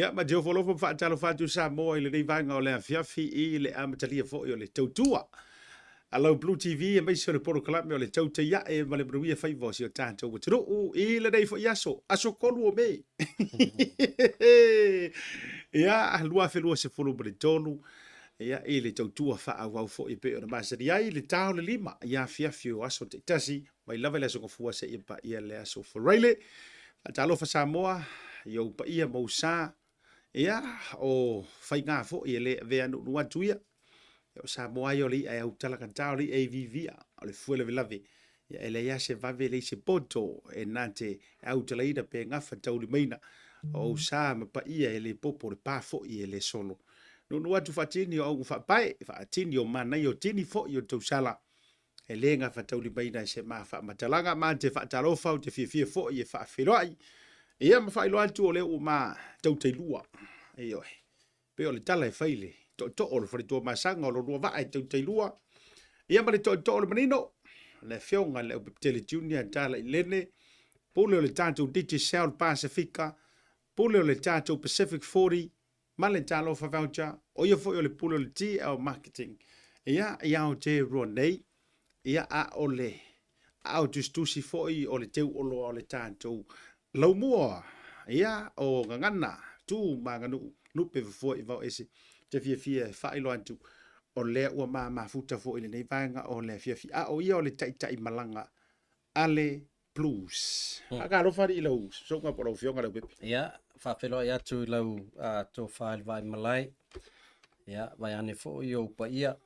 Ia, ma te ofo alofa ma faatalofa atu Samoa i lenei vaega o le afiafi i le amatalia foi o le tautua a lau Blue TV aemaise o le polokalame o le Tautai Ae ma le Manuia Faiva o si o tatou atunuu i lenei foi aso, aso 3 o Me. Ia, 2023, ia, i le tautua faaauau foi e pei ona masani ai le ta o le 5 i afiafi o aso taitasi mai lava i le aso Gafua seia paia le aso Faraile. Faatalofa Samoa i ou paia ma ou sa, ia, o faiga foi e le avea nuunuu atu ia. O Samoa ia o le i'a e autalagata, o le i'a e iviivia, o le fue lavelave. Ia, e leai lava se vave, leai se poto e na te autalaina pe gafataulimaina. O ou sa ma paia e le popo, o le pa foi e le solo. Nuunuu atu faatini o auga faapae, faatini o manaia, o tini foi o tausala. E le gafataulimaina e se ma faamatalaga. Ma te faatalofa, ou te fiafia foi e faafeiloai. Ia ma faailoa atu o lea ua ma tautailua. Ioe. Pei o le tala e fai i le tootoo o le faletua Masaga o lo lua vaa e tautailua. Ia ma le tootoo o le manino, le afioga i le Leaupepetele Junior Talailene, pule o le tatou Digicel Pasefika, pule o le tatou Pacific 40, ma le Talofa Voucher, o ia foi o le pule o le TL Marketing. Ia, i Aotearoa nei, ia, a o le a o tusitusi foi o le teu oloa o le tatou laumua, ia, o gagana, tu ma aganuu, lupe fofoa i vao ese. Ou te fiafia e faailoa atu, o lea ua ma mafuta foi i lenei vaega o le afiafi, a o ia o le taitai malaga a le Blues. Faatalofa alii i lau susuga po o lau afioga Leaupepe. Ia, faafeiloai atu i lau tofa i le Vaaimalae, ia, vaeane foi ou paia,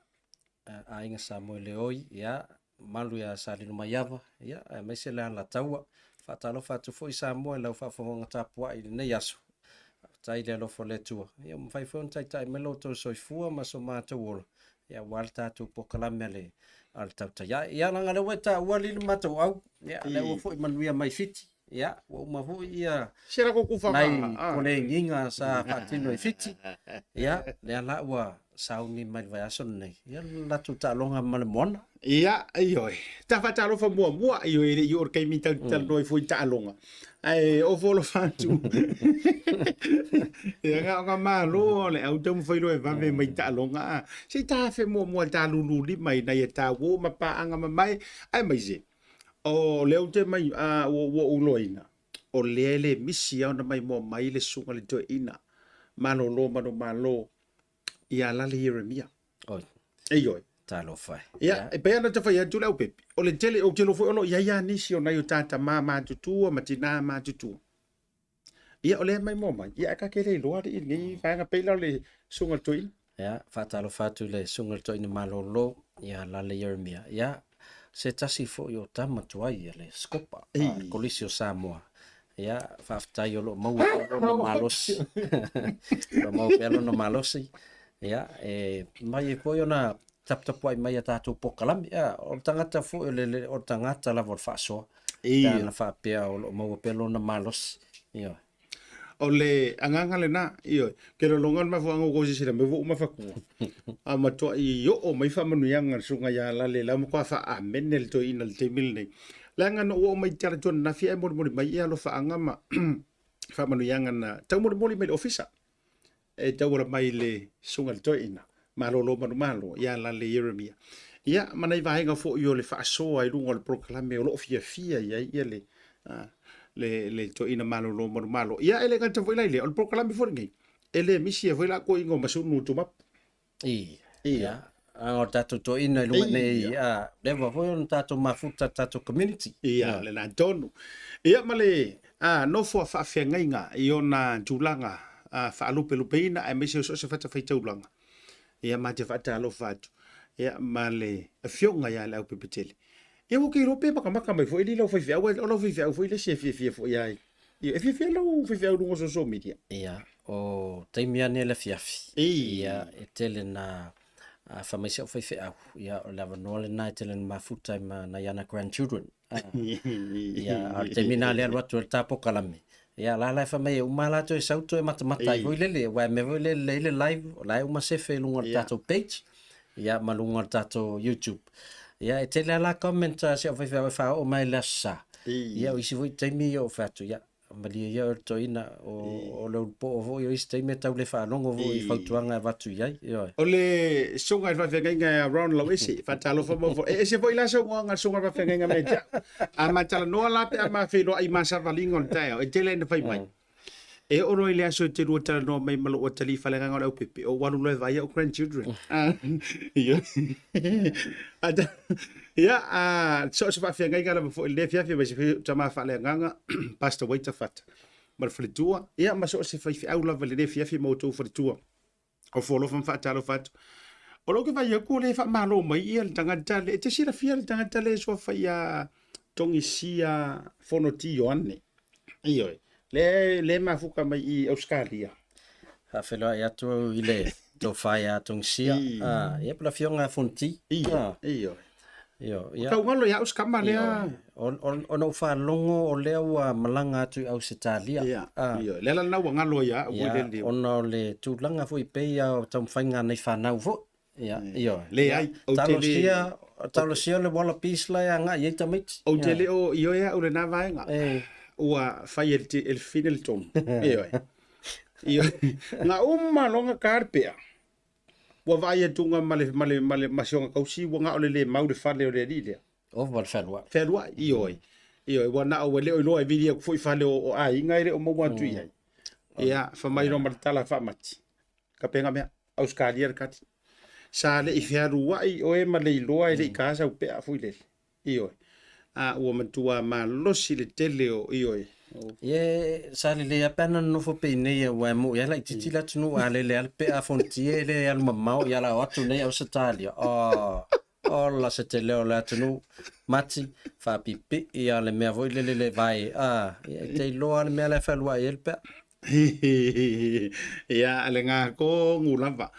aiga Samoa i le oi, ia, mamalu ia Salelumaiava, ia, aemaise le Alataua. Faatalofa atu foi Samoa i lau faafofoga tapuai i lenei aso. Faafetai i le alofa o le Atua, ia ua mafai foi ona taitai mai lo outou soifua ma so matou ola, ia aua le tatou polokalame a le a le Tautai Ae. Ia leaga o lea ua e taua alii le matou au, ia lea ua foi manuia mai Fiti, ia ua uma foi ia Se la koukou whaka. nai kolegiga sa faatino i Fiti, ia lea la ua sauni mai le vaiaso lenei, ia le latou taaloga ma le moana. Ia, ioe. Ta faatalofa muamua, ioe, e le i oo i le taimi tatou te talanoa ai foi i taaloga. Ae ofo alofa atu. Ia na o ka malo o le au taumafai loa e vave mai taaloga a. Se i ta afe muamua ta lulu lima ina ia ta uo ma paaga mamae aemaise o lea ou te mai a ua ua ou iloaina o lea e le misi lava ona maimoa mai le susuga i le toeaina malolo manumalo ia Lale Ieremia. Oi. Ioe. Talofa e. Ia, e pei ona ta fai atu le aupepe, o le tele, ou te iloa foi o lo o i ai lava nisi o nai o ta tama matutua ma tina matutua. Ia, o lea e maimoa mai, ia ae ta te le iloa alii lenei vaega, pei la o le susuga i le toeaina. Ia, faatalofa atu i le susuga i le toeaina malolo ia Lale Ieremia. Ia, se tasi foi o tama tuai a le Scopa, a le Kolisi o Samoa. Ia, faafetai o lo o maua pea lona malosi. O lo o maua pea lona malosi. Ia, e mai ai foi ona taputapuai mai i a tatou polokalame. Ia, o le tagata foi o le, o le tagata lava o le faasoa. Pe ana faapea o lo o maua pea lona malosi. Ioe. O le agaga lena, ioe, ke lologa le mafuaaga ua kou silasila mai ua uma fatua, a matuai oo mai faamanuiaga a le susuga ia Lale, la ua matua faa-amene le toeaina i le taimi lenei. Leaga na ou oo mai i te ala atu ananafi ae molimoli mai ia alofaaga ma faamanuiaga na taumolimoli mai i le ofisa e tauala mai i le susuga i le toeaina malolo manumalo ia Lale Ieremia. Ia, ma nai vaega foi o le faasoa i luga o le polokalame o lo o fiafia i ai ia le, le, le toeaina malolo manumalo. Ia, e le gata foi la i lea, o le polokalame foi lenei, e le misi ai foi la toeaina o Masunu Tumapu. I, ia, a o tatou toeaina i luga nei, a, leva foi ona tatou mafuta tatou community. Ia, lena tonu. Ia, ma le nofo a faafeagaiga i ona tulaga faalupelupeina aemaise o so o se fatafaitaulaga. Ia, ma te faatalofa atu, ia, ma le afioga ia Leaupepetele. Ia, ua ou te iloa pe makamaka mai foi lau faifeau, o lau faifeau foi le isi e fiafia foi ai. Ia, e fiafia lau faifeau i luga o social media. Ia, o taimi lava nei o le afiafi. Ia, e tele na fai mai si au faifeau, ia, o le avanoa lena e tele na mafuta ai ma nai ana grandchildren. Ia, a o le taimi lena lea alu atu ai le ta polokalame, ia, la la e fai mai e uma lava latou e sau toe matamata ai foi lele, aua e mea foi lele e i ai le live, o la e uma sefe i luga o le tatou page, ia, ma luga o le tatou YouTube. Ia, e tele lava la comment a si au faifeau e faaoo mai i le Aso Sa. Ia, o isi foi taimi ou fai atu, ia, malie ia oe le toeaina, o le ulupo'o foi o isi taimi e tau le faalogo foi i fautuaga e avatu i ai, ioe. O le susuga i le faafeagaiga ia Ron Lauese, faatalofa mau foi. E ese foi la saunoaga a le susuga i le faafeagaiga mai ia te au. A ma talanoa la pe a ma feiloai ma savaliga o le taeao, e tele ina fai mai. E oo loa i le aso e te lua talanoa mai ma lou atalii faleagaga o le aupepe, ou alu loa e vaai au grandchildren. Ia, so o se faafeagaiga lava foi i lenei afiafi, aemaise foi o tama faaleagaga, Pastor Waiter Fata ma le faletua, ia ma so o se faifeau lava i lenei afiafi ma outou faletua. Ofo alofa ma faatalofa atu. O lou ke vai aku o le faamalo mai ia le tagata le, e te silafia le tagata le suafa ia Togisia Fonoti Ioane. Ioe. Le, le mafuka mai i Australia. Faafeiloai atu au i le tofa ia Togisia. Ah, ia po le afioga ia Fonoti. Ioe. Ioe. Io, ia. Tau galo ia au kama lea. Ona ou faalogo o lea ua malaga atu i Ausetalia. Ia, ia. Le ala lena ua galo ai au i le liu. Ona o le tulaga foi pei lava o taumafaiga a nai fanau foi. Ia, ioe. Leai, ou te le... Talosia, talosia le Wallabies la e agai i ai tamaiti. Ou te le o ioe au i lena vaega. Ua fai e le fine le tonu. Ioe. Ioe. Na uma loa ona ta le pea, ua vaai atu ma le, ma le, ma le, ma si ona tausi ua na o le le mau le fale o le alii lea. Ova le fealuai. Fealuai, ioe. Ioe, ua na o ua le o iloa e vili atu foi fale o, o aiga e le o maua atu i ai. Ia, fai mai loa ma le tala faamati. Kapega mea, Ausetalia le kati. Sa le i fealuai oe ma le iloa e le i ka sau pea foi lele. Ioe. A ua matua malosi le tele o, ioe. Ie, sa lelei lava pe ana nonofo pea i nei aua e mo'i lava laitiiti le atunuu a lele lava le pea a Fonoti e le alu mamao ia la o atu nei Ausetalia. Oh, ola se tele o le atunuu mati faapipii a le mea foi lele le vae a ia e te iloa le mea la e fealuai ai le pea. Ia, le gakonu lava.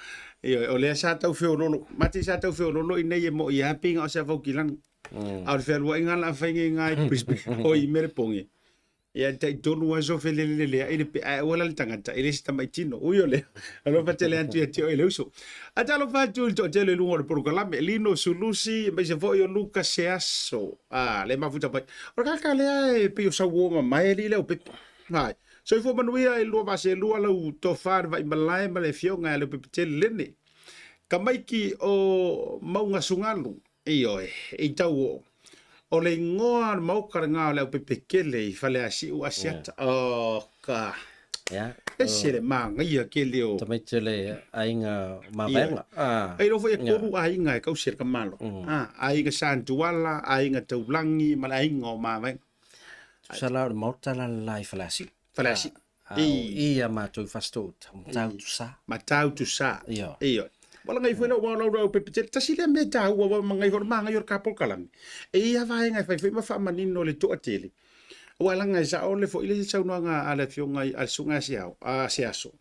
Ioe, o lea sa tau feololo, mati sa tau feololo i nei e mo'i lava pei na o se avaukilagi. A o le fealuaiga la a fai nei i Brisbane, o i Melepone, ia e tai tolu aso feleleleleai le pea, ae aua la le tagata, e le se tamaitino. Ui o lea, alofa tele atu ia te oe le uso. A talofa atu i le toatele i luga o le polokalame, Lino Sulusi, aemaise foi o Luka Seaso, a, le mafuta mai. O le tagata lea e pei o sauo mamae alii le aupepa. Hai. Soifua manuia i lua vaaselua lau tofa le Vaimalae ma le afioga ia Leupepetele Lene. Tamaiti o Maugasugalu, ioe, i Tauoo. O le igoa o le maoka lena o le Aupepetele i Faleasiu Asiata. Oh, ka. Yeah. Ese le manaia kele o... Tamaiti o le aiga Mavaega. Ah. E iloa foi e tolu aiga e tausi e le tamalo. Ah, aiga Santuala, aiga Taulagi ma le aiga o Mavaega. Tusa la o le maota la le la i Faleasiu. Faleasiu. A o i a matou i Fasitoo-uta, o Matautu-sa. Matautu-sa. Ioe. Ioe. Ua lagai foi lau lau lau pepe tele. Tasi lea mea taua ua mangai foi mangai o le ka polokalame. E i ai lava vaega e fai foi ma faamanino le toatele. Aua leaga e sao le foi le saunoaga a le afioga a le susuga ia Seao, a Seaso,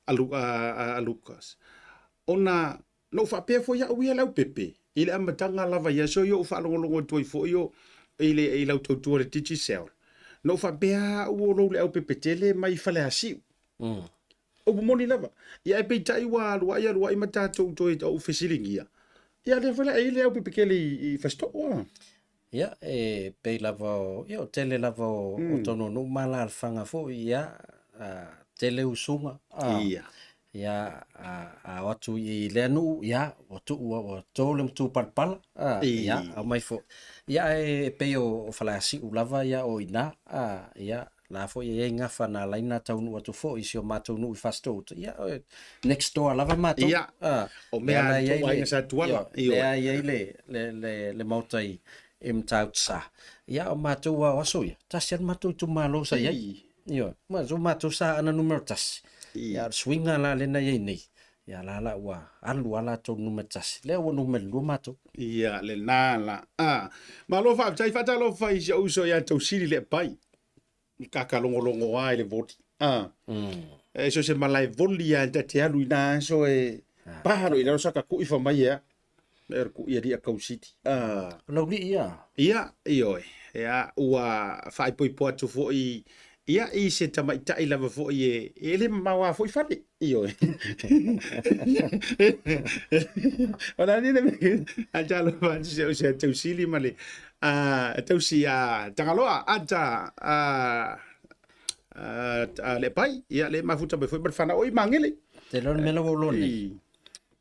a, a, a Lucas. Ona Na ou faapea foi au ia le aupepe i le amataga lava ia so i ou faalogologo atu ai foi o i le i lau tautua i le Digicel. Na ou faapea au o lou le aupepe tele mai Faleasiu. Upu moni lava. Ia ae peitai ua alu ai alu ai ma tatou toe ou fesiligia. Ia lea foi la e i le aupepe tele i Fasitoo a. Ia, e pei lava o, ia o tele lava o, o tonu o nuu ma alaalafaga foi, ia, a, tele usuga, a, Ia. ia, a, a o atu i lea nuu, ia, ua tuu, ua, ua to le matupalapala, a, ia, aumai foi. Ia, ae e pei o, o Faleasiu lava, ia, o i ina, a, ia, la foi e i ai gafa na ala ai ona taunuu atu foi i si o matou nuu i Fasitoo-uta, ia, next door lava matou. Ia, o mea a le tou aiga sa Tuala. Ia, lea e i ai le, le, le, le maota i, i Matautu-sa. Ia, o matou lava o aso ia, tasi lava le matou itumalo sa i ai. Ioe, ma so matou sa Aana numera tasi. Ia, o le suiga la lea na i ai nei, ia la la ua alu lava latou numera tasi, lea ua numera lua matou. Ia, lena la. A, malo faafetai, faatalofa i si ou uso ia Tausili Leapai. I kaka logologo a i le voli. A. E so se malae voli a ta te alu i nā aso e paha lo i lalo sa ka kui fa mai ea. Me o le kui a lia Tausili. A. O lau lii ia. Ia, ioe. Ia, ua faaipoipo atu foi ia i se tamaitai lava foi e, e le mamao lava foi fale. Ioe. O le a le mea, a talofa atu si au se Tausili ma le a tausi a Tagaloa ata a Leapai, ia le mafuta mai foi ma le fanau i Magele. Te loa le mea la ua ou iloa nei,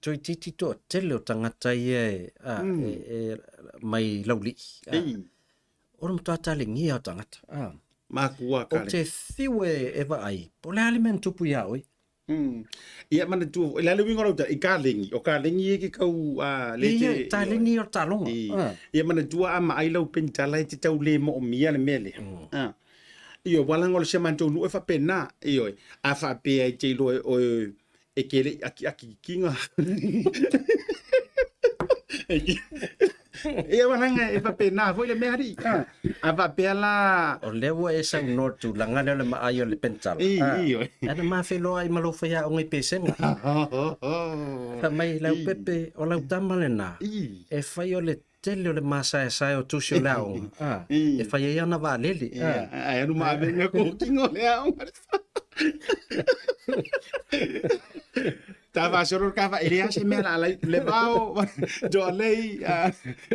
toeitiiti toatele o tagata ia e, a, e, e mai Laulii. A, o le matua talegia o tagata. A, Makua o te fiu e, e vaai, po o le a le mea na tupu iā oe. Ia manatua foi, o le a le uiga o lau tala, i kalegi, o kalegi e ke kau a le te... Ia, taleni o le taloga. Ia manatua a maai lau penitala e te tau le moomia le mea lea. Ioe, ua laga o le si a matou nuu e faapena, ioe, a faapea e te iloa e oe e ke le i akiaki kikiga. Ia ua laga e faapena foi le mea alii. A faapea la... O lea ua e saunoa i le tulaga lea o le maai o le penitala. Ioe. Ae na ma feiloai ma lou faiaoga i Pesega. Fai mai, Leaupepe, o lau tama lena, e fai o le tele o le masaesae o tusi o le aoga, a, e fai ai ana vaalele. A. Ae alu ma ave mea kokino o le aoga. Ta faasolo le kafa, e leai se mea la alai, le vao, Joalei,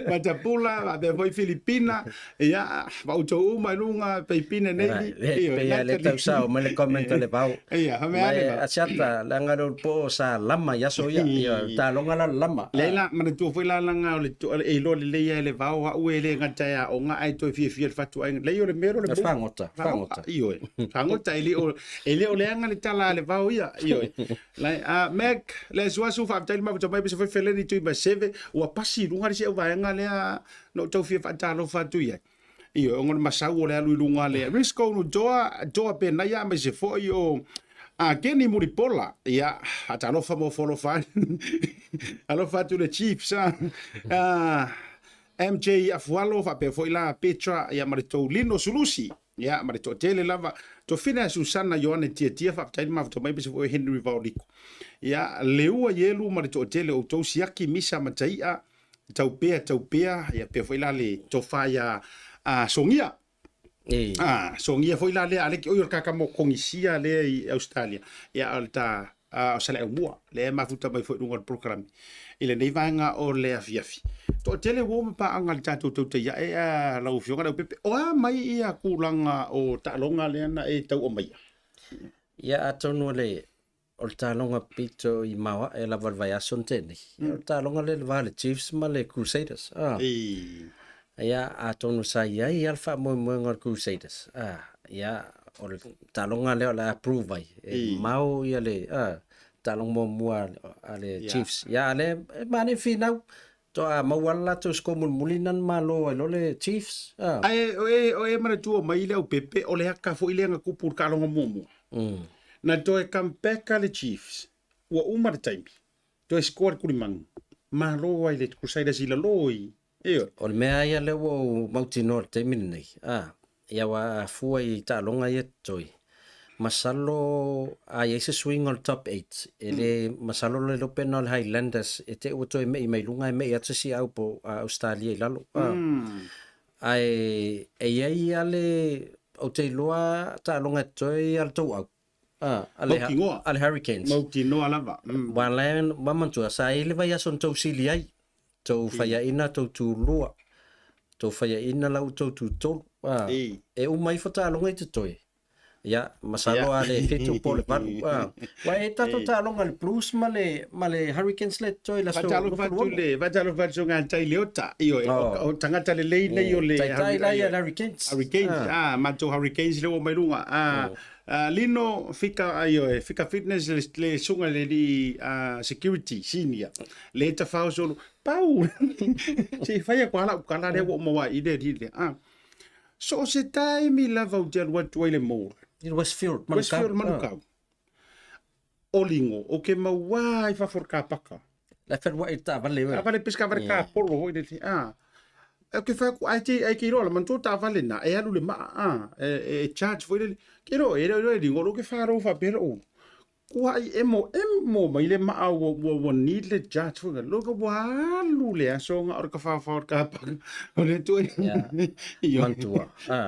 Matapula, faapea foi Filipina, ia, ma outou uma i luga, Peipine nei. Pei lava le tau sao mai le comment a le vao. Ia, fai mai a le vao. Asiata, leaga le po sa lama i aso ia, ia, taloga la le lama. Leai la, manatua foi la laga o le, e iloa lelei lava e le vao au e le gata e aoga ae toe fiafia i le fatuaiga. Leai o le mea lea o le mo. Fagota, fagota. Ioe, fagota, e le o leaga le tala a le vao ia, ioe. Lai, a Mac, le asuasu faafetai le mafuta mai pese foi feleni tui ma seve, ua pasi i luga le isi au vaega lea na ou tau fia faatalofa atu i ai. Ioe, ona o le masau o le alu i luga le Risco no Doa, Doa Penaia aemaise foi o a Kenny Mulipola. Ia, faatalofa ma ofo alofa atu. Alofa atu le Chiefs. A, MJ Afualo faapea foi la Petra ia ma le tou Lino Sulusi. Ia, ma le toatele lava. Tofina e Susana Ioane Tiatia, faafetai le mafuta mai aemaise foi o Henry Vaoliko. Ia, Leua Ielu ma le toatele o outou siaki misa ma tai'a, tau pea, tau pea, ia pea foi la le tofa ia a Sogia. E. A, Sogia foi la lea, aleki, oi o le kaka mo Kongisia lea i Australia. Ia, o le ta, o Saleaaumua, lea e mafuta mai foi i luga o le polokalame i lenei vaega o le afiafi. Toatele uo ma paaga a le tatou tautai ae a lau Afioga Leaupepe, o a mai ia tulaga o taaloga lea na e tau aumaia? Ia, atonu o le o le taaloga pito i maoae lava o le vaiaso na tea nei. O le taaloga lea i le va o le Chiefs ma le Crusaders. Ah. Ia, atonu sa i ai lava le faamoemoega o le Crusaders. Ah, ia, o le taaloga lea o le a prove ai. E mau ia le ah, taaloga muamua a le Chiefs. Ia, a lea e manaia finau. Toa maua le latou score mulimuli na na malo ai loa le Chiefs. Ah. Ae o e, o e manatua mai le Aupepe, o le aka foi lea na kupu i le taaloga muamua. Na toe come back a le Chiefs, ua uma le taimi, toe score le Kulimanu, malo ai le Crusaders i lalo i, ioe. O le mea ia lea ua ou mautinoa i le taimi lenei, ah, ia ua afua i taaloga ia totoe. Masalo a i ai se suiga o le top eight, e le masalo le iloa pe na o le Highlanders e te i ua toe me'i mai luga ae me'i atu se isi au po o Australia i lalo. Ae e i ai lava le, ou te iloa taaloga e totoe ia le tou au. A le, Mautinoa. a le Hurricanes. Mautinoa lava. Aua la e manatua sa i ai le vaiaso na tou sili ai. Tou faiaina tou tulua, tou faiaina la outou tutolu. A, e uma ifo taaloga i totoe. Ia, masalo a le 7 po o le 8. A, ua e tatou taaloga le Blues ma le, ma le Hurricanes le totoe i le aso Faatalofa atu le, faatalofa atu soga tai Leota. Ioe, o tagata lelei nei o le Taitai la ia le Hurricanes. Hurricanes, a, matou Hurricanes lea ua mai luga. A, Lino, Fika, ioe, Fika Fitness le, le suga le alii security senior. Le tafao solo, pau! Se i fai atu lava lau tala lea ua ou maua ai i le alii lea. A, so o se taimi lava ou te alu atu ai i le mall. I le Westfield, Manukau. Westfield, Manukau. O Lingo, ou te maua i fafo o le kapaka. La feluai i le taavale oe. Taavale pesi taavale kapolo foi lele. A. Ou te fai atu, ai te ai te iloa la manatua taavale na, e alu le maa, a, e charge foi lele. Ke iloa, e le o iloa e Lingo, o ke whārau whapea lou. Kuai emo, emo mai le maa ua, ua, ua need le charge foi. Loka ua alu le aso nga o le kawhawhao o le kapaka. O le atu ai. Ia. Manatua. A.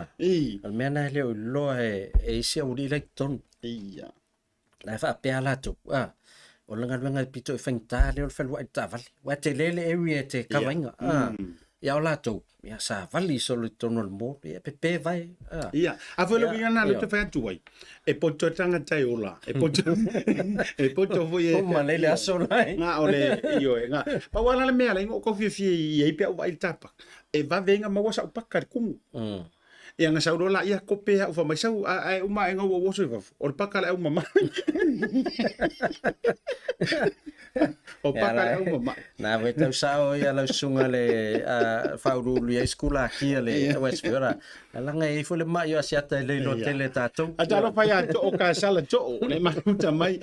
O le mea na e le o iloa e isi au alii la i totonu. Ia. La e faapea latou, a, o le galuega e pito i faigata lea o le feluai i le taavale. Ua tele le area e te kavaina. A, Ia o latou, ia savali solo i totonu o le mall, ia pepe vae. A. Ia, a foi le uiga na le te whai atu ai. E poto tangata e ola. E poto, e poto foi e... Uma nei le aso lai. Nga o le, ioe, nga. Pa wala le mea le ingo kau fiafia i ei pe au vai le tapa. E vave inga maua sa upaka le kumu. Ia nga sau loa ia kope au fa mai sau a uma e ngau o oso i fafo. O le paka le au mama. O paka le au mama. Na we tau sao ia lau susuga le faauluulu i ai sikulaki a le Westville ora. Langa e ifo le mai o Asiata e le iloa tele tatou. A talofa ia too ka sala too le mafuta mai.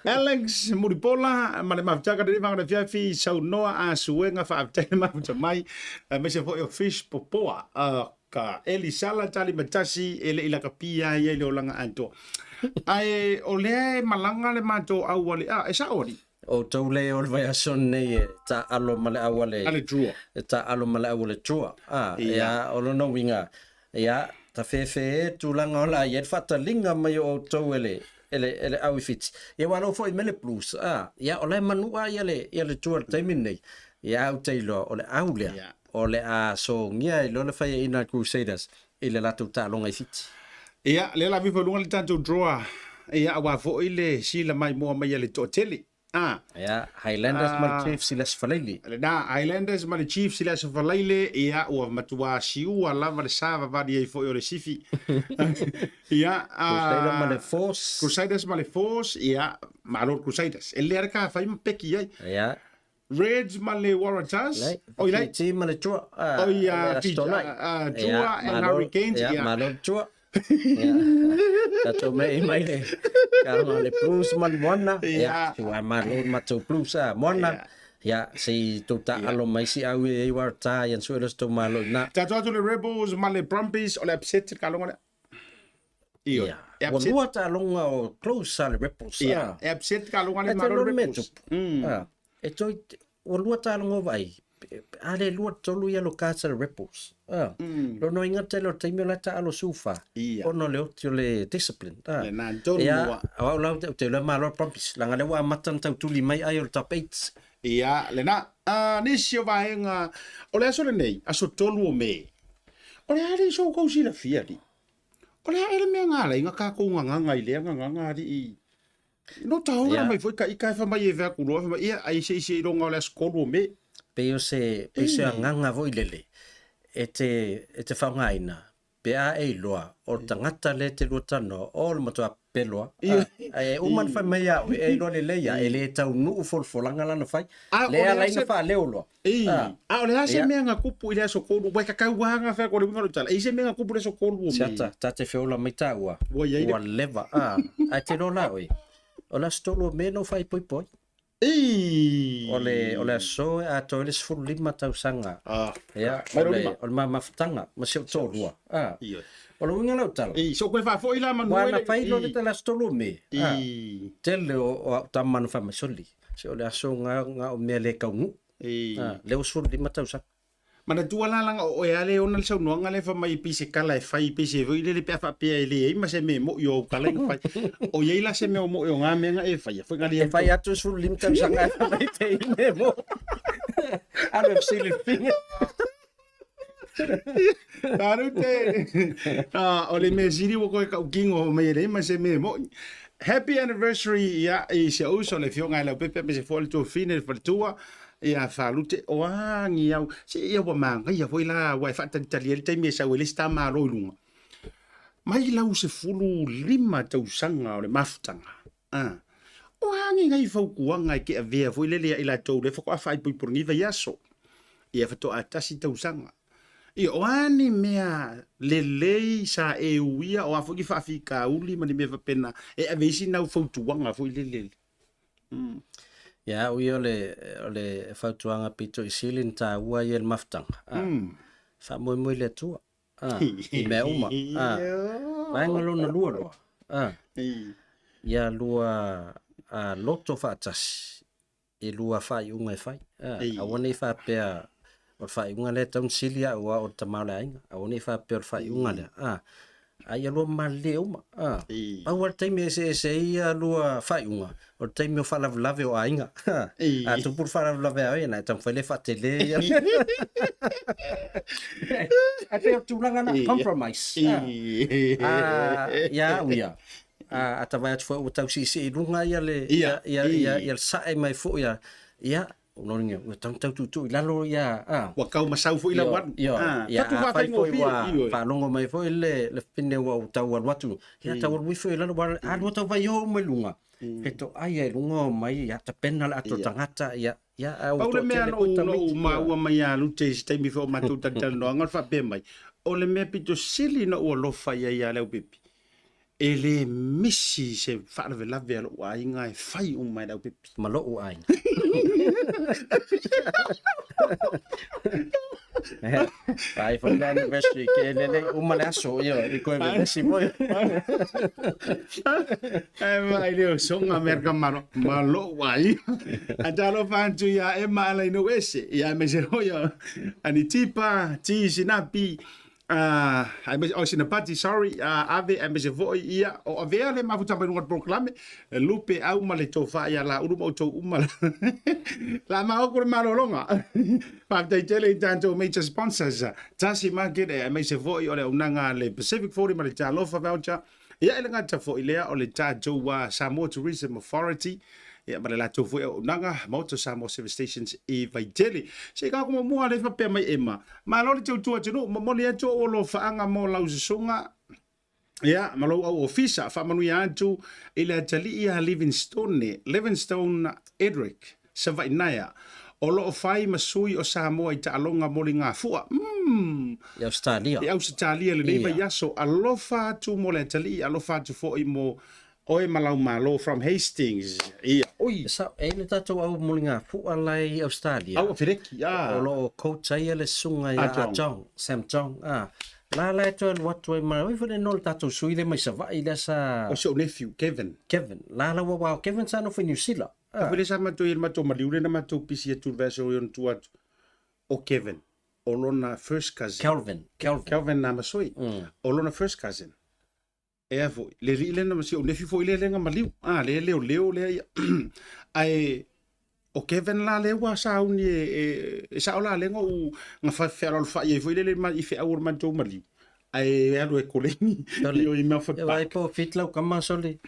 Alex Mulipola ma le mafutaga le vanga le fiafi saunoa a suega faafetai le mafuta mai aemaise foi o Fish Popoa ka Eli Sala tali matasi e le i lakapia ai le olaga atoa. Ae o lea e malaga le matou auale a e sao alii. Outou le o le vaiaso lenei e taaalo ma le auale A le Drua. E taaalo ma le auale Drua. A, ia, o lona uiga, ia, tafefe tulaga o la i ai le faataliga mai o outou e le e le e le au i Fiti. Ia ua alo foi mai le Blues. A, ia o la e manua ia le ia le Drua i le taimi lenei. Ia au te iloa o le au lea. Ia. O le a sogia ai loa le faiaina a le Crusaders i le latou taaloga i Fiti. Ia, lea la vifo i luga le tatou draw. Ia, aua foi le sila maimoa mai a le toatele. Ah. Ia, Highlanders ma le Chiefs i le Aso Faraile. Lena, Highlanders ma le Chiefs i le Aso Faraile, ia, ua matua siua lava le sa vavali ai foi o le sifi. Ia, Crusaders ma le Force. Crusaders ma le Force, ia, malo le Crusaders. E lea le ka fai ma peki ai. Ia. Reds ma le Waratahs. Lai, Oi lai. Fiji ma le Drua. Oi Drua and Hurricanes. Ia, malo le Drua. Ia, tatou mei mai le kaanga le Blues ma le Moana. Ia, ua malo le matou Blues a Moana. Ia, se i tou taalo mai si au e ai Waratah ia na sue loa se tou malo i ina. Tatou atu le Rebels ma le Brumbies, o le upset le kaloga lea. Ioe. Ia. E Ua upset. lua taaloga o close a le Rebels. Ia, e upset kaloga le Ae te malo iloa le le mea Rebels. tupu. E toi, ua lua taaloga o vaai, a le lua tolu ia lo cards a le Rebels. Lona uiga tele o le taimi o la e taalo sufa, ona o le oti o le discipline. Lena tonu Ia, ua. o au la ou te iloa e malo le Brumbies, leaga lea ua amata ona tau tuli mai ai o le top eight. Ia, lena. Nisi o vaega, o le aso lenei, aso 3 o Me, o le a le so kou silafia alii? O le a ea le mea nga ala ai nga kakou gagaga i lea gagaga alii? No taola mai foi ka ika e fa mai e vea ku loa fa mai ia ai se isi iloga o le aso 3 o Me. Pei o se, pei se agaga foi lele e te, e te faaaogaina pe a e iloa o le tagata lea e te lua talanoa o le matua peloa, a, e uma ona fai mai ia oe, e iloa lelei ia, e le taunuu folafolaga lana fai, A o lea le ala a ai se ona faaleo loa. Ei, A, a o le a se ia. mea nga kupu i le aso 3, ua e kakau lava nga fai atu o le uiga o le tala, e i se mea nga kupu i le aso 3 o Me. Siata, ta te feola mai taua, Ua i ai le. ua leva, a, ae te iloa la oe, o le aso 3 o Me na ou faaipoipo ai. Ei! O le, o le aso e atoa ai le 15 tausaga. Ah, Ia, mai o lou le, lima. o le mamafutaga ma si ou toalua. A, Ioe. o le uiga lau tala. Ei, so koe faafoi la manu Ua ai na le. fai loa le tala aso 3 o Me. A, Ei. tele o, o au tama na fai mai, soli, se o le aso nga, nga o mea le taunuu. Ei. A, lea ua 15 tausaga. Manatua la langa o oe a le ona le saunoaga lea fai mai pei se kala e fai pei se foi lele pe a faapea e leai ma se mea e moi o au kala ina fai. O i ai la se mea o moi o ngā mea nga e faia foi nga E fai atu 15 tausaga e fai mai te i mea mo. Alu e fesili le finger. Alu te o le mea sili ua koe kau kingo mai e leai ma se mea e moi. Happy anniversary ia i si au uso le afioga i Leaupepe aemaise foi le tuafine le faletua ia Falute o a ni au se ia ua magaia foi la ua e faatalitali ai le taimi e sau ai le isi tamalo i luga mai lau 15 tausaga o le mafutaga a o a ni nai fautuaga e te avea foi lele ia i latou lea faatoa faaipoipo i lenei vaiaso ia faatoa tasi tausaga. Ia, o a ni mea lelei sa e uia, o a foi ni faafitauli ma ni mea faapena e ave ai sina au fautuaga foi lele. Ia au ia o le, o le fautuaga pito i sili ona taua ia i le mafutaga, a, faamoemoe i le Atua, a, i mea uma, a. Vaega lona lua loa, a, ia lua loto faatasi e lua faaiuga e fai. Aua ne i faapea o le faaiuga lea e tatau ona sili au aua o le tama o le aiga. Aua ne i faapea o le faaiuga lea. A ia lua malilie uma. A. Pau lava le taimi e eseese ai ia lua faaiuga, o le taimi o faalavelave o aiga. A tupu le faalavelave a oe, ona e taumafai lea e faatele ia. Ae pei o le tulaga lena, compromise. A, ia au ia, a ta vaai atu foi ua tau siisii i luga ia le, ia, ia, ia, ia le sae mai foi ia, ia, Lona ua tau tau tuutuu i lalo ia, a. Ua kau masau foi lau alu. Ioe, ia afai foi ua faalogo mai foi le fine ua ou tau alu atu, ia tau alu ifo i lalo, aua a lua tau vaio uma i luga, fetoai ai i luga omai, ia tapena le ato tagata, ia, ia, ae ua Pau le mea toatele na foi ou, na ou tamaiti. maua mai ia Lute i se taimi foi o matou talatalanoaga, o le faapea mai, o le mea pito sili na ou alofa i ai ia Leaupepe, E le misi se faalavelave a lou aiga e fai uma e le aupepi. Ma lou aiga. Vai foi le anniversary ke lele uma le aso io i koe vevesi foi. E vai le usoga Amerika malo ma lou aiga. A talofa atu ia Emma Alainau ese, ia aemaise foi o Anitipa, Ti Sinapi, aemaise o sina pati sorry ave aemaise foi ia o avea le mafuta mai luga o le polokalame lupe au ma le tofa ia la ulu ma outou uma la maoku le malologa. Faafetai tele i tatou major sponsors Tasi Market aemaise foi o le auaunaga a le Pacific 40 ma le Talofa Voucher. Ia e le gata foi lea o le tatou Samoa Tourism Authority ia ma le latou foi auaunaga Maota Samoa Service Stations i Vaitele. Se i ka muamua le faapea mai Emma, malo le tautua atunuu, momoli atu ou alofaaga mo lau susuga ia ma lou au ofisa, faamanuia atu i le atalii ia Livingstone, Livingstone Edric Savainaea, o lo o fai ma sui o Samoa i taaloga moligafua, mm, I Ausetalia. I Ausetalia lenei vaiaso. Alofa atu mo le atalii, alofa atu foi mo oe ma lau Malo from Hastings. Ia, oi. E sao, e i ai le tatou au moligafua la i Ausetalia. Au a Feleki, ah. O lo o coach ai le susuga ia A Chong, Sam Chong, ah. La la e toe alu atu ai ma, oi foi le igoa o le tatou sui lea mai Savaii lea sa... O si ou nephew, Kevin. Kevin. La la ua, aua o Kevin sa nofo i Niu Sila. A foi lea sa matou i ai i le matou maliu lea na matou pisi atu i le vaiaso i ona tua atu, o Kevin, o lona first cousin. Kelvin, Kelvin. Kelvin Namasoi, o lona first cousin. Ea foi, le alii lea na, si ou nephew foi lea lea na maliu, a, lea e leoleo lea ia. Ae o Kevin la lea ua sauni e sao la lea na ou na fealoalofai ai foi lele i feau o le matou maliu. Ae alu e koleni i Melford Park. E vaai po o fit lau kama soli.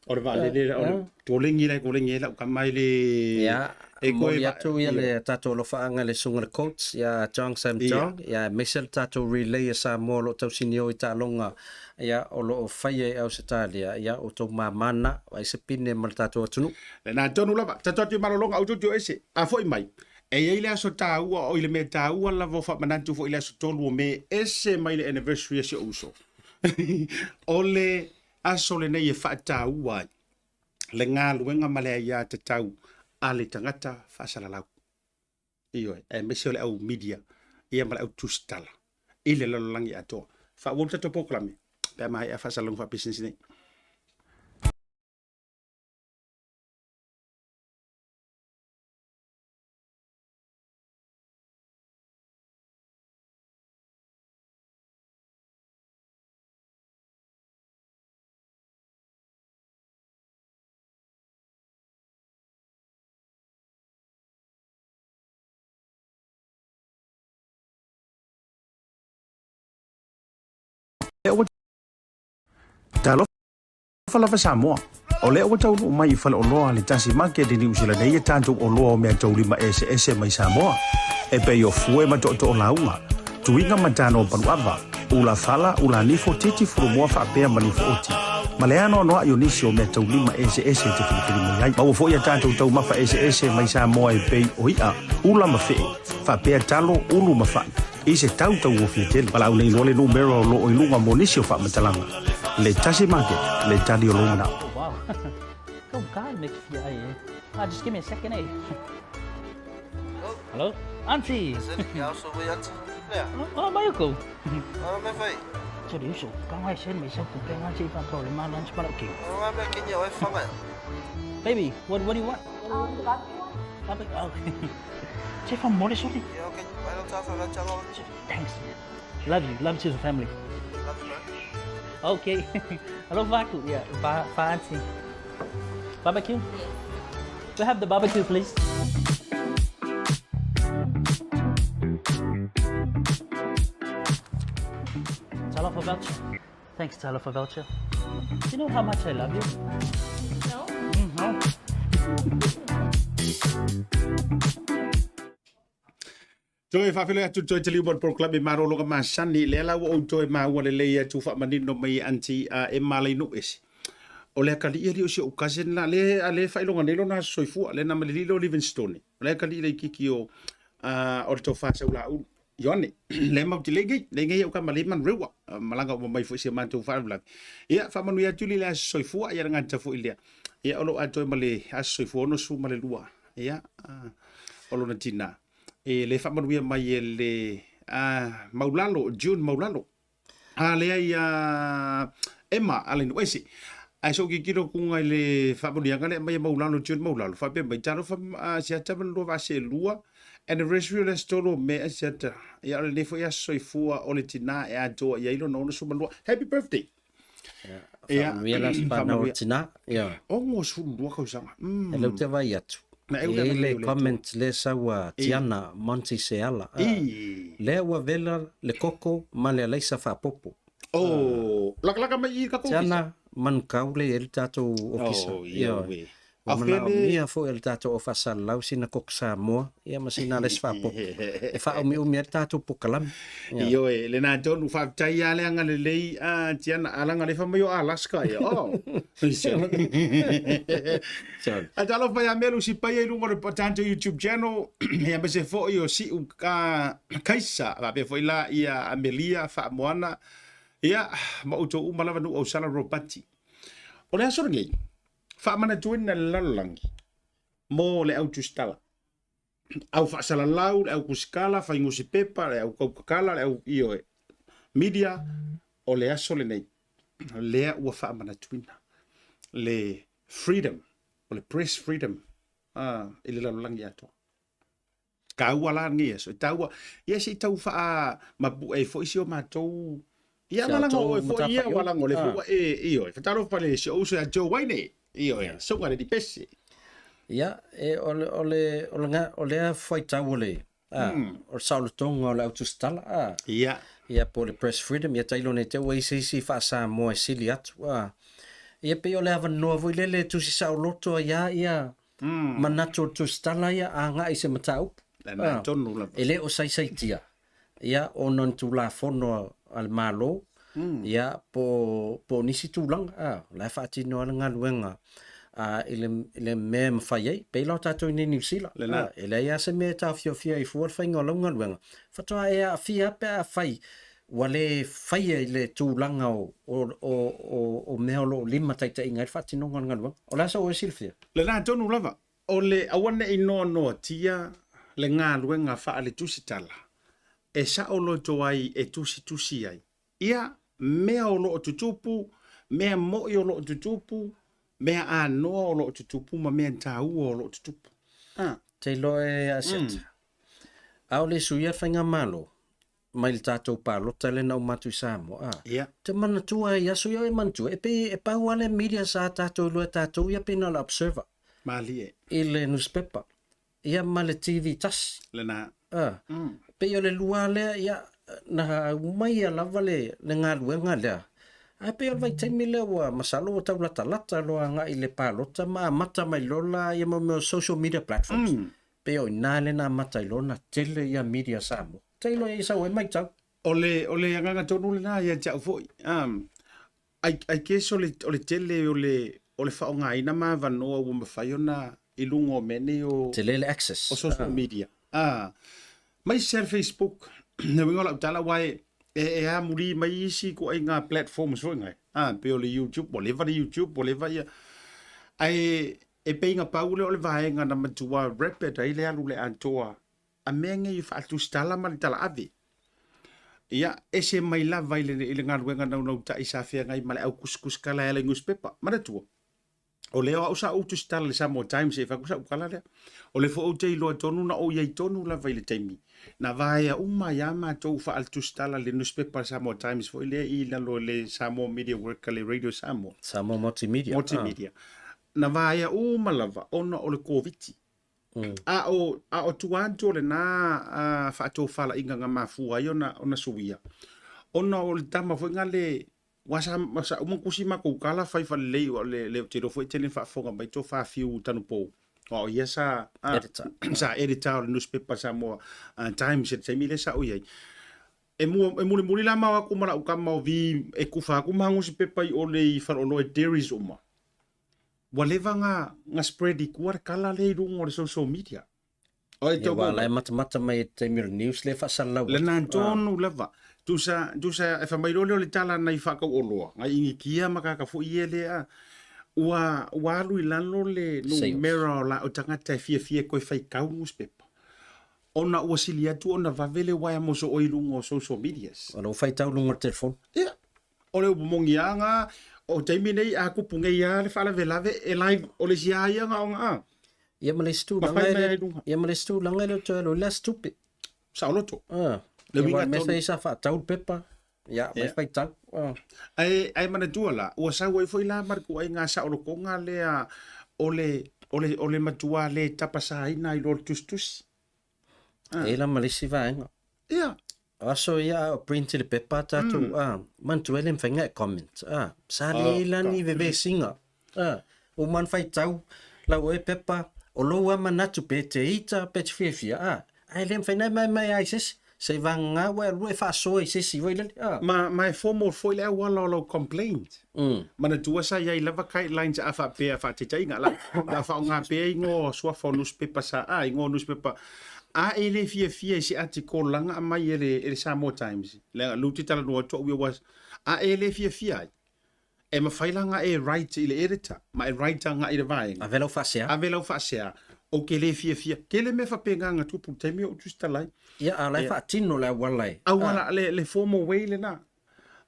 O le vaalele, o le koleni la e koleni ai lau kama i le... Ia, e momoli atu ia le tatou alofaaga i le susuga i le coach ia Chong Sam Chong, ia aemaise le tatou relay a Samoa o lo o tausinio i taaloga ia o lo o faia i Ausetalia, ia o outou mama na, vaai se pine ma le tatou atunuu. Lena tonu lava, tatou atu i malologa au tou ese, a foi mai, e i ai le aso taua, o i le mea taua lava o faamanatu foi i le aso 3 o Me, ese mai le anniversary a si ou uso. O le aso lenei e faataua ai le galuega ma le aiatatau a le tagata faasalalau. Ioe, aemaise o le au media ia ma le au tusitala i le lalolagi atoa. Faaauau le tatou polokalame pe a maea faasalalauga faapisinisi nei. Talofa lava Samoa, o lea ua taunuu mai i faleoloa a le Tasi Market i Niu Sila nei e tatou oloa o meataulima eseese mai Samoa, e pei o fue ma tootoo lauga, tuiga ma tano paluava, ula fala, ula nifo, titi fulumoa faapea ma nifo oti, ma le anoanoai o nisi o meataulima eseese e te filifili mai ai. Maua foi a tatou taumafa eseese mai Samoa e pei o i'a, ula ma fe'e, faapea talo, ulu ma fa'i, i se tau tauofie tele. Valaau nei loa le numera o lo o i luga mo nisi o faamatalaga. Le Tasi Market, le tali o lou manao. Oh wow. Kau ka le mea fia ai eh. Ah, just give me a second eh. Hello? Auntie! Oh, mai ko. Sorry, uso. Ka ngai sen mai sa ku pe ngai si fa to le ma lunch pa ki. Baby, what do you want? The barbecue one? Barbecue. Oh. Che fa mole sorry. Yeah, okay. Why don't I have a Thanks. Love you. Love to the family. Love you, man. Okay. Alofa atu. Yeah, fa auntie. Barbecue? We have the barbecue, please. Talofa voucher. Thanks, Talofa voucher. Do you know how much I love you? No? No. Toe faafeiloai atu toe taliu mo le polokalame malologa masani, lea la ua ou toe maua lelei atu faamanino mai e aunty a Emma Lainuuese. O le atalii alii o si ou cousin la, le a le faailoga nei lona aso soifua, le na ma le lilo o Livingstone. O le atalii laitiiti o o le tofa Saulaulu. Ioane, le matou te le nei, le nei au tama le man rewa, malaga uma mai foi si a matou faalavelave. Ia, faamanuia atu i le aso soifua, ia le gata foi lea. Ia, o lo o atoa ma le aso soifua 62, ia, o lona tina. E le faamanuia mai e le Maulalo, June Maulalo. A lea ia Emma Alenuese. Ae so kikilo kunga i le faamanuiaga lea mai e Maulalo, June Maulalo. Faapea mai, talofa se ata ma le lua vaa seelua, anniversary o le aso 3 o Me se ata. Ia o lenei foi aso soifua o le tinā e atoa i ai lona 62. Happy birthday! Ia, faamanuia la se whanau o tina. Ia. 62 tausaga. E leu te vai atu. Na E i le comment le sau a Tiana Monty Seala. Lea ua vela le koko ma le alaisa faapopo. Oh, lakalaka mai i ka ofisa. Tiana manukau le e le tatou ofisa. Oh, ia ue. Ua manaomia foi e le tatou au faasalalau sina koko Samoa ia ma sina alaisa faapopo e faaumiumi ai le tatou pokalame. Ioe, lena tonu faafetai lava le agalelei a Tiana a lagalefa mai o Alaska ia. Oh. Ae talofa ia Melu Sipaia i luga o le tatou YouTube channel, ia aemaise foi o Siu ka Kaisa, faapea foi la ia Amelia Faamoana, ia ma outou uma lava nuu ausala Robati. O le aso lenei, faamanatuina le lalolagi mo le au tusitala. Au faasalalau, le au kusikala, fai nusipepa, le au kaukakala, le au ioe media, o le aso lenei, lea ua faamanatuina le freedom, o le press freedom i le lalolagi atoa. Taua la lenei aso, e taua, ia se i tau faamapue ai foi si o matou Ia walaga oe foi ia walaga o le foi ua e ioe. Fatalofa le si ou uso ia Joe Waine. Ioe, suga le lipese. Ia, e o le o le o le o lea faitau o le a o le saolotoga o le au tusitala a. Ia. Ia po o le press freedom ia tailo nei te ua i se isi faa-Samoa e sili atu a. Ia pei o le avanoa foi lele e tusi saoloto ai a ia manatu o le tusitala ia agai i se mataupu. Lena tonu lava. E le o saisaitia ia ona o ni Tulafono a le Malo, ia po o nisi tulaga, a, o la e faatino lava le galuega i le mea e mafai ai. Pei la o tatou i inei i Niu Sila, a, e leai lava se mea e taofiofia ai fua le faiga o lau galuega, faatoa e aafia lava pe afai ua le faia i le tulaga o mea o lo o limataitaiina ai le faatinoga o le galuega. O le a sou oe silafia? Lena tonu lava. O le aua ne i noanoatia le galuega faaletusitala e saoloto ai e tusitusi ai ia mea o lo o tutupu, mea moʻi o lo o tutupu, mea anoa o lo o tutupu ma mea taua o lo o tutupu. A. Te iloa e Asiata, ʻaʻole i suia le faigamalo, mai le tatou palota lea na uma atu i Samoa, a. Ia. Te manatua ai i aso ia e manatua, e pei e pau lava le media sa tatou iloa e tatou ia pei na o le Observer. Malie. I le newspaper, ia ma le TV tasi. Lena. A. Pei o le lua lea, ia, na aumaia lava le, le galuega lea. Ae pei o le vaitaimi lea ua masalo ua tau latalata loa agai i le palota ma amata mai loa la ia mau mea o social media platforms. Pei o i ina lea na amata ai loa ona tele ia media Samoa. Tailo i sau e maitau. O le, o le agaga tonu lena ia te au foi. I guess o le, o le tele o le, o le faaaogaina ma avanoa ua mafai ona i luga o mea nei o... Tele le access. O social media. Mai se Facebook. Le uiga o lau tala aua e, e amuli mai isi ituaiga platforms foi nai. Pei o le YouTube, ua leva le YouTube, ua leva ia. Ae e pei na pau lea o le vaega na matua rapid ai le alu le atoa a mea nei faatusitala ma le talaave. Ia, ese mai lava i le, i le galuega naunautai sa feagai ma le au tusitusikala e ala i newspaper. Manatua, o lea o au sa ou tusitala i le Samoa Times e fai atu sau tala lea. O lea foi ou te iloa tonu na ou i ai tonu lava i le taimi. Na vaea uma ai a matou faaletustala le newspaper Samoa Times foi lea i lalo le Samoa Media Work le Radio Samoa. Samoa Multimedia. Multimedia. Na vaea uma lava ona o le Koviti. A o a o tua atu o lena faatofalaiga na mafua ai ona ona suia. Ona o le tama foi na le Ua sa, sa uma kusi makou kala fai falelei ua le le te foi tele faafofoga mai to fafiu tanupou. Aua o ia sa Editor. sa editor o le newspaper Samoa Times i le taimi lea sa ou i ai. E mua e mulimuli la ma o atu ma lau tama o vi e kufa atu ma hagusi pepa i o le i faleoloa i dairies uma. Ua leva nga nga spread i tua le kala lea i luga o le social media. Oi tau Ia, la e matamata mai i te taimi o le news le faasalalau atu. Lena tonu lava. Tusa, tusa e fai mai loa lea o le tala nai faatauoloa, nai inikia ma kaka foi ia lea, ua, ua alu i lalo le numera o la, o tagata e fiafia e toe faitau newspaper. Ona ua sili atu ona vave le uaea mosooi i luga o social medias. O lou faitau luga o le telefoni. Ia, o le upu moni lava na, o taimi nei a tupu nei lava le faalavelave e live, o le isi lava ia na ona a. Ia ma le isi tulaga e le, ia ma le isi tulaga e le o toe alu ai le aso tupe. Saoloto. Ah. Le uiga tonu. Mea sa faatau le pepa. Ia, mai faitau. Ah. Ae, ae manatua la, ua sau ai foi la ma le ituaiga saolotoga lea o le, o le, o le matua le tapasaina i lo le tusitusi. Ah. E la ma le isi vaega. Ia. O aso ia a o print i le pepa tatou, a, manatua e le mafai ona e comment, a, sa le la ni vevesiga, a, uma ona faitau lau oe pepa, o lou a manatu pe te ita pe te fiafia, a, ae le mafai ona e maemae a i se isi, se i vagana ua e alua e faasoa i se isi foi lele, a. Ma, ma e formal foi le auala o lau complaint. Manatua sa i ai lava guidelines a faapea faataitaiga, la, la faaaoga pea igoa o suafa o newspaper sa, a, igoa o newspaper A e le fiafia i se article laga aumai e le, e le Samoa Times, leaga lea ou te talanoa atu au ia ua, a e le fiafia ai, e mafai la ona e write i le editor, ma e write agai i le vaega. Ave lau faasea. Ave lau faasea, ou te le fiafia. Tele mea faapena na tupu i le taimi o ou tusitala ai. Ia, a o la e faatino le auala e. Auala, le, le formal way lena.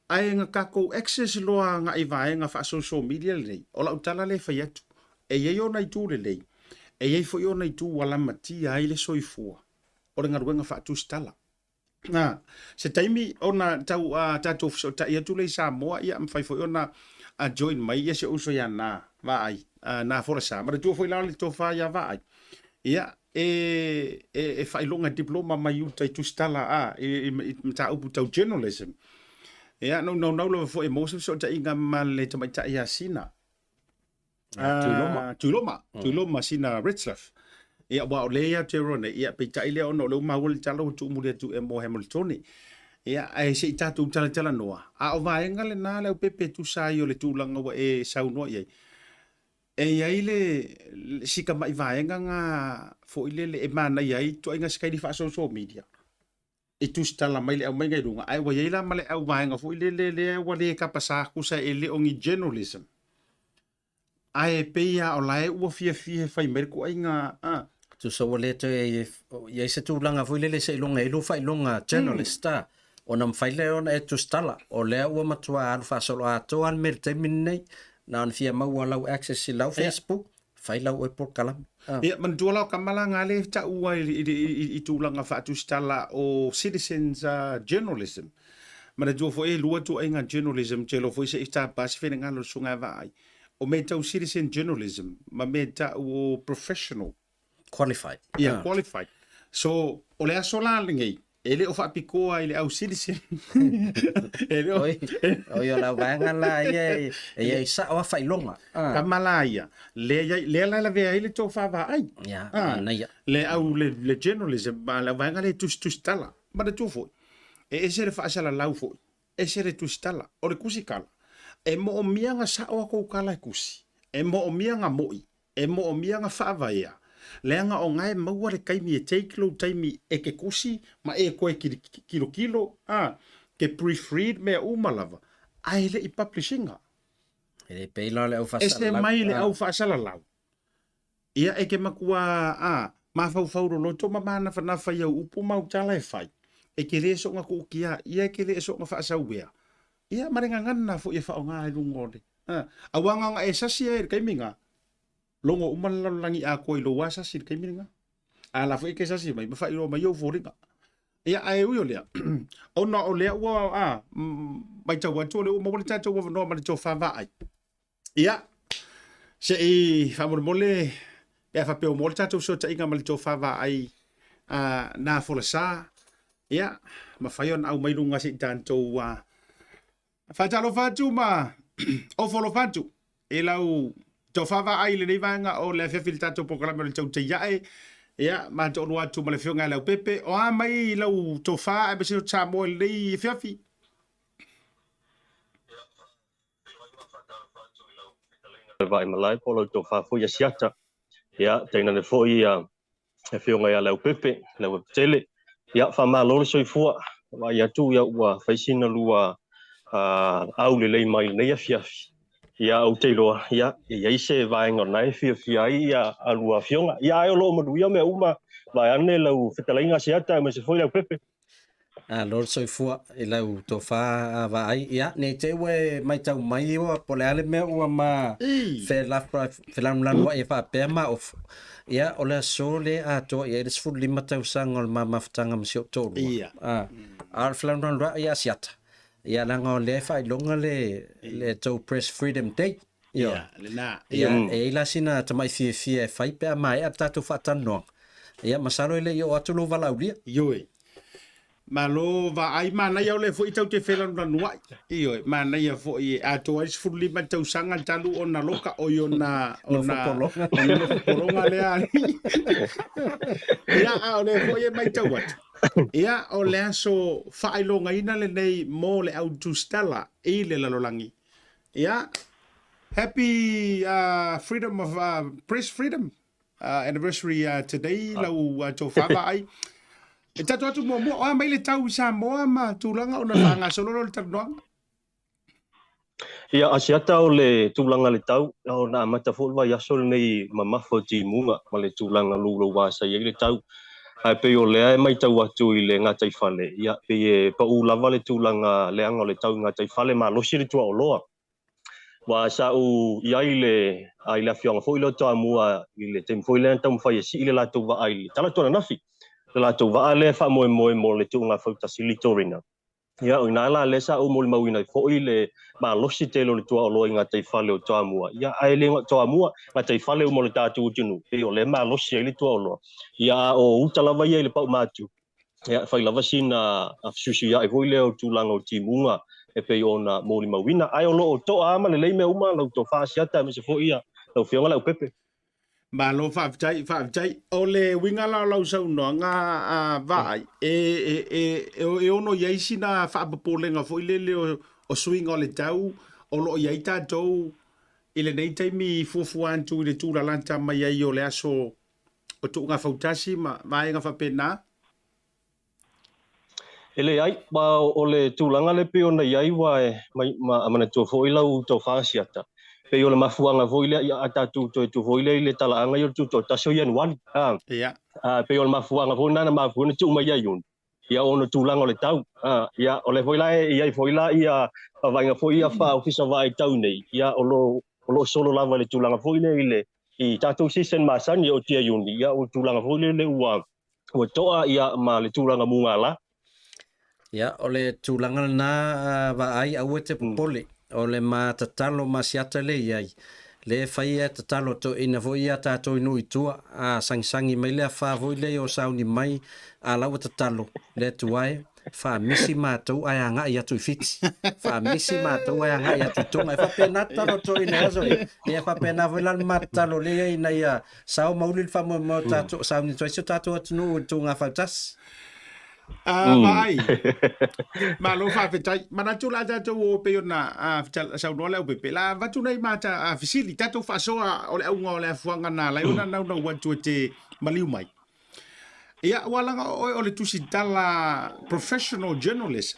Ae na tatou access loa agai i vaega faa-social media lenei, o lau tala lea e fai atu, e i ai ona itu lelei, e i ai foi ona itu ua lamatia ai le soifua o le galuega faatusitala. A, se taimi ona tau a tatou fesootai atu lea i Samoa, ia mafai foi ona join mai ia si ou uso ia Na Vaai, Na Folasa. Manatua foi la o le tofa ia Vaai. Ia, e, e, e faailoga diploma mai uta i tusitala a, i, i, i mataupu tau journalism. Ia, na ou naunau lava foi e maua se fesootaiga ma le tamaitai ia Sina. Tuiloma. Tuiloma, Tuiloma Sina Retzlaff. Ia, aua o lea i Aotearoa nei, ia, peitai lea ona o lea ua maua le tala ua tuumuli atu e mo Hamiltone. Ia, ae se i tatou talatalanoa, a o vaega lena Leaupepe e tusa ai o le tulaga ua e saunoa i ai. E i ai le si tamai vaega na foi lele e manaia ai ituaiga sikaili faa-social media i tusitala mai le aumaiga i luga, ae ua i ai la ma le au vaega foi lele lea ua le tapasā tusa e le o ni journalism. Ae pei lava o la e ua fiafia e fai mai le ituaiga a. Tusa ua le toe i ai se tulaga foi lele seiloga e i ai lou faailoga journalist a, ona mafai lea ona e tusitala, o lea ua matua alu faasoloatoa le mea i le taimi lenei, na ona fia maua lau access i lau Facebook, fai lau oe polokalame. Ia, manatua la o tama la na lea e taua i tulaga faatusitala o citizens journalism. Manatua foi e lua ituaiga journalism, ou te iloa foi se i tapa se finagalo o le susuga ia Vaai. O mea tau citizen journalism ma mea tau o professional. Qualified. Ia, qualified. So, o le aso la lenei, e le o faapitoa i le au citizen. E le o... Oi, oi o lau vaega la ia e i ai sao a faailoga. Tama la ia, lea iai, lea la e lavea ai le tofa vaai. Ia, manaia. Le au le, le journalism, ma le vaega lea e tusitusi tala. Manatua foi, e ese le faasalalau foi, ese le tusitala. O le tusitala, e moomia na sao a tou tala e tusi, e moomia na moi, E moomia na faavaea, leaga o na e maua le taimi e take lou taimi e te tusi ma e toe kilokilo a, te proofread mea uma lava, ae le i publish ina. E le pei la o le au faasalalau. Ese mai le au faasalalau. Ia e te matua a, mafaufau loloto ma manafanafa i au upu ma au tala e fai, e te le soona tuukia, ia e te le soona faasauea. Ia ma le gagana foi e faaaoga i luga o le A, aua na ona e sasi ai i le taimi lena, logo uma le lalolagi atoa i lou asasi i le taimi lena. A la foi e te sasi mai ma faailoa mai ou foliga. Ia, ae ui o lea, ona o lea ua a, matau atu o lea ua maua le tatou avanoa ma le tofa vaai. Ia, se i faamolemole pe a faapea ua maua le tatou fesootaiga ma le tofa vaai a, na folasa, ia, mafai ona aumai luga se i tatou a, Faatalofa atu ma ofo alofa atu i lau tofa vaai i lenei vaega o le afiafi i le tatou polokalame o le Tautai Ae. Ia, ma toalua atu ma le afioga ia Leaupepe. O a mai lau tofa aemaise o Samoa i lenei afiafi? Le Vaaimalae po o lau tofa foi Asiata. Ia, tainane foi ia le afioga ia Leaupepe, Leaupepe Ia, faamalo le soifua. Vaai atu ia ua fai sina lua au lelei mai lenei afiafi. Ia, ou te iloa, ia, e i ai se vaega o lena e fiafia ai ia a lua afioga. Ia, ae o lo o manuia mea uma, vaeane lau fetalaiga Asiata aemaise foi Leaupepe. Malo le soifua i lau tofa vaai. Ia, ne i te i ua e matau mai ua po o le a le mea ua ma felanulanuai e faapea ma ofo. Ia, o le aso lea atoa i ai le 15 tausaga o le ma mafutaga ma si ou toalua. Ia. A o le felanulanuai ia Asiata. Ia, leaga o lea e faailoga le, le tou Press Freedom Day. Ia, lena. Ia, e i ai la sina tamai fiafia e fai pe a maea le tatou faatalanoaga. Ia, masalo e le i oo atu lou valaaulia. Ioe. Malo vaai, manaia o lea foi tau te felanulanuai. Ioe, manaia foi e atoa ai 15 tausaga talu ona loka oi ona ona Nofopologa. ona nofopologa lea. Ia, a o lea foi e matau atu. Ia, o le aso faailogaina lenei mo le au tusitala i le lalolagi. Ia, happy freedom of press freedom anniversary today lau tofa vaai. E tatou atu muamua, o a mai le tau i Samoa ma tulaga ona faagasolo lea o le talanoaga. Ia, Asiata o le tulaga le tau, ona amata foi le vaiaso lenei mamafa o timuga ma le tulaga louloua sa i ai le tau. Ae pei o lea e matau atu i le gataifale, ia, pei e pau lava le tulaga leaga o le tau i gataifale, malosi le tuaoloa. Aua sa ou i ai i le, i le afioaga foi lea o Toamua i le taimi foi lea na taumafai e sii le latou vaa i le talaatu ananafi, le latou vaa lea e faamoemoe mo le tuuga fautasi Litorina. Ia, o i ina la lea sa ou molimauina ai foi le malosi tele o le tuaoloa i gataifale o Toamua. Ia, ae le na o Toamua, gataifale uma o le tatou atunuu, pei o lea e malosi ai le tuaoloa. Ia, a o uta lava ia i le paumatu, ia, e fai lava sina fesuisuiai foi lea o tulaga o timuga e pei ona molimauina. Ae o lo o toa lava ma lelei mea uma lau tofa Asiata aemaise foi lau Afioga Leaupepe. Malo faafetai, faafetai. O le uiga la o lau saunoaga a Vaai, e, e, e, e ono i ai sina faapopolega foi lele o, o suiga o le tau o lo o i ai tatou i lenei taimi i fuafua atu i le tulalata mai ai o le aso o Tuugafautasi ma vaega faapena. E leai, ma o le tulaga lea pei ona i ai ua e mai, ma manatua foi lau tofa Asiata, pei o le mafuaaga foi lea, ia, a tatou toe tu foi lea i le talaaga ia o le tutoatasi o Ianuari, a, Ia. a, pei o le mafuaaga foi lena na mafua ai ona tuu mai ia Iuni, ia ona tulaga o le tau, a, ia, o lea foi la e i ai foi la ia vaaiga foi ia faa-ofisa vaai tau nei, ia, o lo, o lo o solo lava i le tulaga foi lea i le, i tatou season masani o tia Iuni, ia, o le tulaga foi lele ua, ua toa ia ma le tulaga mugala. Ia, o le tulaga lena vaai aua e te popole. O le ma tatalo ma siata le i ai. Le fai e tatalo toeaina foi ia tatou i nuu i tua, a sagisagi mai le afa foi lea o sauni mai, a la ua tatalo le Atua e, faamisi matou ae agai atu i Fiti. Faamisi matou ae agai atu i Tonga. E faapena tatalo toeaina i aso ia. Ia e faapena foi la le ma tatalo lea i ai ina ia Sao ma uli le faamoemoe o tatou, sauni atu ai si o tatou atunuu i le tuugafautasi. A, vaai. Malo faafetai. Manatu la tatou o pei ona saunoa le aupepe. La avatu nei ma ta fesili, tatou faasoa o le auga o le afuaga na ala ai ona naunau atu e te maliu mai. Ia, ua laga o oe o le tusitala professional journalist,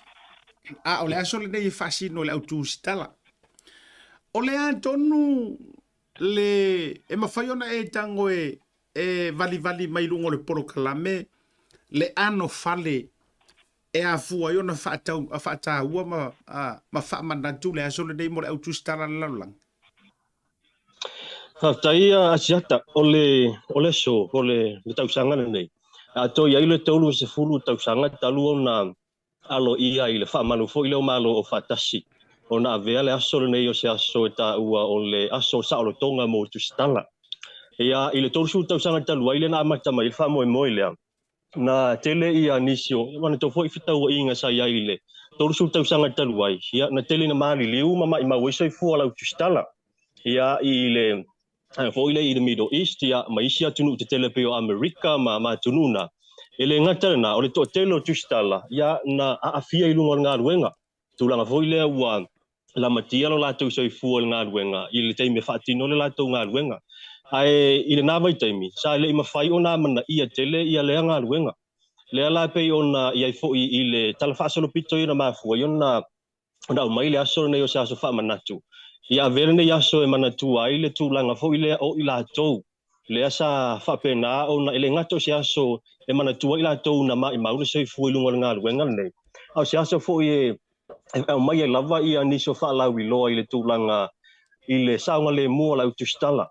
a o le aso lenei e faasino i le au tusitala. O le a tonu le e mafai ona e tago e e valivali mai luga o le polokalame le ano fale e afua ai ona faatau, faataua ma, a, ma faamanatu le aso lenei mo le au tusitala a le lalolagi? Faafetai Asiata, o le, o le aso, o le, le tausaga lenei. Atoa i ai le 30 tausaga talu ona aloaia i le faamalu foi lea o Malo Aufaatasi ona avea le aso lenei o se aso e taua o le aso o saolotoga mo tusitala. Ia, i le 30 tausaga talu ai lea na amata mai ai le faamoemoe lea, na tele ia nisi o manatua foi fetauaiga sa i ai i le 30 tausaga talu ai, ia, na tele ina maliliu ma maimau ai soifua o lau tusitala. Ia, i le foi lea i le Middle East, ia, ma isi atunuu tetele pei o Amerika ma atunuu na. E le gata lena, o le toatele o tusitala, ia, na aafia i luga o le galuega. Tulaga foi lea ua lamatia lo latou soifua i le galuega i le taimi e faatino le latou galuega. Ae i lena vaitaimi, sa le i mafai ona amanaia tele ia lea galuega. Lea la pei ona i ai foi i le tala faasolopito ia na mafua ai ona aumai le aso lenei o se aso faamanatu. Ia avea lenei aso e manatua ai le tulaga foi lea o i latou lea sa faapena ona e le gata o se aso e manatua ai latou na maimau le soifua i luga o le galuega lenei, a o se aso foi e aumai ai lava ia nisi o faalauiloa i le tulaga i le saogalemu o le au tusitala.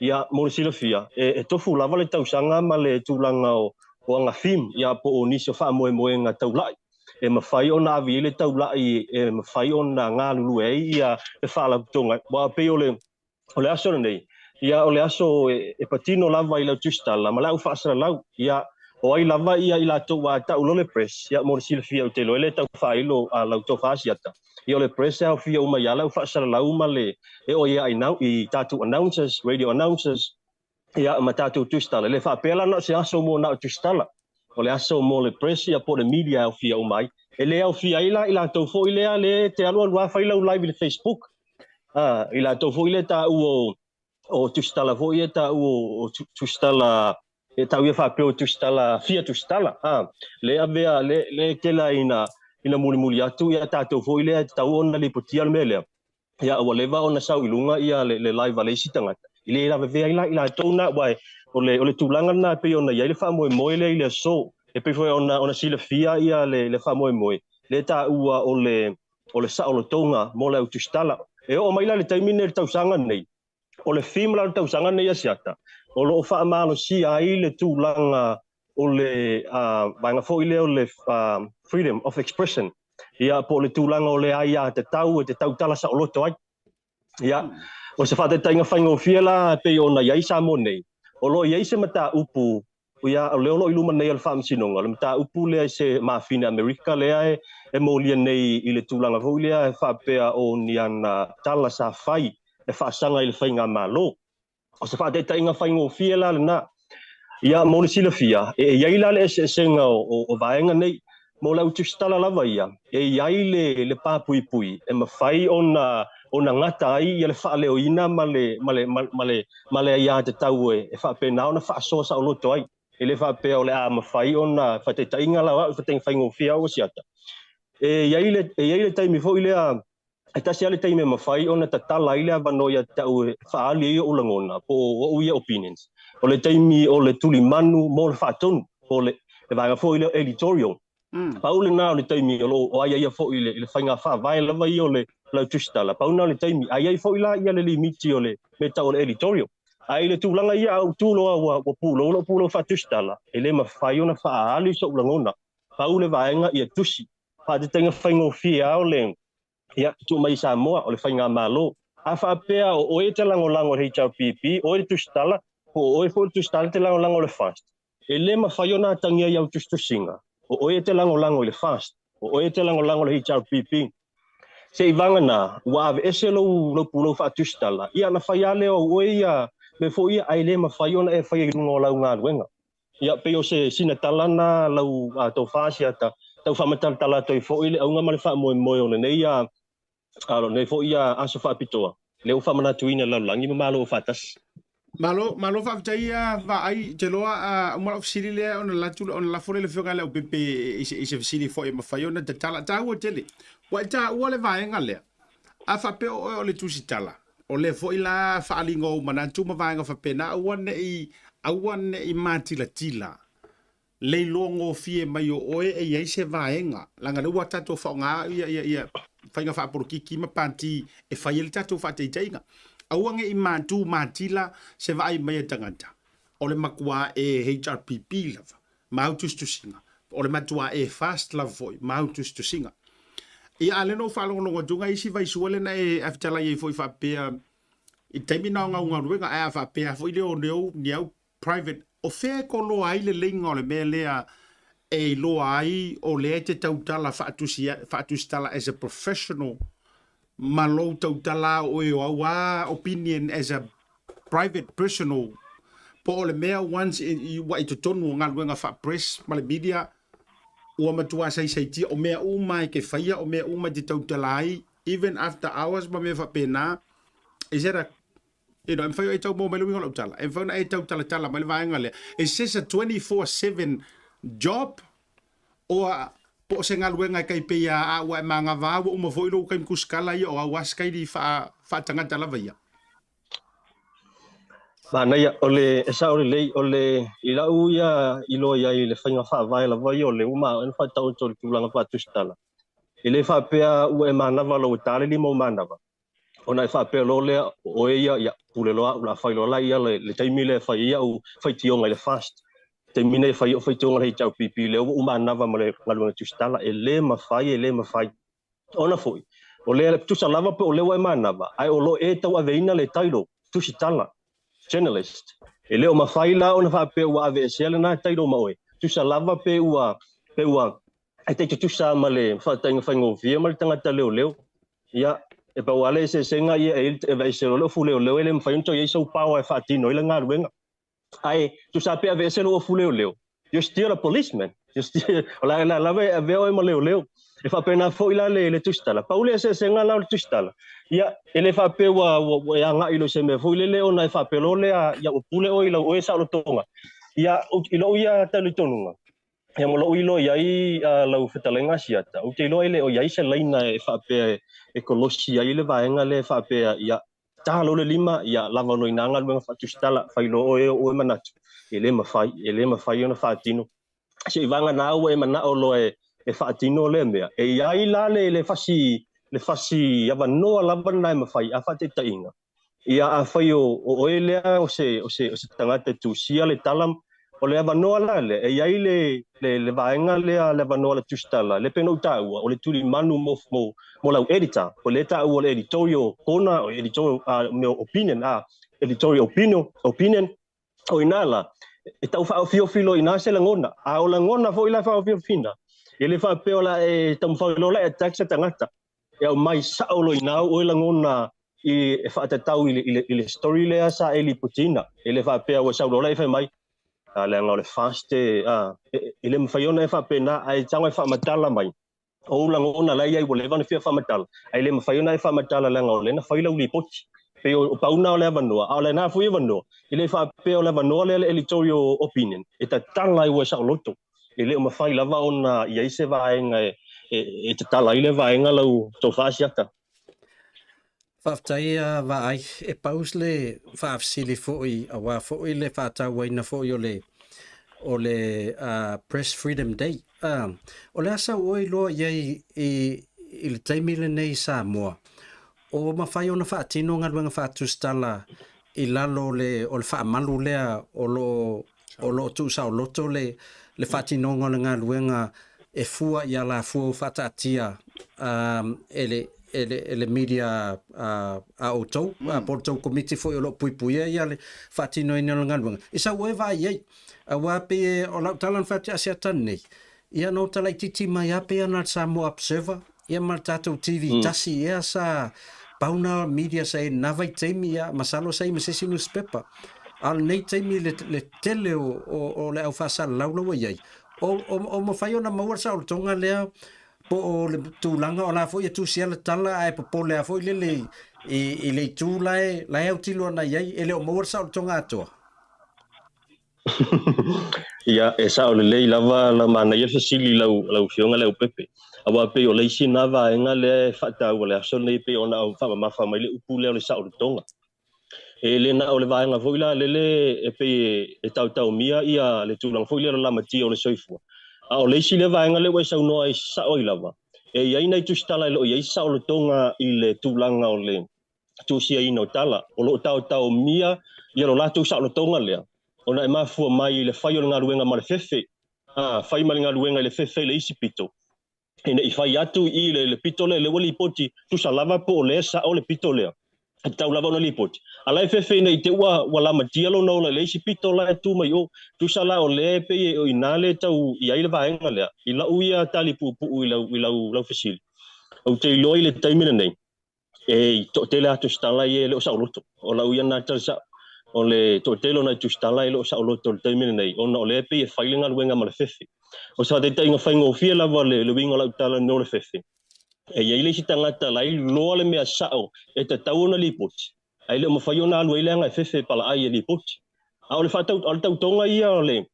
Ia, mo le silafia, e tofu lava le tausaga ma le tulaga o agafim, ia, po o nisi o faamoemoega taulai e mafai ona ave i ai le taulai e mafai ona galulue ai ia le faalapotopotoga. Aua pei o le O le aso lenei, ia o le aso e patino lava i lau tusitala ma lau faasalalau. Ia, o ai lava ia i latou ua tau loa le press, ia mo le silafia ou te iloa e le tau faailo a lau tofa Asiata. Ia o le press e aofia uma ai lava lau faasalalau ma le e oo i tatou announcers, radio announcers, ia ma tatou tusitala. E le faapea la na o se aso mo na o tusitala. O le aso mo le press ia po o le media e aofia uma ai. E le aofia ai la i latou foi lea le te alualu lava fai lau live i le Facebook. A, i latou foi lea taua o tusitala foi ia taua o tusitala e tau ia faapea o tusitala fia tusitala. A, le avea le tele ina mulimuli atu ia tatou foi lea e tatau ona lipotia le mea lea. Ia, ua leva ona sau i luga ia le live a le isi tagata, e le lavevea ai la i latou na, aua o le tulaga lena e pei ona i ai le faamoemoe lea i le aso. E pei foi ona silafia ia le faamoemoe lea e taua o le saolotoga mo le au tusitala. E oo mai la i le taimi lenei i le tausaga lenei, o le theme la o le tausaga lenei Asiata, o lo o faamalosia ai le tulaga o le vaega foi lea o le freedom of expression, ia, po o le tulaga o le aiatatau e te tautala saoloto ai. Ia, o se faataitaiga faigofie la pei ona i ai Samoa nei, o lo o i ai se mataupu, ia, o lea o lo o i luma nei o le Faamasinoga, o le mataupu lea i se mafine Amerika lea e molia nei i le tulaga foi lea e faapea o ni ana tala sa fai e faasaga i le faigamalo. O se faataitaiga faigofie la lena. Ia, mo le silafia, e i ai la le eseesega o vaega nei. Mo le au tusitala lava ia, e i ai le papuipui e mafai ona gata ai ia le faaleoina ma le aiatatau e faapena ona faasoa saoloto ai. E le faapea o le a mafai ona faataitaiga la o au, faigofie au Asiata. E i ai le taimi foi lea, e tasi lava le taimi e mafai ona tatala ai le avanoa ia te au e faaali ai ou lagona po o ou ia opinions. O le taimi o le tulimanu mo le faatonu, po o le vaega foi lea o editorial. Pau lena o le taimi o lo o aiaia foi i le faiga faavae lava ia o le lau tusitala, pau lena o le taimi. A i ai foi la ia le limiti o le mea tau o le editorial. Ae i le tulaga ia a ou tu loa ua pulou lou pulou faatusitala, e le mafai ona faaali sou lagona. Pau le vaega ia tusi. Faataitaiga faigofie lava o le, ia, tuu mai i Samoa, o le faigamalo. A faapea o oe e te lagolago i le HRPP, oe le tusitala, po o oe foi le tusitala e te lagolago i le FAST, e le mafai ona atagia i au tusitusiga, o oe e te lagolago i le FAST, o oe e te lagolago i le HRPP. Seiavagana, ua aveese lou pulou faatusitala, ia ona fai lava lea o oe ia mea foi ia, ae le mafai ona e faia i luga o lau galuega. Ia, pei o se sina tala na lau tofa Asiata, tau faamatalatala atu ai foi le auga ma le faamoemoe o lenei lenei foi aso faapitoa, lea ua faamanatuina e le lalolagi ma Malo Aufaatasi. Malo, malo faafetai ia Vaai, te loa a uma lau fesili lea ona latu ona lafo lea i le afioga ia Leaupepe i se fesili foi e mafai ona tatala. Taua tele. Ua e taua le vaega lea. A faapea o oe o le tusitala, O lea foi la faaaliga o ou manatu ma vaega faapena, aua ne i, aua ne i matilatila le iloa gofie mai o oe e i ai se vaega, leaga lea ua tatou faaaoga ia, ia, ia faiga faapolokiki ma pati e fai ai le tatou faataitaiga. Aua ne i matu matila se vaai mai a tagata, o le matua e HRPP lava. ma au tusitusiga. O le matuā e fast lava foi ma au tusitusiga. Ia, a o lea na ou faalogologo atu ai isi vaisua lea na e fetalai ai foi faapea i le taimi na o au galuega, ae a faapea foi lea o leo ni au private, o fea e koloa ai le leiga o le mea lea e iloa ai o lea e te tautala faatusi, faatusitala as a professional ma lou tautala o oe o au a opinion as a private personal, po o le mea once ua i totonu o galuega faa-press ma le media ua matua saisaitia o mea uma e te faia, o mea uma e te tautala ai even after hours ma mea faapena? Is that a e mafai e tau mai le uiga o lau tala, e mafai ona e tautalatala mai le vaega lea? Is this a 24/7 job o po o se galuega e tai pei a ua e magava ua uma foi lou taimi tusitala ia o au a sikaili faatagata lava ia? Manaia, o le e sao lelei, o le i lau ia iloa i ai i le faiga faavae lava ia o le uma ona faataoto o le tulaga faatusitala. E le faapea ua e manava lou e tā le 5 o manava. Ona e faapea loa lea, o e ia, ia, pule loa au, la fai loa la ia le taimi lea e fai ia au faitioga i le fast. Taimi nei e fai au faitioga le HRPP lea ua manava ma le galuega tusitala. E le mafai, e le mafai. Ona foi, o lea tusa lava pe o lea ua e manava, ae o lo e tauaveina le title tusitala, journalist. E le o mafai la ona faapea ua aveesea lena title ma oe. Tusa lava pe ua e te tutusa ma le faataiga faigofie ma le tagata leoleo. Ia, e pau ale eseesega ia e e vaese loa le ofu leoleo e le mafai ona toe i ai sou power e faatino ai le galuega. Ae tusa pe aveese lou ofu leoleo, you're still a policeman. You're still, o la la lava e avea oe ma leoleo. E faapena foi la le tusitala. Pau le eseesega la o le tusitala. Ia, e le faapea ua e agai lo se mea foi lele ona e faapea loa lea, ia ua pule oe i lau oe saolotoga. Ia, i lou ia talitonuga, ia ma lou iloa i ai lau fetalaiga Asiata, ou te iloa e le o i ai se laina e faapea e kolosi ai le vaega lea e faapea, ia, tā loa le 5, ia lava loa i ina galuega faatusitala, fai loa oe o oe manatu. E le mafai, e le mafai ona faatino. Se i vagana ua e manao loa e faatino lea mea. E i ai la le fasi avanoa lava lena e mafai, a faataitaiga. Ia afai o oe lea o se tagata e tusia le tala, o le avanoa la lea, e i ai le vaega lea, le avanoa le tusitala, le pei ona ou taua, o le tulimanu mo lau editor, o le taua le editorial corner, o editorial mea opinion, editorial opinion, o ina la, e tau faaofiofi loa ina se lagona. A o lagona foi la faaofiofina, e le faapea o la e taumafai loa la e attack se tagata. E aumai sao loa ina oe lagona i e faatatau i le story lea sa e lipotiina. E le faapea ua sau loa la e fai mai, a leaga o le fast e le mafai ona e faapena, ae tago e faamatala mai. O ou lagona la i ai ua leva ona fia faamatala, ae le mafai ona e faamatala leaga o lea na fai lau lipoti. Pei o pauna o le avanoa, a o lena foi avanoa, e le faapea o le avanoa lea le editorial opinion, e tatala ai ua saoloto. E le o mafai lava ona i ai se vaega e tatala ai le vaega lau tofa Asiata. Faafetai a vaai e paus le faafesili foi auā foi le faatauaina foi o le Press Freedom Day. O le asa oe iloa i ai i le taimi lenei i Samoa, o mafai ona faatino galuega faatusitala i lalo o le faamalu lea o lo o tuusaoloto le faatinoga o le galuega e fua i alafua ua faataatia e le media a outou po o le tou komiti foi o lo o puipuia ia le faatinoina o le galuega. I sau oe vaai ai, auā pei o lau tala na fai atu Asiata nei, ia na o talaititi mai a pei ana le Samoa Observer ia ma le tatou TV tasi ea sa pauna media sa e na vaitaimi, ia masalo sa i ma se isi newspaper. A o lenei taimi le tele o le au faasalalau ua i ai. O mafai ona maua le saolotoga lea po o le tulaga o la foi e tusia le tala ae popole a foi lele i le itu la e autilo ana i ai e le o maua le saolotoga atoa? Ia, e sao lelei lava la manaia fesili lau afioga le Aupepe. Auā pei o le isi na vaega lea e faataua le aso nei pei ona au faamamafa mai le upu lea o le saolotoga. E le na o le vaega foi la lele e pei e tautaumia ia le tulaga foi lea o le lamatia o le soifua. A o le isi lea vaega lea ua e saunoa ai sao ai lava. E i ai nai tusitala e le o i ai saolotoga i le tulaga o le tusiaina o tala. O lo o taotaomia ia lo latou saolotoga lea, ona e mafua mai i le fai o le galuega ma le fefe. Fai ma le galuega i le fefe i le isi pito, ina i fai atu i le pito lea, lea ua lipoti, tusa lava po o lea sao le pito lea, e tatau lava ona lipoti. A la e fefe ina i te ua lamatia lona ola i le isi pito la e tu mai o. Tusa la o lea e pei o i ina le tau i ai le vaega lea, i lau ia tali puupuu i lau fesili. Ou te iloa i le taimi lenei, e toatele lava tusitala ia e le o saoloto. O lau ia lena tala sao. O le toatele o nai tusitala e le o saoloto i le taimi lenei, ona o lea e pei e fai le galuega ma le fefe. O se faataitaiga faigofie lava le uiga o lau tala i le mea o le fefe. E i ai le isi tagata la e iloa le mea sao e tatau ona lipoti, ae le o mafai ona alu ai leaga e fefe palaai e lipoti. A o le tautoga ia o le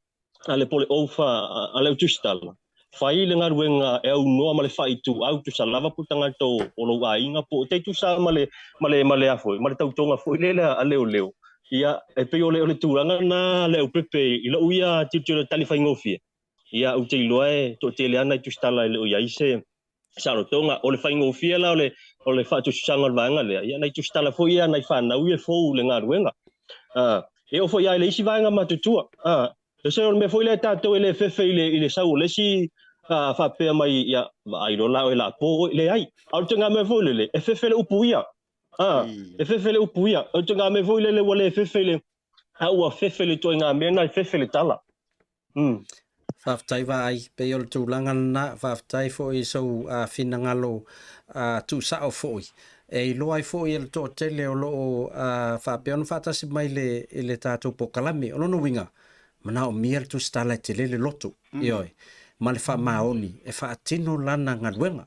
a le pole ofa a le au tusitala, fai le galuega e aunoa ma le faaituau, tusa lava po o tagata o lou aiga po o tai tusa ma le tautoga foi lea a leoleo. Ia, e pei o le tulaga na le aupepe i lau ia tilotilo tali faigofie. Ia, ou te iloa e toatele lava nai tusitala e le o i ai se saolotoga. O le faigofie la o le faatususaga o le vaega lea, ia nai tusitala foi ia nai fanau ia fou le galuega. E oo foi lava i le isi vaega matutua. E se o le mea foi lea tatou e le fefe i le sau o le isi faapea mai, ia, vaai loa la oe la po oe, leai. A o le ituaiga mea foi lele, e fefe le upu ia. E fefe le upu ia. O le ituaiga mea foi lele ua le fefe le, a ua fefe le ituaiga mea na e fefe le tala. Faafetai vaai, pei o le tulaga lena, faafetai foi i sou finagalo tuusao foi. E iloa ai foi e le toatele o loo faapea ona faatasi mai i le tatou polokalame. O lona uiga, manaomia le tusitala e tele le loto, ioe, ma le faamaoni e faatino lana galuega.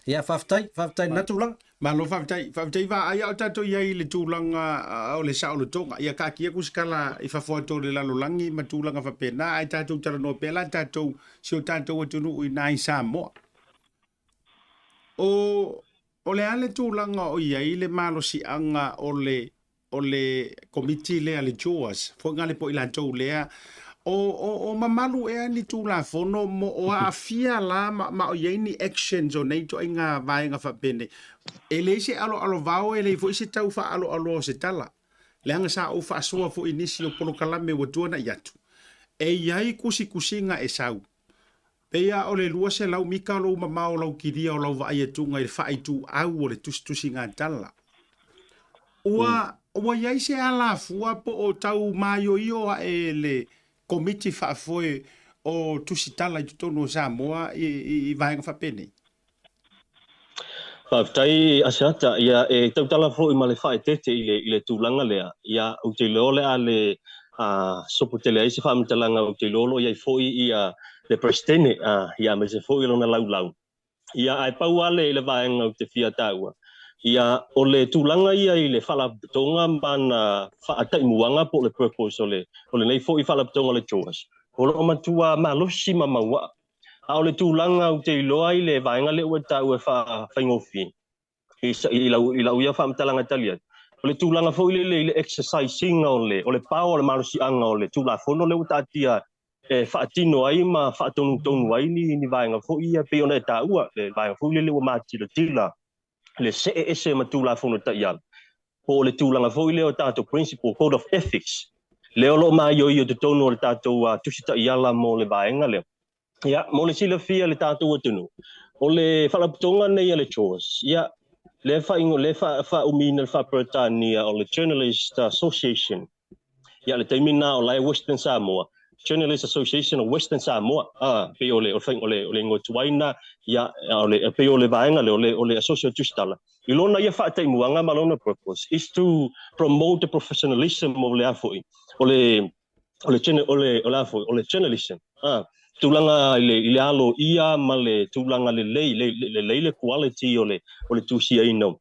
Ia, faafetai, faafetai lena tulaga. Malo faafetai, faafetai vaai a o tatou i ai i le tulaga o le saolotoga. Ia taatia tusitala i fafo atu o le lalolagi ma tulaga faapena, ae tatou talanoa pea la tatou si o tatou atunuu i na i Samoa. O le a le tulaga o i ai le malosiaga o le komiti lea le JOAS, foi nga le po i latou lea, o mamalu ea ni tulafono mo o aafia la ma o i ai ni actions o nei ituaiga vaega faapenei. E leai se aloalovao, e leai foi se tau faaaloaloa o se tala. Leaga sa ou faasoa foi i nisi o polokalame ua tuanai atu. E i ai tusitusiga e sau. Pei lava o le 200 mita lou mamao o lau kilia o lau vaai atuga i le faaituau o le tusitusiga tala. Ua i ai se alafua po o tau maioio ae le Komiti Faafoe o Tusitala i totonu o Samoa i vaega faapenei? Faafetai Asiata, ia e tautala foi ma le faaeteete i le tulaga lea. Ia ou te iloa o le a le sopo tele ai se faamatalaga, ou te iloa o lo o i ai foi ia le Peresetene, ia aemaise foi lona laulau. Ia ae pau lava le vaega ou te fia taua, ia o le tulaga ia i le faalapotopotoga ma ana faataimuaga po o le purpose o lenei foi faalapotopotoga o le JOAS, o lo o matua malosi ma mauaa. A o le tulaga ou te iloa i le vaega lea ua taua e faafaigofie i lau ia faamatalaga tali atu, o le tulaga foi lele i le exercise ina o le power o le malosiaga o le Tulafono lea ua taatia e faatino ai ma faatonutonu ai ni vaega foi ia pei ona e taua, le vaega foi lele ua matilatila le see ese ma Tulafono taiala, po o le tulaga foi lea o tatou principle code of ethics lea o lo o maioio i totonu o le tatou tusi taiala mo le vaega lea. Ia, mo le silafia le tatou atunuu, o le faalapotopotoga nei a le JOAS, ia, lea faaumiina le faa-Peretania o le Journalist Association. Ia, le taimi lena o la e Western Samoa, Journalist Association of Western Samoa, pei o le igoa tuai lena, ia, pei o le vaega lea, o le Associate Tusitala. I lona ia faataimuaga ma lona purpose is to promote the professionalism o le a foi, o le journalism. Tulaga i le alo ia ma le tulaga lelei, lelei le quality o le tusiaina.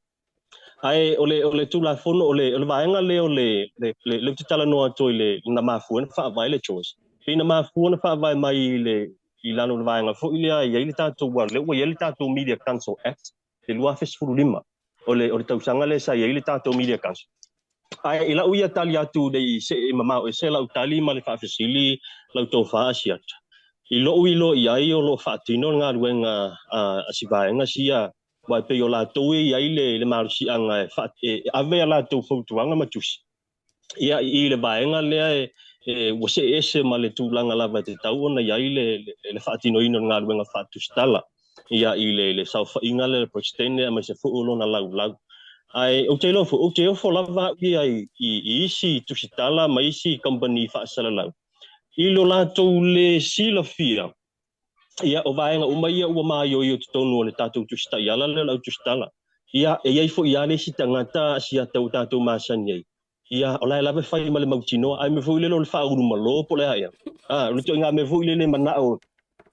Ae o le Tulafono, o le vaega lea o le ou te talanoa atu i le na mafua na faavae le JOAS. Pei na mafua na faavae mai i lalo o le vaega foi lea i ai le tatou, lea ua i ai le tatou Media Council Act i le 2015. O le tausaga lea sa i ai le tatou Media Council. Ae i lau ia tali atu nei se e mamao e se lau tali ma le faafesili lau tofa Asiata. I lou iloa i ai o lo o faatino le galuega a si vaega sia, aua e pei o latou e i ai le malosiaga e ave a latou fautuaga ma tusi. Ia i le vaega lea e ua see ese ma le tulaga lava e tatau ona i ai le faatinoina o le galuega faatusitala ia i le saofaiga lea a le Peresetene aemaise foi o lona laulau. Ae ou te iloa foi, ou te ofo lava au ia i isi tusitala ma isi kamupani faasalalau i lo latou le silafia ia o vaega uma ia ua maioio i totonu o le tatou Tusi Taiala lea o le Au Tusitala. Ia, e i ai foi lava le isi tagata asiata ua tatou masani ai, ia, o la e lava e fai ma le mautinoa, ae mea foi lele o le faaulumalo po o le a ea. A, o le ituaiga mea foi lele e manao,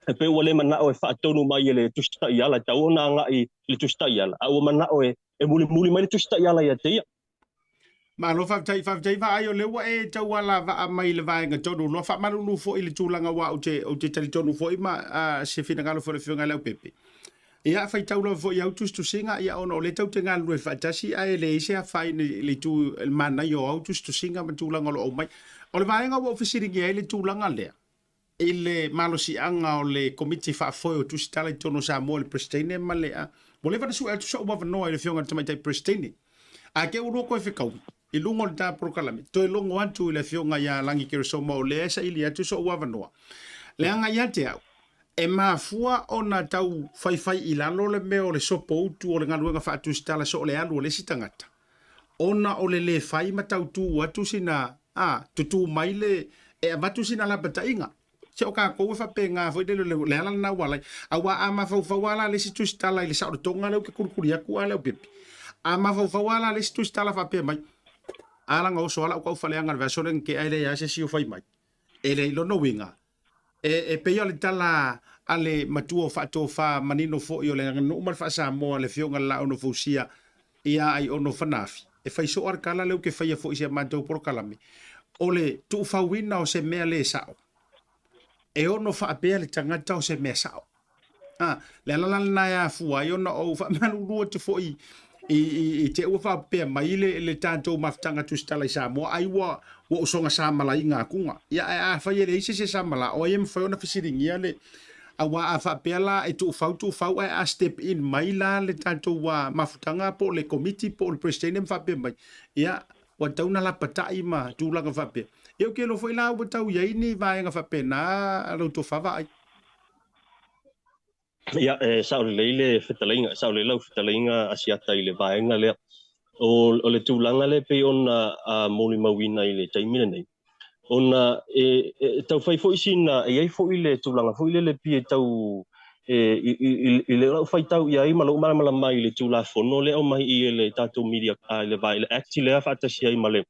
e pei ua le manao e faatonu mai e le Tusi Taiala, e tatau ona agai i le Tusi Taiala, a ua manao e mulimuli mai le Tusi Taiala ia te ia. Malo faafetai, faafetai Vaai o lea ua e tau alavaa mai i le vaega tonu loa, faamalulu foi i le tulaga aua ou te, ou te talitonu foi ma se finagalo foi o le Afioga ia Leaupepe. Ia, faitau lava foi i au tusitusiga, ia ona o lea tatou te galulue faatasi ae leai se afaina i le itu i le manaia o au tusitusiga ma tulaga o lo o aumai. O le vaega ua ou fesiligia ai le tulaga lea, i le malosiaga o le Komiti Faafoe o Tusitala i totonu o Samoa i le Peresetene ma le a. Ua leva ona sue atu so'u avanoa i le Afioga i le Tamaitai Peresetene. A te i ua lua toe fetaui i luga o le ta polokalame, toe logo atu i le Afioga ia Lagi Keresoma o lea e saili atu so'u avanoa. Leaga ia te au, e mafua ona tau faifai i lalo le mea o le sopoutu o le galuega faatusitala so o le alu a le isi tagata. ona o le lē fai ma tau tū atu sina, a, tutū mai le, e avatu sina lapataiga. Se o kākou e faapena foi lele, le ala lena ua ala ai. Aua a mafaufau lava la le isi tusitala i le saolotoga lea ou te kulikuli atu a Leaupepe, a mafaufau lava la le isi tusitala faapea mai, a laga oso lava lau taufaaleaga i le vaiaso lea na tea e leai lava se isi o fai mai. E leai, lona uiga, E pei o le tala a le matua o faatofa manino foi o le aganuu ma le faa-Samoa le Afioga i le Laau na Fausia ia Aiono Fanafi, e fai soo lava le tala lea ou te faia foi i si a matou polokalame, o le tuufauina o se mea le sao, e ono faapea le tagata o se mea sao. A, le ala la lena e afua ai ona ou faamalulu atu foi i te ua faapea mai le tatou mafutaga tusitala i Samoa, ai ua ou soga samalaina atuga. Ia, ae afai e leai se isi e samala, o ai e mafai ona fesiligia le, aua a faapea la e tuufau tuufau ae a step in mai la le tatou mafutaga po o le komiti po o le Peresetene ma faapea mai, ia, ua tatau ona lapatai ma tulaga faapea. Ia, ou te iloa foi la ua tau i ai ni vaega faapena lau tofa Vaai. Ia, e sao lelei le fetalaiga, e sao lelei lau fetalaiga Asiata i le vaega lea. O le tulaga lea pei ona molimauina i le taimi lenei, ona e tau fai foi sina, e i ai foi le tulaga foi lele pei e tau i le lau faitau i ai ma lou malamalama i le Tulafono lea e aumai i le tatou Media, i le Act lea faatasi ai ma le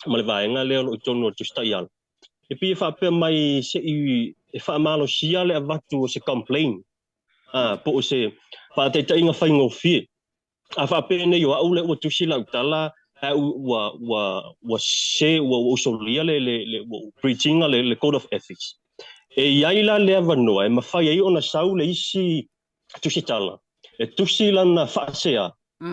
vaega lea o lo o i totonu o le Tusi Taiala. E pei e faapea mai se i e faamalosia le avatu o se complaint, po o se faataitaiga faigofie. A faapea nei o au lea ua tusi lau tala, ae ua se, ua ou solia le, ua ou breach ina le code of ethics. E i ai la le avanoa e mafai ai ona sau le isi tusitala e tusi lana faasea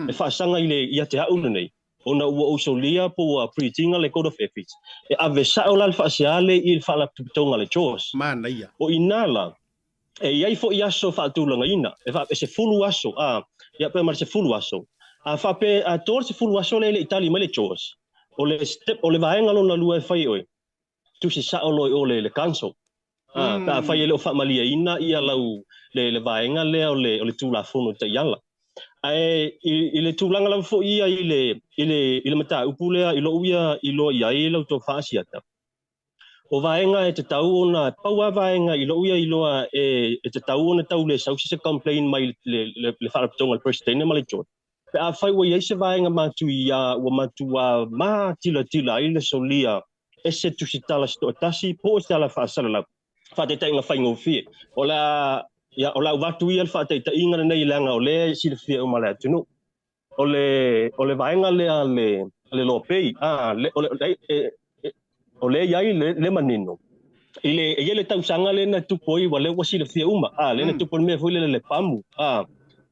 e faasaga i le ia te au lenei, ona ua ou solia po ua breach ina le code of ethics, e ave sao la le faasea le i le faalapotopotoga a le JAWS. Manaia. O i ina la, e i ai foi aso faatulagaina, e faapea e 10 aso, a, ia pe ma le 10 aso. A faapea a to le 10 aso lea e le i tali mai le JAWS, o le step, o le vaega lona lua e fai e oe, tusi sao loa i o le council. Pe afai e le o faamalieina ia lau le vaega lea o le Tulafono Taiala. Ae i le tulaga lava foi ia i le mataupu lea i lou ia iloa i ai lau tofa Asiata, o vaega e tatau ona, pau lava vaega i lou ia iloa e tatau ona tau le sau se complaint mai le Faalapotopotoga a le Peresetene ma le George, pe afai ua i ai se vaega matuia ua matua matilatila ai le solia e se tusitala se toatasi po o se ala faasalalau. Faataitaiga faigofie, o le a, ia, o le a ou avatu ia le faataitaiga lenei leaga o lea e silafia uma e le atunuu. O le vaega lea a le Lopei, a, le, o le, e, e, o lea e i ai le manino, i le, e i ai le tausaga lea na tupu ai, ua lea ua silafia uma, a, lea na tupu le mea foi lele le pamu, a,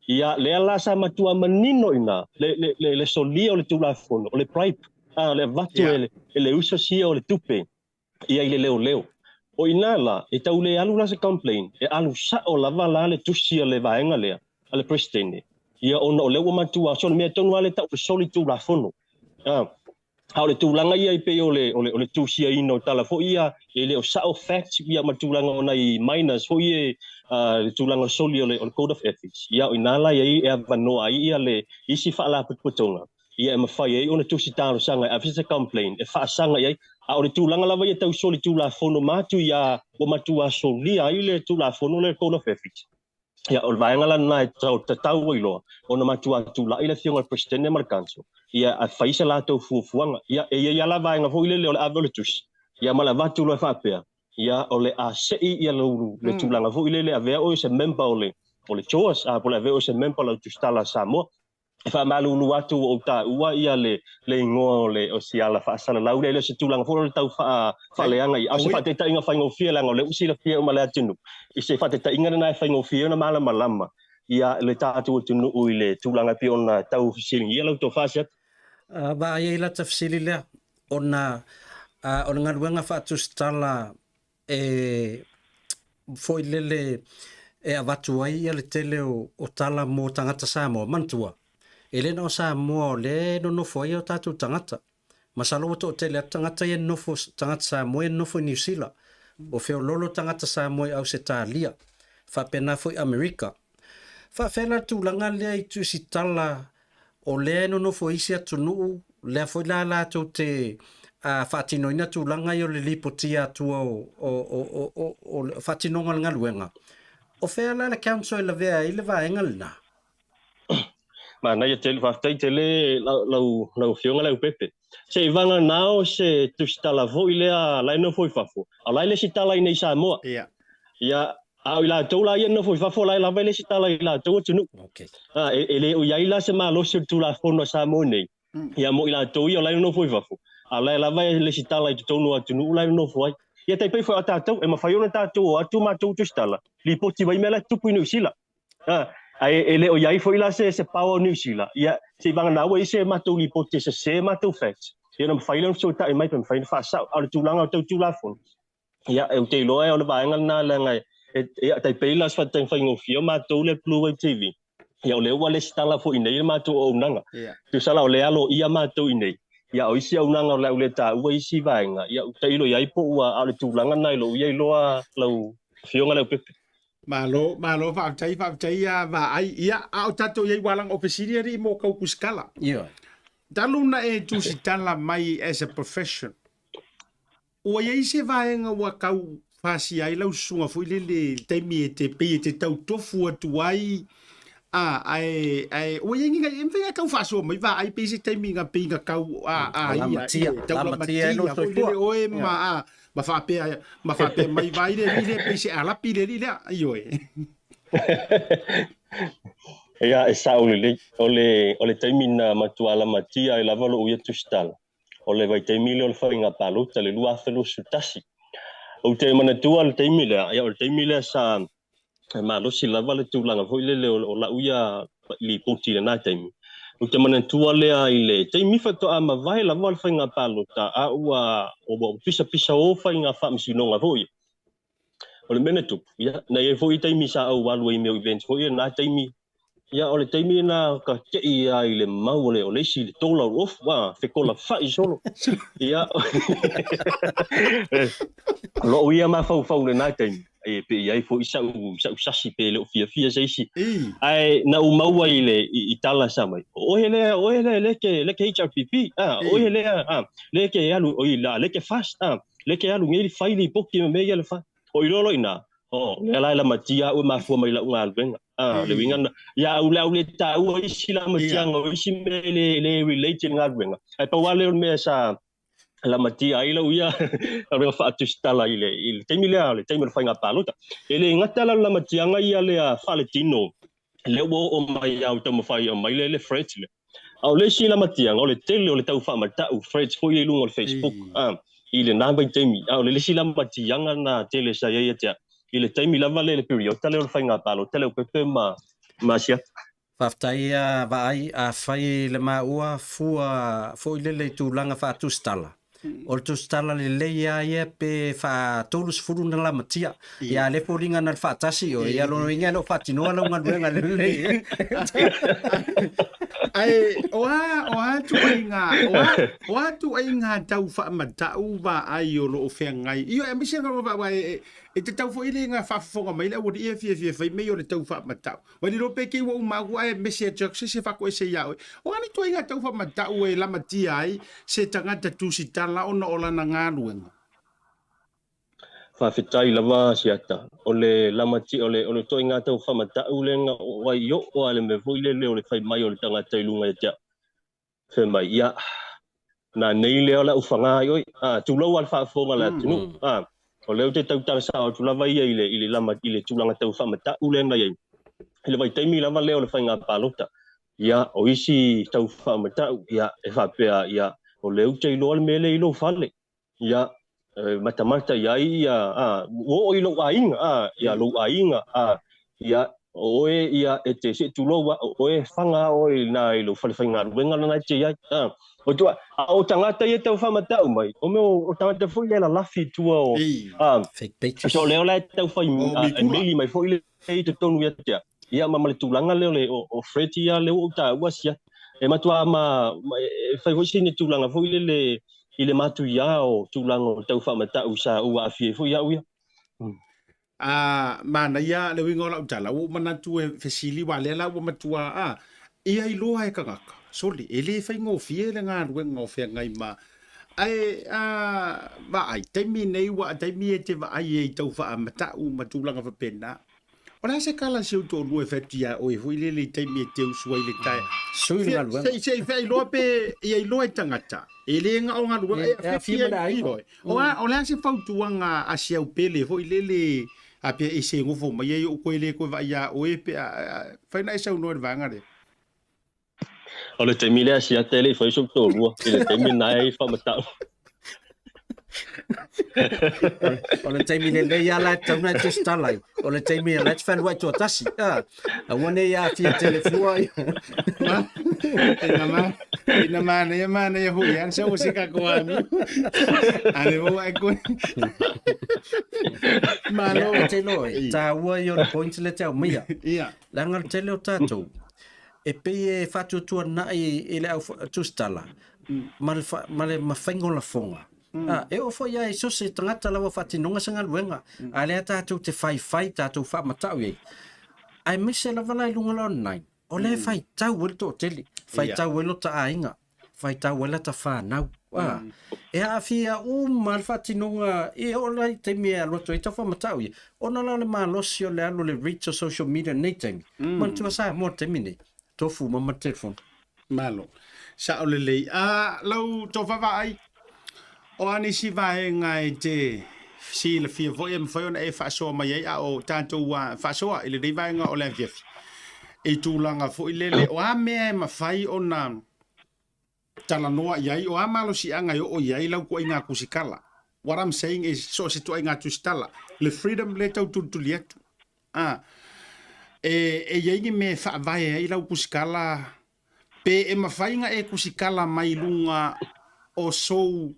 ia, lea la sa matua manino i ina, le solia o le Tulafono, o le bribe, a, le avatu e le uso sia o le tupe, ia i le leoleo. O ina la, e tau le alu la se complaint, e alu sao lava la le tusi a le vaega lea, a le Peresetene, ia ona o lea ua matua, so le mea tonu lava lea e tau le soli Tulafono. A, A o le tulaga ia e pei o le, o le, o le tusiaina o tala foi ia, e le o sao facts ia ma tulaga o nai minors foi ia, le tulaga soli o le, o le Code of Ethics. Ia, o i ina la i ai e avanoa ai ia le isi faalapotopotoga, ia e mafai ai ona tusi talosaga e ave se complaint e faasaga i ai. A o le tulaga lava ia tau soli tulafono ma atu ia ua matua solia ai le tulafono le Code of Ethics. Ia, o le vaega la lena e tatau ai loa ona matua tulai le afioga i le Peresetene ma le Council, ia a fai se latou fuafuaga. Ia, e i ai lava la vaega foi lele o le ave o le tusi, ia ma le avatu loa e faapea, ia o le a sei ia le tulaga foi lele avea oe o se member o le o le CHOAS, a po o le avea oe o se member o le Tusitala a Samoa. E faamalulu atu ua ou taua ia le le igoa o le o si ala faasalalau lea, e le o se tulaga foi o le tau faa faaleaga ia, a o se faataitaiga faigofie leaga o lea ua silafia uma e le atunuu i se faataitaiga lena e faigofie ona malamalama ia le tatou atunuu i le tulaga e pei ona tau fesiligia lau tofa Asiata. Vaai ai lata fesili lea, ona o le galuega faatusitala e foi lele e avatu ai ia le tele o, o tala mo tagata Samoa. Manatua, e le na o Samoa o lea e nonofo ai o tatou tagata. Masalo ua toatele atu tagata ia nonofo, tagata Samoa ia nonofo i Niu Sila. O feololo tagata Samoa i Ausetalia, faapena foi Amerika. Faafefea la le tulaga lea i tusitala o lea e nonofo i isi atunuu, lea foi la latou te faatinoina tulaga ia o le lipotia atua o, o, o, o, o, o le faatinoga o le galuega. O fea la le council e lavea ai le vaega lena? Manaia tele, faafetai tele lau, lau, lau afioga Leaupepe. Se i vagana o se tusitala foi lea la e nofo i fafo, a o la e le tusitala i nei Samoa. Ia. Ia, a o i latou la ia e nofo i fafo, la e lava e lesitala i latou atunuu. Okay. A, e, e le o i ai la se malosi o le Tulafono a Samoa nei, ia mo i latou ia o la e nonofo i fafo, a o la e lava e lesitala i totonu o atunuu la e nonofo ai. Ia tai pei foi o tatou, e mafai ona tatou o atu matou tusitala, lipoti mai mea la e tupu i Niu Sila. A, ae e le o i ai foi la se, se power o Niu Sila, ia se i vagana ua i se matou lipoti e sese matou facts, ia ona mafai lea ona fesootai mai pe mafai ona faasao. A o le tulaga o tau Tulafono, Ia, ou te iloa o le vaega lena leaga e, ia, tai pei la se faataitaiga faigofie o matou le Blue Wave TV. Ia, o lea ua lesitala foi i inei le matou auaunaga. Tusa la o lea aloaia matou i inei. Ia, o isi auaunaga o le a ou le taua isi vaega, ia, ou tailo i ai po ua, a o le tulaga lena i lou ia iloa lau Afioga Leaupepe. Malo, malo, faafetai, faafetai ia Vaai. Ia, a o tatou i ai ua laga o fesili alii mo kau tusitala. Ioe. Talu na e tusitala mai as a profession, Ua i ai se vaega ua tau fasia ai lau susuga foi lele i le taimi e te pei e te tau tofu atu ai, a, ae, ae ua i ai ni nai, e mafai ona tau faasoa mai vaai pei se taimi na pei na tau a, a ia, Lamatia, ia, tau lamatia ai lou lamatia foi soifua. lele oe ma, a, ma faapea, ma faapea mai vaai le alii lea pei se alapi le alii lea, ioe. Ia, e sao lelei. O le, o le taimi na matua lamatia ai lava lou ia tusitala, o le vaitaimi lea o le faiga palota le 2021. Ou te manatua le taimi lea, ia o le taimi lea sa malosi lava le tulaga foi lele o lau ia lipoti i lena taimi. Ou te manatua lea i le taimi faatoa mavae lava le faiga palota a ua ua pisapisa o faiga faamasinoga foi. O le mea na tupu, ia, na i ai foi taimi sa ou alu ai i mea o events foi ia i lena taimi. Ia, o le taimi lena ka tei lava i le mau o le, o le isi, le tola o le ofu, a, fekolafai solo. Ia, o lou ia mafaufau i lena taimi, e pe i ai foi sau, sau sasi pe le o fiafia se isi. Ae na ou maua i le, i, i tala sa mai, o oe lea, o oe lea, lea ke, lea ke HRPP, a, o oe lea, a, lea ke alu, oi, la, lea ke FAST, a, lea ke alu nei fai lipoti ma mea ia le fai. O iloa loa i ina, o, lea la e lamatia au e mafua mai lau galuega. A, le uiga lena. Ia au le au le taua isi lamatiaga o isi mea e le, le relate i le galuega. Ae pau lava lea o le mea sa lamatia ai lau ia galuega faatusitala i le, i le taimi lea, le taimi o le faiga palota. E le gata la o le lamatiaga ia lea faaletino, lea ua oo mai au taumafai e aumai le, le threats lea. A o le isi lamatiaga, o le tele o le tau faamatau threads foi ia i luga o le Facebook, a, i lena vaitaimi. A o le isi lamatiaga lena tele sa i ai ia te au, i le taimi lava lea i le piriota lea o le faiga palota lea o Pepe ma, ma Asiata. Faafetai a Vaai, afai le maua fua foi lele i tulaga faatusitala. O le tusitala lelei lava ia pe faa 30 na lamatia. Ia a le foliga na le faatasi o ia lona uiga e le o faatinoa lau galuega lelei. Ae o a o a tuaiga o a o a tuaiga tau faamatau vaai o lo o feagai. Ioe aemaise lava aua e e tatau foi le ga faafofoga mai le aualii e fiafia fai mai o le tau faamatau. Ua lilo pe kei ua uma aku ae mese atu aku se se faakoese iā oe. O a ni tuaiga tau faamatau e lamatia ai se tagata tusitala ona o lana galuega? Faafetai lava Siata. O le lamati o le o le toaiga tau faamatau lea na oo ai i oo a le mea foi lele o le fai mai o le tagata i luga ia te au. Fai mai, ia, na nei lea o le au fagā i oe. A, tulou a le faafofoga a le atunuu. A, o lea ou te tautala sao atu lava ia i le, i le lama, i le tulaga tau faamatau lea na i ai. I le vaitaimi lava lea o le faiga palota, ia, o isi tau faamatau, ia, e faapea, ia, o lea ou te iloa le mea lea i lou fale. Ia, e matamata i ai ia, a, ua oo i lou aiga, a, ia, lou aiga, a, ia, o oe, ia, e te, se i tulou a, o oe e faga a oe i na i lou fale faigaluega lana e te i ai, a. O tua, a o tagata ia e tau faamatau mai, o mea o, o tagata foi ia e lalafi i tua o, a, Fake pages. so o lea o la e tau fai, a, e meli mai foi le i totonu ia te au. Ia, ma, ma le tulaga lea o le, o, o Fred ia lea ua ou taua sia, e matua ma, ma e fai foi sina tulaga foi lele i le matuia o tulaga o tau faamatau sa ou aafia ai foi au ia. A manaia le uiga o lau tala, ua ou manatu e fesili aua lea la ua matua a ia iloa e tagata, sole, e le faigofie le galuega o feagai ma ae a vaai, taimi nei ua taimi e te vaai ai i tau faamatau ma tulaga faapena. O le a se kala si ou toalua e fai atu iā oe foi lele i taimi e te usu ai le tae. Sui le galuega. Se se i failoa pe ia iloa e tagata. E le ga o galuega e E afia ma le aiga. Ioe. O a o le a se fautuaga a si au pele foi lele a pea e se gofo mai ai ou koe le koe vaai iā oe pe a fai na e saunoa i le vaega lea. O le taimi lea siata e le i fai sou toalua i le taimi na e faamatau. O le taimi lelei lava la e tatau ona e tusitala ai. O le taimi la e te fealuai tuatasi. Ah, aua ne i aafia tele fua. Ina ma, ina manaia manaia hui an sa se ka ko ami. Ane mo ai ko. Malo. Ia, te loa, tāua i o le point le te au maia. Ia. Leaga le tele o tātou, e pei e faatuatuanai i le au tusitala ma le, ma le mafaiga o lafoga. A, e oo foi lava i so se tagata lava faatinoga se galuega, a lea tatou te faifai tatou faamatau i ai. Aemaise lava la i luga o le online, o lea e faitau ai le toatele, faitau ai lota aiga, faitau ai lata fanau. A, e aafia uma le faatinoga e oo la i taimi e alu atu ai tau faamatau ia, ona la o le malosi o le alu o le reach o social media i lenei taimi. Manatua Samoa i le taimi nei, tofu uma ma le telefoni. Malo. Sao lelei. A, lau tofa vaai, o a nisi vaega e te silafia foi e mafai ona e faasoa mai ai a o tatou faasoa i lenei vaega o le afiafi i tulaga foi lele, o a mea e mafai ona talanoa i ai, o a malosiaga e oo i ai lau tuaiga tusitala. What I'm saying is, so o se tuaiga tusitala, le freedom le tau tulituli atu. A, e i ai ni mea e faavae ai lau tusitala, pe e mafai na e tusitala mai luga o sou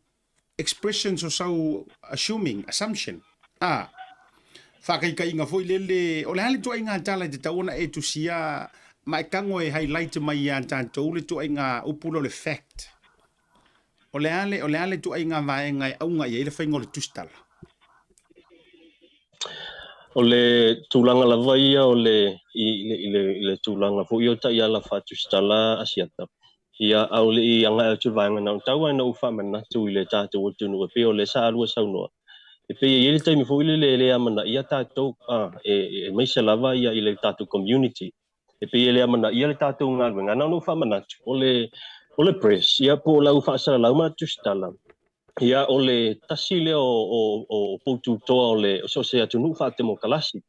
expressions o sau assuming, assumption. A, faataitaiga foi lele, o le a le tuaiga tala e tatau ona e tusia ma e tago e highlight mai ia tatou le tuaiga upu lea o le fact. O le a le, o le a le tuaiga vaega e auga i ai le faiga o le tusitala? O le tulaga lava ia o le, i, i, i le, i le tulaga foi o taiala faatusitala a Siata. Ia, a o le i agai atu i le vaega na o tau ai na ou faamanatu i le tatou atunuu e pei o lea sa alua saunoa. E pei e i ai le taimi foi lele e le amanaia tatou, a, e, aemaise lava ia i le tatou community. E pei e le amanaia le tatou galuega. Na ona ou faamanatu, o le, o le press, ia po o lau faasalalau ma tusitala, ia o le tasi lea o, o, o poututoa o le, o so o se atunuu faatemokalasi.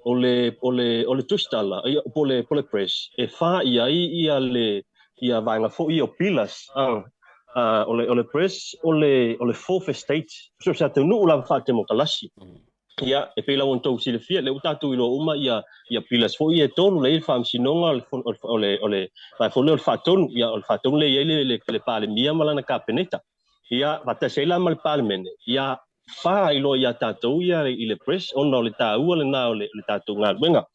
O le, o le, o le tusitala, ia, po o le, po o le press, e fā i ai ia le, ia vaega foi ia o pillars, a, a, o le, o le press, o le, o le fourth estate, so se atunuu lava faatemokalasi. Ia, e pei lava ona outou silafia, lea ua tatou iloa uma ia, ia pillars foi ia e tolu, lea e i ai le faamasinoga, o le, o le, o le, vaega foi lea o le faatonu, ia, o le faatonu lea e i ai le, le, le Palemia ma lana Kapeneta. Ia, faatasi ai la ma le Palemene, ia faailoa ia tatou ia i le press ona o le taua lena o le tatou galuega.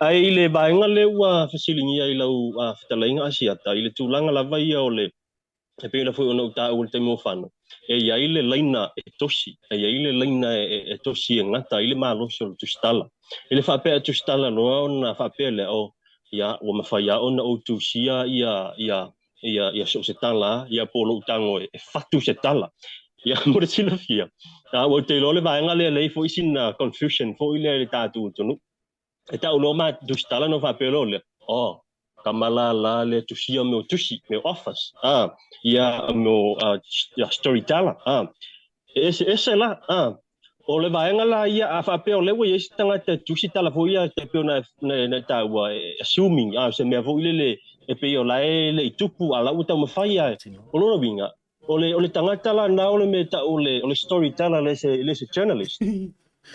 Ae i le vaega lea ua fesiligia i lau fetalaiga Asiata, i le tulaga lava ia o le, e pei ona foi ona ou taua i le taimi ua fano, e i ai le laina e tosi, e i ai le laina e tosi e gata ai le malosi o le tusitala. E le faapea e tusitala loa ona faapea lea, oh, ia, ua mafai lava ona ou tusia ia, ia, ia, ia so o se tala, ia po o lou tago e fatu se tala. Ia, mo le silafia, ua ou te iloa le vaega lea lea e i ai foi sina confusion foi lea i le tatou atunuu. E tau loa ma tusitala ona faapea loa lea, oh, tama lala le tusia mea o tusi, mea o offers, ah, ia mea o storyteller, ah. E eseese la, ah. O le vaega la ia, a faapea o lea ua i ai se tagata e tusi tala foi ia, e pei ona e taua, assuming, ah, o se mea foi lele e pei o la e le i tupu, a la ua taumafai lava. O lona uiga, o le, o le tagata la na o le mea e tau o le, o le storyteller le se, le se journalist.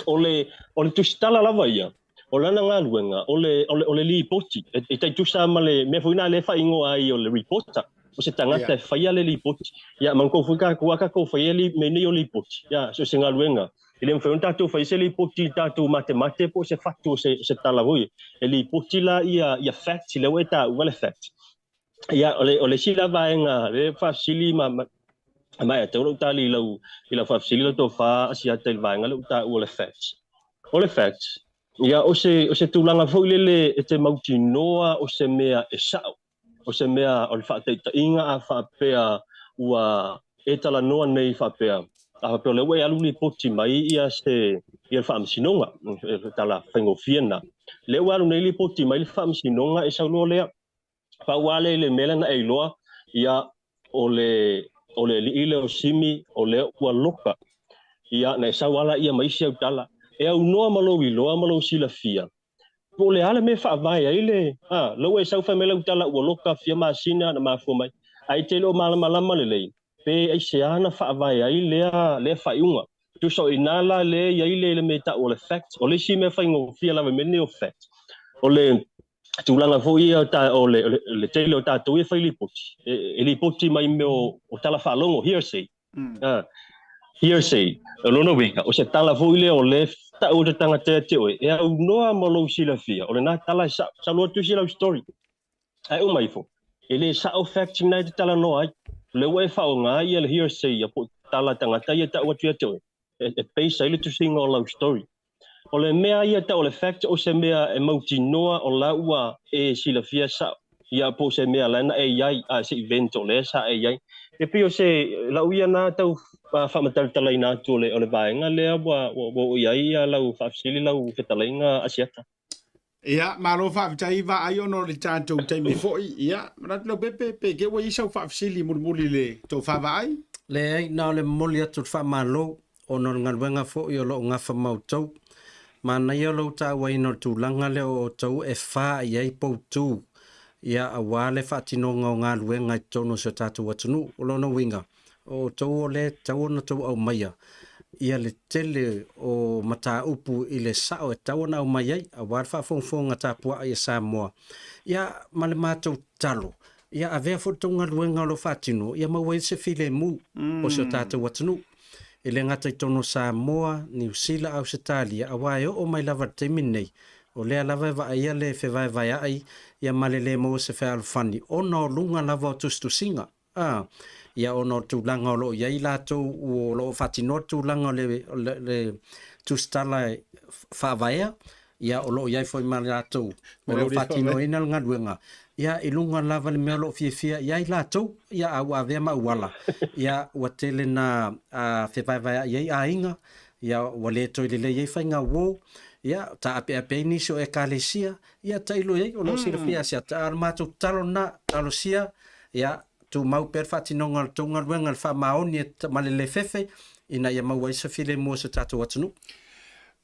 O le, o le tusitala lava ia, o lana galuega, o le, o le, o le lipoti. E, e taitusa ma le mea foi na lea e faaigoa ai o le reporter. O se tagata e faia le lipoti. Ia, manatua foi tatou a tatou faia li, mea nei o lipoti. Ia, so o se galuega. E le mafai ona tatou faia se lipoti i tatou matemate po o se fatu o se, o se tala foi. E lipoti la ia, ia facts, lea ua e taua le fact. Ia, o le, o le isi la vaega, lea e faafesili ma, ma, ma e tatau lou tali i lau, i lau faafesili lau tofa Asiata i le vaega lea ua taua o le facts. O le facts, ia, o se, o se tulaga foi lele e te mautinoa o se mea e sa'o, o se mea o le faataitaiga a faapea ua e talanoa nei faapea, a faapea o lea ua e alu lipoti mai ia se, ia le faamasinoga, tala faigofie lena. Lea ua alu nei lipoti mai le faamasinoga e sau loa lea, Pau lava lea i le mea lea na e iloa, ia, o le, o le alii lea o Simi, o lea ua loka. Ia, na e sau lava laia ma isi au tala. E aunoa ma lou iloa ma lou silafia, po o le a le mea e faavae ai le, a, lea ua e sau fai mai lau tala ua loka fia masina na mafua mai, ae e te le o malamalama lelei, pe aisea na faavae ai lea, lea faaiuga. Tusa o i ina la lea e i ai le, le mea e tau o le fact. O le isi mea faigofie lava i mea nei o fact, o le, tulaga foi ia o le, le tele o tatou ia fai lipoti, e lipoti mai mea o tala faalogo, hearsay. Hearsay, o lona uiga, o se tala foi lea o lea tau o te tagata ia te oe, e aunoa ma lou silafia, o lena tala e sa'o, sau loa tusi lau story. Ae uma ifo, e le sa'o facts na e te talanoa ai. O lea ua e faaaoga ia le hearsay ia po o tala tagata ia e tau atu ia te oe, e base ai le tusiga o lau story. O le mea ia tau o le fact o se mea e mautinoa o la ua e silafia sa'o ia po o se mea la na e i ai a se event o lea sa e i ai. E pei o se lau ia na tau faamatalatalaina atu o le o le vaega lea ua ua oo i ai ia lau faafesili lau fetalaiga Asiata. Ia, malo faafetai Vaai ona o le tatou taimi foi. Ia, manatu Leaupepe, pe ke ua i ai sau faafesili mulimuli i le tofa Vaai? Leai, na o le momoli atu o le faamalo ona o le galuega foi o lo o gafa ma outou. Manaia lou tauaina o le tulaga lea o outou e fa i ai poutu, ia, aua le faatinoga o galuega i totonu o si o tatou atunuu. O lona uiga, o outou o lea e tatau ona outou aumaia ia le tele o mataupu i le sao e tatau ona aumai ai, aua le faafogafoga tapuai a Samoa, ia, ma le matou tatalo, ia avea foi le tou galuega o lo o faatino, ia maua ai se filemu o si o tatou atunuu. E le gata i totonu o Samoa, Niu Sila, Ausetalia, aua e oo mai lava i le taimi lenei, o lea lava e vaaia le fevaevaea'i ia ma le lē maua se fealofani ona o luga lava o tusitusiga. A, ia ona o le tulaga o lo o i ai latou o lo o faatinoa le tulaga o le, le, le tusitala faavaea, ia o lo o i ai foi ma latou o lo o faatinoina le galuega, ia i luga lava le mea o lo o fiafia i ai latou, ia a ua avea ma auala, ia ua tele na fevaevaea'i ai aiga, ia ua le toe lelei ai faiga uo, ia taapeape ai nisi o ekalesia, ia tailo i ai o lo o silafia Asiata, a o le matou tatalo lena, talosia Ia, tumau pea le faatinoga o le tou galuega i le faamaoni ma le le fefe ina ia maua ai se filemu o si o tatou atunuu.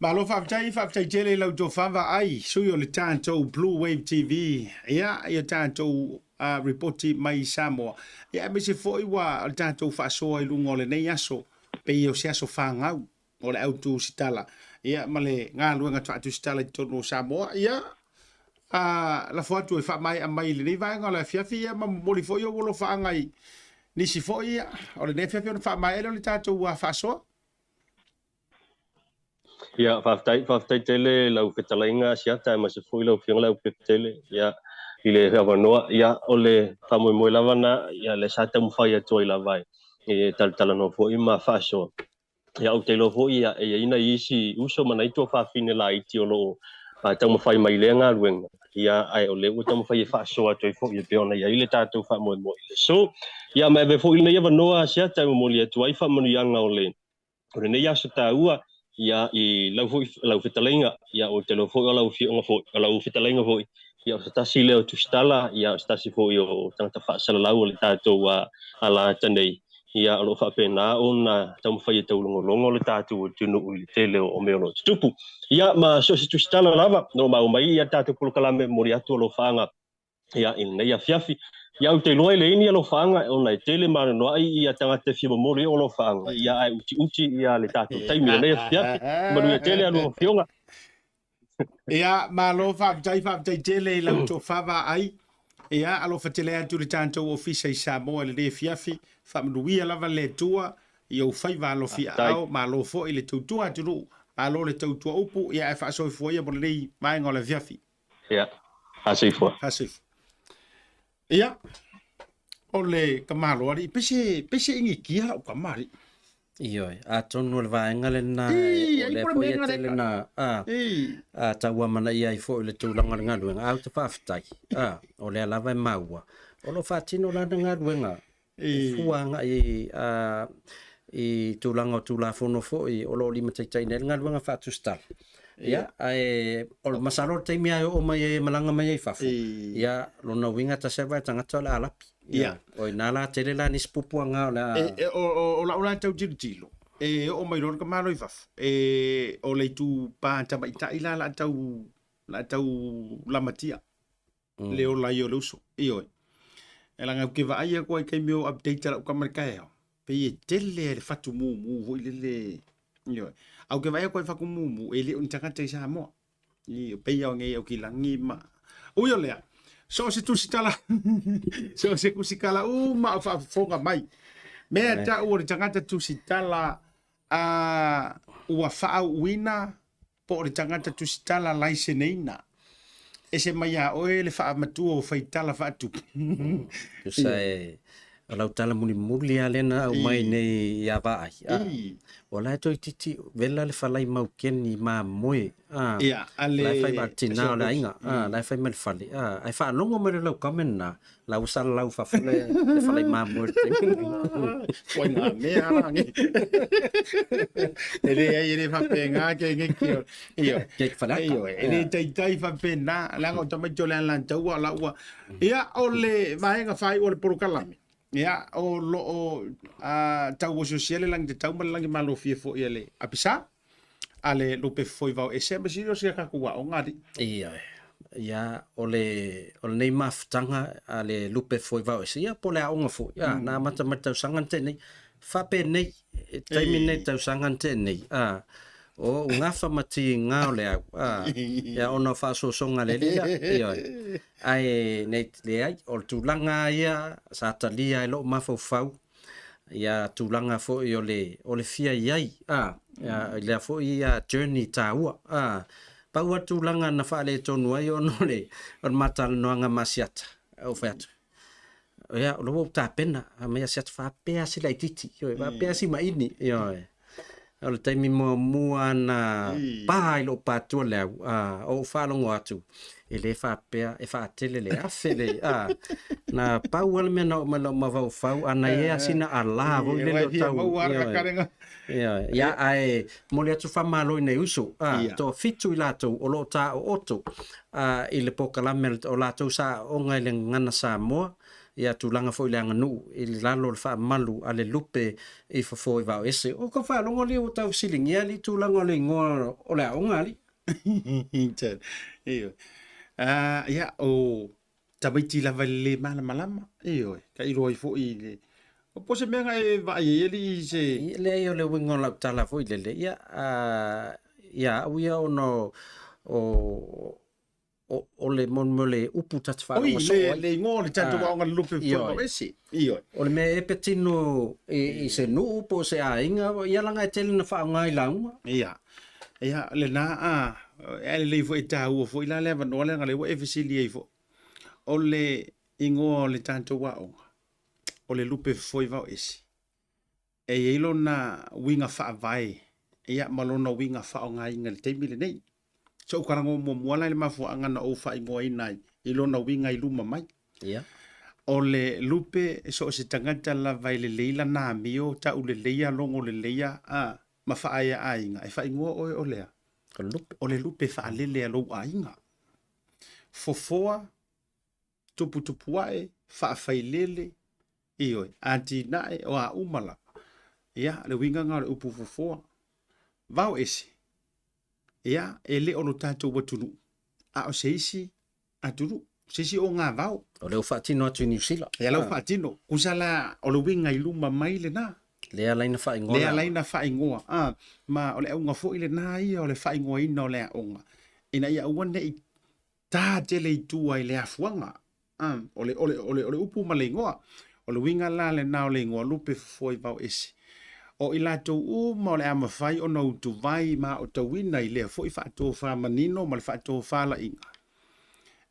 Malo faafetai, faafetai tele i lau tofa vaai, sui o le tatou Blue Wave TV, ia, ia tatou uh, ripoti mai Samoa. Ia, aemaise foi ua o le tatou faasoa i luga o lenei aso, pei o se aso fagau o le au tusitala, ia, ma le galuega faatusitala i totonu o Samoa, ia, a lafo atu e faamaea mai i lenei vaega o le afiafi, ia, ma momoli foi ou alofaaga i, Nisi foi, ia, o lenei afiafi ona faamaea lea o le tatou faasoa. Ia, faafetai, faafetai tele lau fetalaiga Asiata aemaise foi lau Afioga Leaupepe Tele, ia, i le avanoa. Ia, o le faamoemoe lava na, ia, lea sa taumafai atu ai lava e talatalanoa foi ma faasoa. Ia, ou te iloa foi, ia, e i ai nai isi uso ma nai tuafafine laiti o lo o taumafai mai i lea galuega, ia, ae o lea ua taumafai e faasoa atu ai foi e pei ona i ai le tatou faamoemoe i le aso. Ia, ma e avea foi lenei avanoa Asiata e momoli atu ai faamanuiaga o le o lenei aso taua, ia, i lau foi lau fetalaiga, ia, ou te iloa foi o lau afioga foi, o lau fetalaiga foi, ia, o se tasi lea o tusitala, ia, o se tasi foi o tagata faasalalau o le tatou alata nei, ia, o lo o faapena ona taumafai e taulogologo le tatou atunuu i le tele o mea o lo o tutupu. Ia, ma so o se tusitala lava, o lo o maua mai ia tatou polokalame e momoli atu alofaaga, ia, i lenei afiafi. Ia, ou te iloa e leai ni alofaaga ona e tele ma anoanoai ia tagata e fia momoli ai o alofaaga, ia, ae utiuti ia le tatou taimi i lenei afiafi. Manuia tele a lua afioga. Ia, malo faafetai, faafetai tele i lau tofa vaai. Ia, alofa tele atu le tatou ofisa i Samoa i lenei afiafi. Faamanuia lava le Atua i ou faiva alofi aao. Malo foi le tautua atunuu, malo le tautua upu. Ia, ae faasoifua ia mo lenei vaega o le afiafi. Ia, faasoifua. Faasoifua. Ia, o le tamaloa alii, pese, pese igigia lau tama alii. Ioe, atonu o le vaega lena, o lea foi e tele na a tauamanaia ai foi le tulaga o le galuega, a ou te faafetai, a, o lea lava e maua, o lo o faatino lana galuega e fua agai i tulaga o Tulafono foi o lo o limataitaiina ai le galuega faatusitala. Ia, ae o le masalo o le taimi lava e oo mai ai e malaga mai ai i fafo, ia, lona uiga tasi lava e tagata o le a lapi. Ia, o ina la tele la nisi puapuaga o le a... O lau la tau tilotilo, e oo mai loa le tamaloa i fafo, e, o le itupa tamaitai la la tau, la tau lamatia. Le ola ia o le uso. Ioe. E leaga ou te vaai atu ai i taimi o update a lau tama i le taeao, pei e tele le fatu mumu foi lele. Ioe. Ae ou te vaai atu ai i fatu mumu, e le o ni tagata i Samoa. Ioe, pei lava o nei Aukilagi ma... Ui o lea, so o se tusitala, so o se tusitala uma o faafofoga mai. Mea tau o le tagata tusitala a ua faauuina po o le tagata tusitala laiseneina. Ese mai iā oe le faamatua o faitala faatupu. Tusa e o lau tala mulimuli lava lea na aumai nei ia Vaai. O la e toeitiiti vela le falai maukeni mamoe. Ia, a le... La e fai ma le tina o le aiga. La e fai mai le fale. Ae faalogo mai le lau comment na, La ua salalau i fafo le falai mamoe i le taimi lenei. Koe ngā mea rā nge. E leai, e le faapena ke nge ki o. Ioe. Ke te whare aka. Ioe, e le taitai faapena, leaga o tamaiti o le Alataua la ua. Ia, o le vaega faaiu o le polokalame, ia, o lo o tauosiosia le lagi tatau ma le lagi malofie foi a le Apisa, a le Lupe Fofoi Vao Ese, ma sili o se tatou aoga alii. Ioe. Ia, o le, o lenei mafutaga a le Lupe Fofoi Vao Ese, ia po o le aoga foi, a, na amata mai le tausaga na tea nei, faapenei, i taimi nei tausaga na tea nei, a, o ou gafa ma tiga o le au, a, ia ona o faasoasoga a le alii lea, ioe. Ae nei, leai, o le tulaga lava ia sa talia e lou mafaufau, ia tulaga foi o le o le fia i ai a i lea foi journey taua a. Pau lava le tulaga na faaletonu ai ona o le o le ma talanoaga ma Asiata, ou fai atu, ia o lea ua ou tapena, fai mai Asiata, faapea se laitiiti, ioe, faapea si maini, ioe. O le taimi muamua na pa i lou patua le au, a, ou faalogo atu, e le faapea e faatele le afe le, a, na pau lava le mea na oo mai lou mafaufau, a na i ai sina ala foi lele o tau, ioe, ia, ae momoli atu faamalo i nei uso, a, toafitu i latou o lo o taooto, a, i le polokalame o latou sa aooga i le Gagana Samoa, ia tulaga foi i le aganuu i lalo o le faamalu a le lupe i fofo i Vaoese. O ka faalogo alii ua tau fesiligia alii tulaga o le igoa o le aoga alii. Ioe. Ia, o tamaiti lava i le le malamalama, ioe, tailo ai foi i le... Po o se mea na e vaai ai alii i se... Leai, o le uiga o lau tala foi lele, ia, ia au ia ona o O, o le mo mo le upu ta te Oi, faalogo soo le, ai. le igoa o le tatou Ah, aoga le lupe ioe. fofoa ese. Ioe. O le mea e patino i, i se nuu po o se aiga, ia laga e tele na faaaoga i lauga. Ia. Ia, lena a, e lelei foi e taua foi la le avanoa leaga o lea ua e fesili ai foi. O le igoa o le tatou aoga, o le lupe fofoa vao ese. E i ai lona uiga faavae ia ma lona uiga faaaogaina i le taimi lenei. Se ou talanoa muamua la i le mafuaaga na ou faaigoaina ai i lona uiga i luma mai. Ia. O le lupe so o se tagata lava e lelei lana amio, tauleleia, logoleleia a, ma faaeaaiga, e faaigoa oe o le a? O le lupe. O le lupe faalele a lou aiga. Fofoa, tuputupuae, faafailele, ioe, atinae, o a uma lava. Ia, le uiga lena o le upu fofoa. Vao ese, ia, e le o lo tatou atunuu, a o se isi atunuu, se isi ogavao. O lea ua faatino atu i Niu Sila. Ia la ua faatino. Tusa la o le uiga i luma mai lena. Lea ala ai na faaigoa. Lea ala ai na faaigoa. A, ma o le auga foi lena ia o le faaigoaina o le aoga, ina ia aua ne i ta tele i tua i le afuaga. A, o le, o le, o le, o le upu ma le igoa. O le uiga la lena o le igoa lupe fofoa i vao ese. O i latou uma o le a mafai ona utuvai ma aotauina i lea foi faatofa manino ma le faatofalaiga,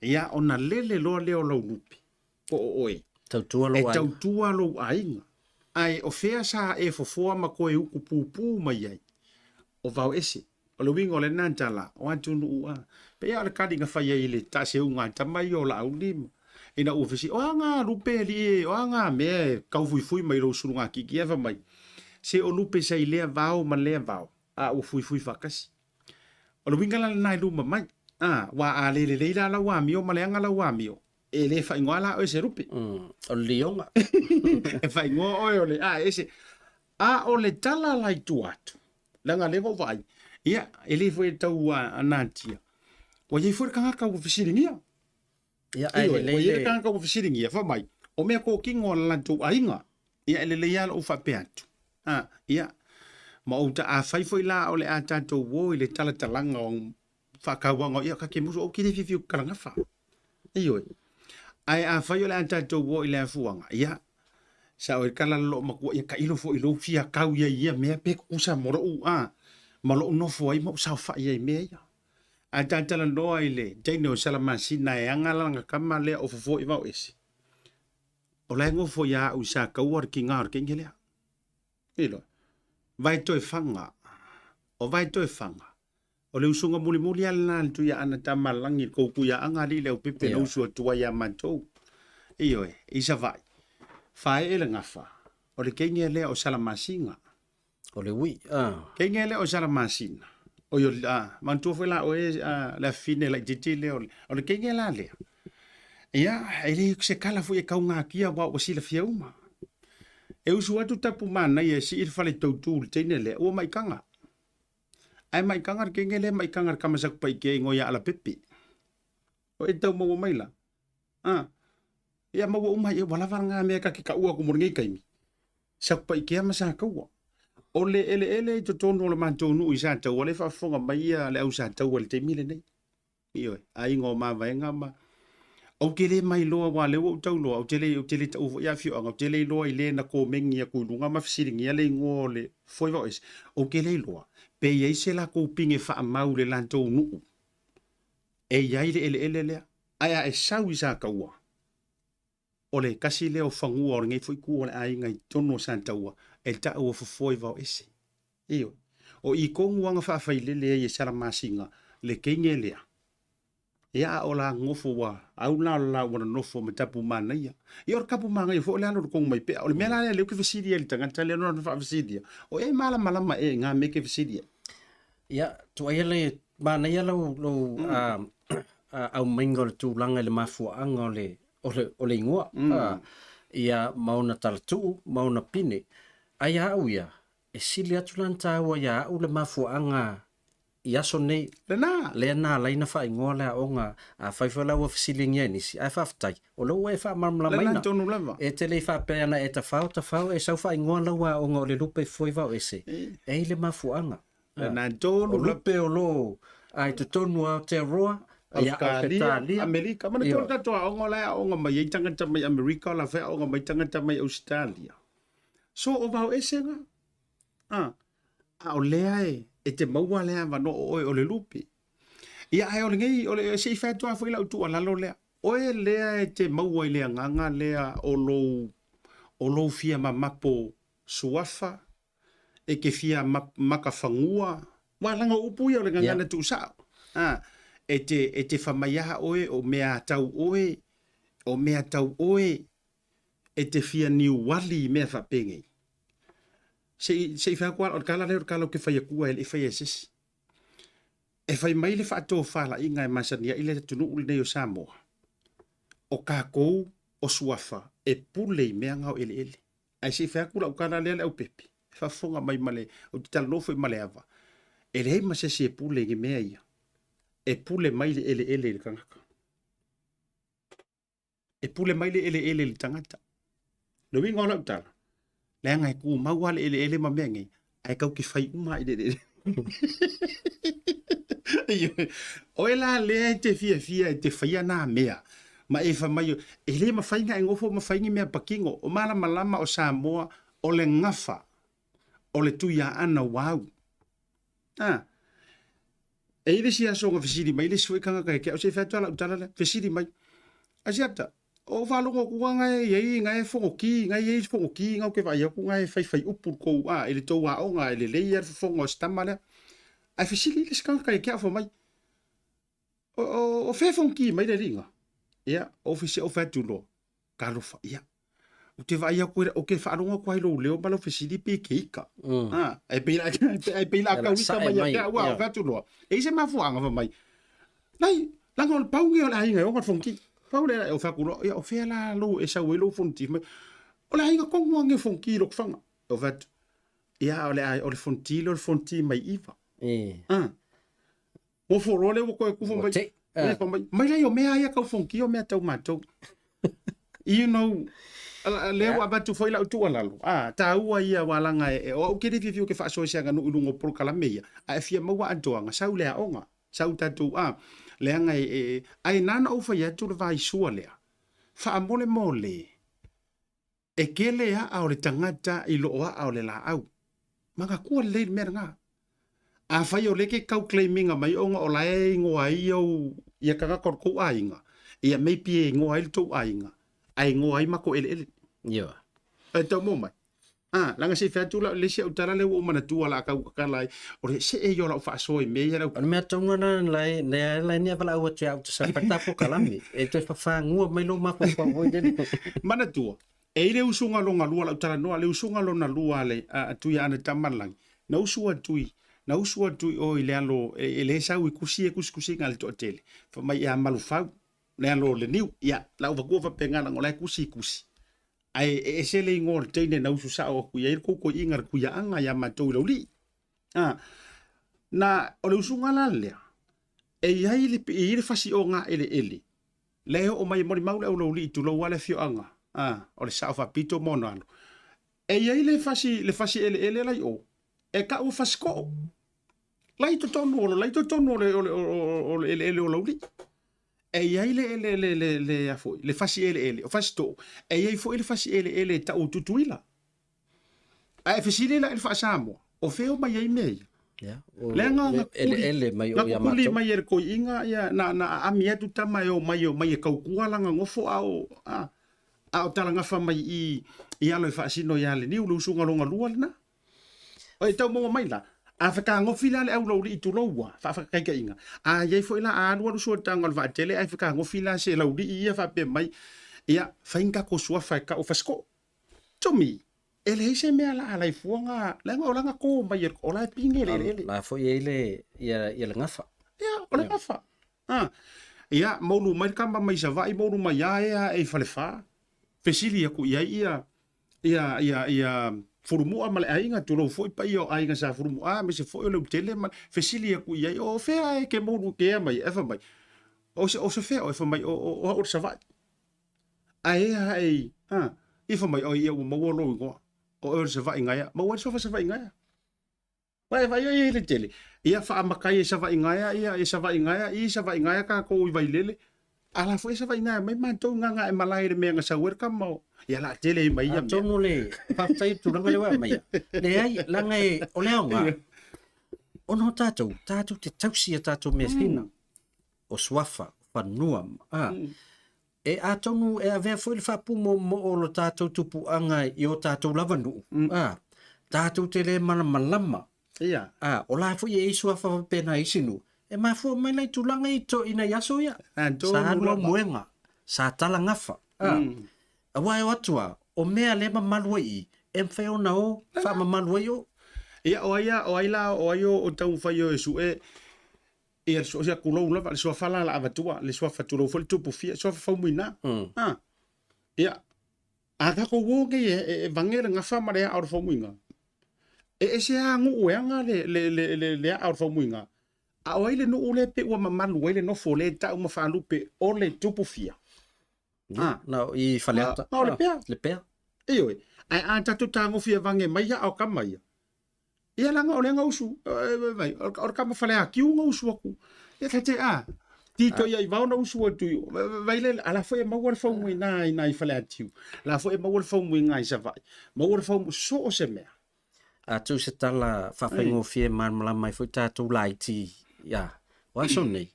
ia ona lele loa lea o lau lupe, po o oe. Tautua lou E aiga. tautua lou aiga. Ae o fea sa e fofoa ma koe uku pupū mai ai? O vao ese. O le uiga o lena tala, o atunuu a. Pei lava o le kali na fai ai i le taaseuga a tama ia o Laauli ina ua fesili, o a ngā lupe alii e, o a ngā mea e kaufuifui mai lou sulugakiki ae fai mai, se o lupe sa i lea vao ma lea vao, a ua fuifui faatasi. O le uiga la lena i luma mai, a, aua a le lelei la lau amio ma leaga lau amio, e le faaigoa la oe se lupe. O le lioga. E faaigoa oe o le a ese. A o le tala la i tua atu, leaga o lea ua ou vaai, ia, e le foi e tau natia, ua i ai foi le tagata ua fesiligia. Ia, ae Ioe, lelei ua i ai le le... tagata ua fesiligia, fai mai, o mea kōkino a le latou aiga, ia e lelei lava lou faapea atu. A, ia, ma ou ta, afai foi la o le a tatou o i le talatalaga o faakauaga, ia, ka ke musu, ou te le fiafia ou te kalagafa. Ioe. Ae afai o le a tatou o i le afuaga, ia, sa o e kala loo matua, ia tailo foi i lou fia kau ia i ia mea pe tutusa mo lou, a, ma lou nofo ai ma ou saofai ai i mea ia. Ae ta talanoa i le teine o Salamasina e aga lana tama lea o Fofo i Vaoese. O la e nofo ia au i Sataua le kiga o le teine lea. Iloa. Vae toe faga. O vae toe faga. O le usuga mulimuli lava lena a le Tuiaana Tamalagi i le kou Tuiaaga alii Leaupepe na usu atu ai ia matou. Ioe, i Savaii. Faee le gafa, o le teine lea o Salamasina. O le ui, a. Teine lea o Salamasina. Oi o, a, manatua foi la oe a, le afafine laitiiti lea o le, o le teine la lea. Ia, e le se kala foi e kaugatia aua ua silafia uma. E usu atu tapu manaia e sii le fale tautu i le teine lea, ua maikaga. Ae maikaga le teine lea, maikaga le kama Sakupaikea igoa ia Alapepe. O e tau maua mai la. A, ia maua uma ai, ua lava lena mea ta te taua atu mo lenei taimi. Sakupaikea ma Sataua. O le eleele i totonu o le matou nuu i Sataua, lea e faafofoga mai ia le au Sataua i le taimi lenei. Ioe, aiga o Mavaega ma Ou te le mailoa aua o lea ua ou tau iloa, ou te le, ou te le taua foi afioaga, ou te le iloa i le na komeni atu i luga ma fesiligia le igoa o le Foi Vaoese, ou te le iloa pe i ai se latou pine faamau i le latou nuu e i ai le eleele lea. Ae a e sau i Sataua, o le tasi lea o fanua o lenei foi itu o le aiga i totonu o Sataua e tau o Fofoe Vaoese. Ioe. O i tonu lava na faafailele ai e Salamasina le teine lea. Ia a o la nofo ua au la o le la ua nonofo ma tapu manaia. Ia o le tapu manaia foi o le alo o le kogu mai pea. O le mea la lea lea ou te fesili ai i le tagata lea na faafesili ia, o e malamalama ea i ngā mea e te fesili ai? Ia, tuaia le manaia lau lou aumaiga o le tulaga i le mafuaaga o le o le o le igoa. Ia ma ona talatuu ma ona pine. Ai a au ia, e sili atu la ona taua ia au le mafuaaga i aso nei. Lena! Lea na ala ai na faaigoa le aoga, afai foi la ua fesiligia e nisi, ae faafetai, o lea ua e faamalamalamaina. Lena tonu lava. E te le i faapea ana e tafao, tafao, e sau faaigoa lau aoga o le lupe foi vao ese, e i le mafuaaga. Lena tonu O lupe o lo o i totonu o Aotearoa, Ausetalia, Amerika. Manatua le tatou aoga o la e aoga mai ai tagata mai Amerika, o la foi e aoga mai tagata mai Ausetalia. So o vaoese na. A, a o lea e, e te maua le avanoa o oe o le lupe. Ia ae o lenei, o le, se i fai atu lava foi lau tuualalo lea. Oe lea e te maua i le agaga lea o lou, o lou fia mamapo suafa, e te fia makafanua, aua leaga o upu ia o le gagana tuusao. A, e te, e te famai aha oe o mea tau oe, o mea tau oe, e te fia niuali i mea faapenei. Se i, se i fai atu lava, o le tala lea o le tala ou te fai atua e le i faia e se isi. E fai mai le faatofalaiga e masani ai le atunuu lenei o Samoa, o tatou o suafa e pule i mea na o eleele. Ae se i fai atu lau tala lea le aupepe, e faafofoga mai ma le, ou te talanoa foi ma le ava, e leai ma se isi e pule i ni mea ia. E pule mai le eleele i le tagata. E pule mai le eleele i le tagata. Le uiga o lau tala, leaga e tumau lava le eleele ma mea nei, ae tau te fai uma lava i le eleele. Ioe. Oe la lea e te fiafia e te faia nā mea, ma e fai mai, e le mafai ona e nofo ma fai ni mea patino. O malamalama o Samoa, o le gafa, o le Tuiaana ua au. A, e i ai le isi aso na fesili mai le isi foi tagata ia te au, se i fai atu lava lau tala lea, fesili mai, Asiata, o ou faalogo atu lava na e i ai, na e fonoti, na e i ai le fonoti na ou te vaai atu na e faifai upu i le tou, a, i le tou aoga, e lelei lava le fofoga o si tama lea. Ae fesili le isi tagata ia te au, fai mai, O, o, o fea e fonoti mai le alii na? Ia, ou fesi, ou fai atu loa, Talofa, ia. Ou te vaai atu, ou te faalogo atu ai i lou leo ma lau fesili pe ke ika. Ah, e pei la, e pei la kau ika mai ia te au, au fai atu loa. E i se mafuaaga fai mai. Lai, leaga o le pau lenei o le aiga e oga le fonoti. Pau lea, ou fai atu loa, ia o fea la lou e sau ai lou fonoti? Fai mai, o le aiga tonu lava lenei o fonoti i Lotofaga. Ou fai atu, ia o le, o le fonoti lea o le fonoti mai Iva. Ah. Nofo loa lea ua toe tufa mai. Ua fai mai, mai lai o mea ia tau fonoti o mea tau matou. You know, lea ua avatu foi lau tuualalo, a, taua ia aua leaga e, o au ke le fiafia ou te faasoa i se aganuu i luga o polokalame ia, ae fia maua atoaga, sau le aoga, sau tatou, a, leaga e, e, ae na ona ou fai atu le vaisua lea, faamolemole, E kele aa o le tagata i loo aa o le laau. Manatua lelei le mea lena. Afai o lea ke kau claim ina mai ona o la e igoa ai ou ia tagata o le tou aiga, ia maybe e igoa ai le tou aiga, ae igoa ai matou eleele. Ioe. E tau maua mai? A, leaga se i fai atu la, le isi au tala lea ua ou manatua o le a tau tatala ai, o le see ia o lau faasoa i mea ia lau. O le mea tonu lena la e, lea la e nia valaau atu ia au te sa fai ta polokalame. E toe fafagua mai lou mafaufau foi lele. Manatua, e i le usuga lona lua lau talanoa, le usuga lona lua a le a Tuiaana Tamalagi, na usu atu i, na usu atu i o i le alo, e, e le sau i kusi e kusikusiga a le toatele, fai mai ia Malufau, le alo o le niu, ia, lau avatua faapena leaga o la e kusi i kusi. Ae e ese le igoa o le teine na usu sao atu i ai le kou toeaiga le Tuiaana ia matou i Laulii. A, na, o le usuga la lea, e i ai le, e i ai le fasiʻoga eleele, lea e oo mai e molimau le aulaulii tulou lava le afioaga, a, o le sao faapito ma ona alo. E i ai le fasi, le fasi eleele la i o, e tau o Fasitoo. La i totonu o, la i totonu o le, o le, o le eleele o Laulii. E i ai le, le, le, le, le, a foi, le fasi eleele o Fasitoo, e i ai foi le fasi eleele e tau o Tutuila. Ae fesili la i le faa-Samoa, o fea o mai ai mea ia? Ia, o Leaga na kuli, eleele mai na o ia kukuli matou. mai e le toeaiina ia, na, na aami atu tama e omai, e omai e tautua lana nofo a o, a, a o talagafa mai i i alo e faasino ia Leniu, le usuga lona lua lena. E tau maua mai la, a fetagofi la le aulaulii tulou ua, faafataitaiga, a i ai foi la a alualu suataga o le vaatele ae fetagofi la se laulii ia faapea mai, ia, fai ni tatou suafa e tau o Fasitoo. To me, e leai se mea la alai fua nga, leaga o lana to mai e, o la e pine le eleele. La foi e i ai le, ia, ia le gafa. Ia, o le gafa. Ah. Ia, moulu mai le kama mai Savaii, moulu mai a ea e i Falefa. Fesili aku i ai ia, ia, ia, ia Fulumu'a ma le aiga, tulou foi paia o aiga sa Fulumu'a, aemaise foi o Leutele ma, fesili aku i ai, o fea e ke moulu ke ea mai, e fai mai, o se, o se fea oe, fai mai, o, o, o au o le Savaii. Ae ea e i, ha, i fai mai, oi, ia ua maua lou igoa, o oe o le Savaii gaea, maua ai le suafa Savaii gaea. Uae e vaai ai le tele, ia faamakai e Savaii gaea ia e Savaii gaea i Savaii gaea kakou i Vailele, a la foi e Savaii gaea mai matou Gagaemalae i le mea na sau ai le kama o ia la tele ai mai ia mea. Atonu le faafetai i le tulaga lea ua aumaia. Leai, leaga e, o le aoga, ona o tatou, tatou te tausi i a tatou measina, o suafa, o fanua, a, E atonu e avea foi le faapumoomoo o lo tatou tupuaga i o tatou lava nuu, a, tatou te le malamalama. Ia. A, o la foi e i ai suafa faapena i isi nuu, e mafua mai la i tulaga i toeaiina i aso ia. Sa alu au moega, sa tala gafa, a, aua e o atu a, o mea lea e mamalu ai i i, e mafai ona o faamamalu ai o. Ia, o ai a, o ai la, o ai o taumafai o e sue Ia, le suafa, tulou lava, le suafa la la avatua, le suafa tulou foi le tupu fia, suafa faumuina. Ah. Ia, a tatou o nei e, e, e vage le gafa ma le aa o le faumuiga. E ese a nuu e aga le, le, le, le, le aa o le faumuiga. A o ai le nuu le pe ua mamalu ai le nofo le tau ma faalupe o le tupu fia. Ah. Na o i Faleata. Na o le pea. Le pea. Ioe. Ae a tatou tagofi e vage mai aa o kama ia. Ia leaga o lea na usu, vai, o le kama faleakiu na usu atu. Ia ta te a, tito ia i vao na usu atu i o. Vai le, a la foi e maua le faumu i nā i nā i faleatiu. La foi e maua le faumu i ngā i Savaii. Maua le faumu so o se mea. A tu se tala whawhaingofie malamalama ai foi tātou laiti ia. O aso nei,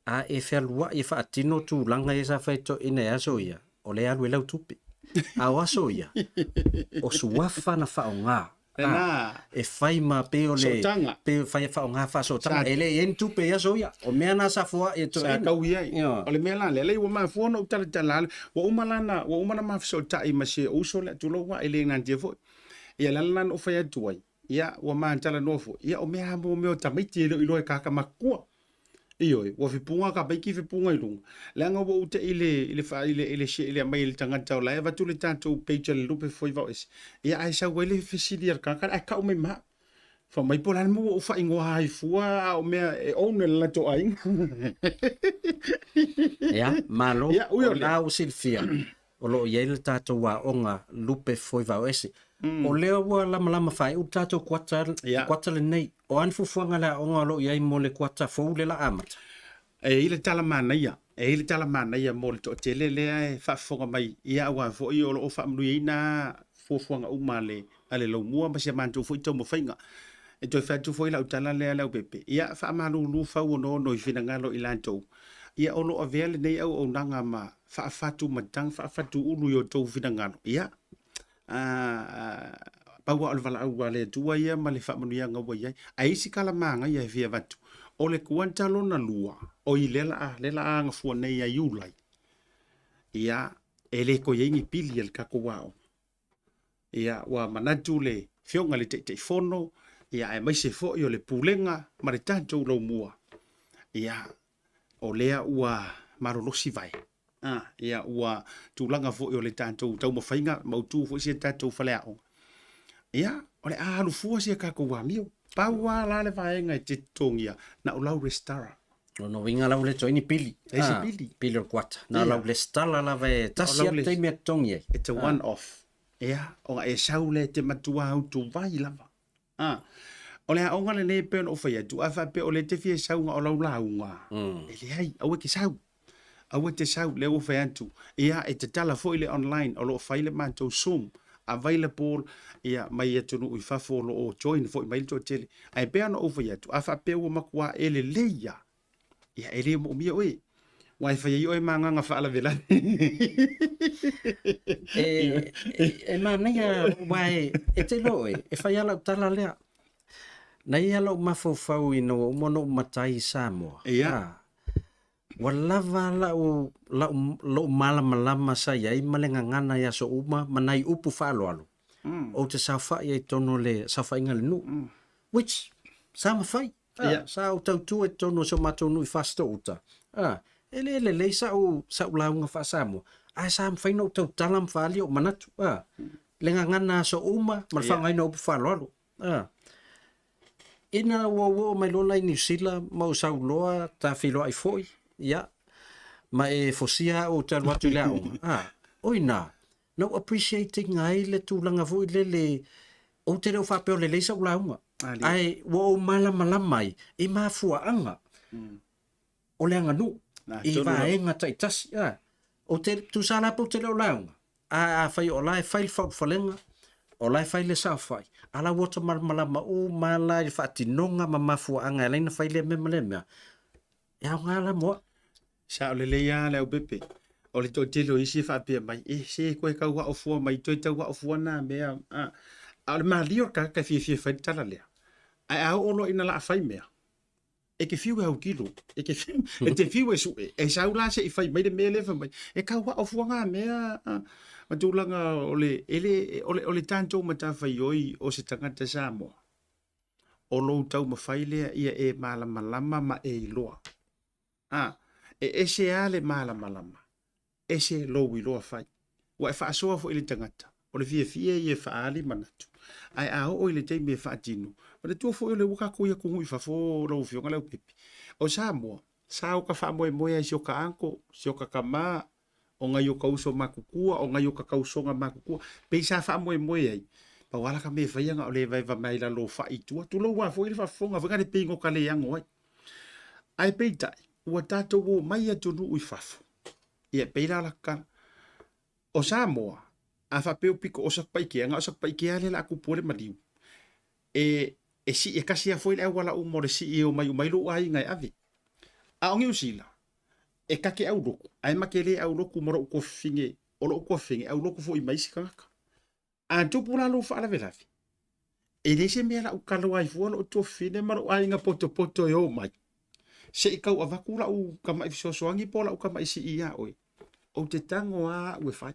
a e fealuai e whaatino tūlanga ia sa whai to ina e aso ia, o le alu e lau tupe. A o aso ia, o suafa na whaonga. Lena. E fai ma pei o le Sootaga. pei fai faaaoga faasootaga. E le i ai ni tupe i aso ia. O mea na sa foai e Sa toeaina. tau i ai. Ioe. O le mea la lea, leai ua mafua ona ou talatala ale, ua uma la na, ua uma ona ma fesootai ma si uso lea, tulou lava, e le natia foi. Ia le ala lena na ou fai atu ai, ia, ua ma talanoa foi, ia o mea lava mo mea o tamaiti e le o iloa e kaka matutua. Ioe, ua fepuga ka maiki fepuga i luga. Leaga ua ou te i le, i le, i le, i le, i le aumai e le tagata o la e avatu le tatou page a le lupe foi vao ese. Ia ae sau ai le fesili a le tagata ae kau mai ma au. Fai mai po o le a le mea ua ou faaigoa ai fua a o mea e own e le latou aiga. Ia, malo. Ia, ui o O lea. la ua silafia, o lo o i ai le tatou aoga lupe foi vao ese. O lea ua lamalama faaiu le tatou kuata, kuata lenei. O a ni fuafuaga a le aoga o lo o i ai mo le kuata fou lea la amata? E i ai le tala manaia, e i ai le tala manaia mo le toatele lea e faafofoga mai, ia aua foi o lo o faamanuiaina fuafuaga uma a le, a le Laumua ma si a matou foi taumafaiga. E toe fai atu foi lau tala lea Leaupepe, ia faamalulu fau onoono i finagalo i latou, ia o lo o avea lenei auaunaga ma faafatu matagi, faafatu ulu i o outou finagalo, ia, pau lava o le valaau a le Atua ia ma le faamanuiaga ua i ai. Ae isi tala manaia e fia avatu, o le kuata lona lua, o i lea la, lea la agafua nei ia Iulai, ia, e le toe i ai ni pili a le tatou aoga. Ia, ua manatu le Afioga i le Taitaifono, ia, aemaise foi o le Pulega ma le tatou Laumua, ia, o lea ua malolosi vae. A, ia, ua tulaga foi o le tatou taumafaiga mautu foi si a tatou faleaoga. Ia, o le a alu fua si a tatou amio. Pau lava la le vaega e te totogia, na o lau resitala. Lona uiga la ua le toe ni pili. Leai se pili. Pili o le kuata. Na o lau resitala lava e tasi lava le taimi e totogi ai. It's a one off. Ia, ona e sau lea e te matua autuvai lava. A, o le aoga lenei e pei ona ou fai atu, a faapea o lea e te fia sau na o lau lauga, e leai, aua e te sau. Aua e te sau, lea ua fai atu. Ia, e tatala foi le online, o lo o fai le matou Zoom, available, ia, mai atunuu i fafo o lo o join foi mai le toatele. Ae pei ona ou fai atu, a faapea ua matua e lelei lava, ia, e le moomia oe. Aua e fai ai oe ma agaga faalavelave. E, e, e manaia, aua e, e te iloa oe, e fai lava lau tala lea. Na i ai lou mafaufau ina ua uma ona ou matai i Samoa. Ia. A, ua lava lau, lau, lou malamalama sa i ai ma le gagana i aso uma ma nai upu faaaloalo, ou te saofai ai i totonu o le saofaiga a le nuu, which sa mafai. A, Sa ou tautua i totonu o si o matou nuu i Fasitoo-uta. A, e le lelei sa'u, sa'u lauga faa-Samoa, ae sa mafai ona ou tautala ma faaali ou manatu. A, le gagana aso uma ma le faaaogaina o upu faaaloalo. A, ina ua ou oo mai loa la i Niu Sila ma ou sau loa ta feiloai foi, ia, ma e fosia au ou te alu atu i le aoga, a, o i ina, na ou appreciate ina ai le tulaga foi lele, ou te le o faapea o lelei sau lauga. Ae ua ou malamalama ai i mafuaaga o le aganuu i vaega taitasi. Ou te, tusa la pe ou te le o lauga, ae afai o la e fai le faaulufalega, o la e fai le saofai, a la ua ota malamalama uma lava la i le faatinoga ma mafuaaga e ala ai ona fai lea mea ma lea mea, e aoga la mo au. Sao lelei lava le aupepe. O le toatele o isi e faapea mai, e se koe tau ao fua mai, toe tau ao fua nā mea. A, a o le malie o le tagata e fiafia e fai le tala lea. Ae a oo loa ina laa fai mea, e te fiu e autilo, e te fiu, e te fiu e sue, e sau la se i fai mai le mea lea fai mai, e tau ao fua ngā mea, a, ma tulaga o le, e le, o le, o le tatou matafaioi o se tagata Samoa, o lou taumafai lea ia e malamalama ma e iloa. A, e ese lava le malamalama, ese lou iloa fai. Ua e faasoa foi i le tagata, o le fiafia ia e faaali manatu, ae a oo i le taimi e faatino, manatua foi o lea ua tatou i atunuu i fafo lau Afioga Leaupepe. O Samoa, sa o ta faamoemoe lava i si o ta uncle, si o ta tama, o nai o ta uso matutua, o nai o ta tausoga matutua, pei sa faamoemoe ai, pau lava la ta mea e faia na o le evaeva mai i lalo o fai i tua, tulou lava foi le faafofoga foi na le pei na o ta le ano ai. Ae peitai, ua tatou omai i atunuu i fafo, ia e pei la o la tala. O Samoa, a faapea o pito o Satupaitea, na o Satupaitea lea o le a tupu ai le maliu. E, e sii, e tasi lava foi le auala uma o le sii e omai uma ai lou aiga e ave. A o Niu Sila, e ta te aulotu, ae ma te le aulotu ma lou tuafafine, o lou tuafafine e aulotu foi ma isi tagata. A tupu la lou faalavelave, e leai se mea lau talo ai fua lou tuafafine ma lou aiga potopoto e omai, se i tau avatu lau tamai fesoasoani po o lau tamai sii ia oe, ou te tago lava au e fai.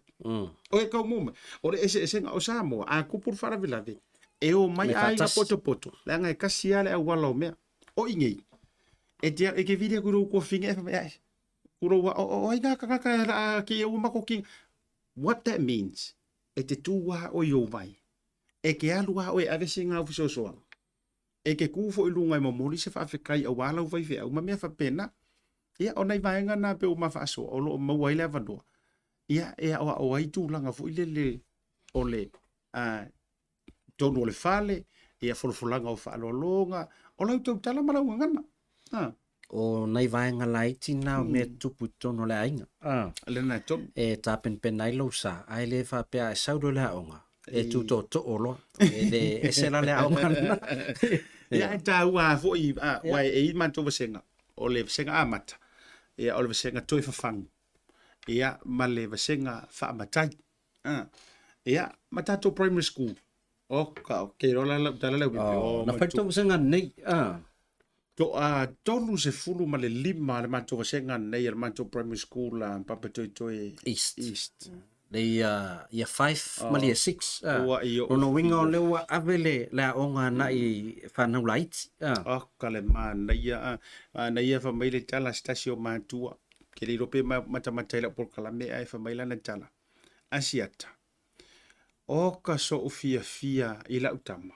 Oe tau mo mai, o le eseesega o Samoa, a tupu le faalavelave, e omai aiga potopoto, leaga e tasi lava le auala o mea. O i nei, e te, e te vili atu i lou tuafafine e fai mai, ae, kulou a, o, o ai ngā tagata e la ki ua mako ki. What that means, e te tū a oe i ou vai. E te alu a oe e ave se ngā fesoasoani. E te kū foi i lunga e momoli se faafetai auā lau faifeau ma mea faapena. Ia, o nai vaega na pei ua ma faasoa o lo o maua ai le avanoa. Ia, e aoao ai tulaga foi lele o le totonu o le fale, ia folafolaga o faaaloaloga, o lau tautala ma lau gagana. Ha. O nai vaega laiti na o mea tutupu i totonu o le aiga. Ah. Lena tonu. E tapenapena ai lou sa, ae le faapea a e sau loa i le aoga, e tu tootoo loa. E le ese la le aoga lena. Ia, e taua foi, aua e i ai matou vasega, o le vasega amata, ia, o le vasega toe fafagu, ia, ma le vasega faamatai. Ah. Ia, ma tatou primary school. O, ka, o, ke rola lau tala lau pipi. Oh, na fai tou vasega nei. Ah. To a 35 le matou vasega nei a le matou primary school a Papatoetoe East. East. Le ia, ia 5 oh. ma le ia 6. Ah. Ua i o. Lona uiga o lea ua ave le, le aoga agai i fanau laiti. Ah. Oh, ka le manaia. Ah. Manaia fa mai le tala se tasi o matua. Ke le iloa pe matamata i lau polokalame ae fa mai lana tala. Asiata. O ka soʻu fiafia i lau tama,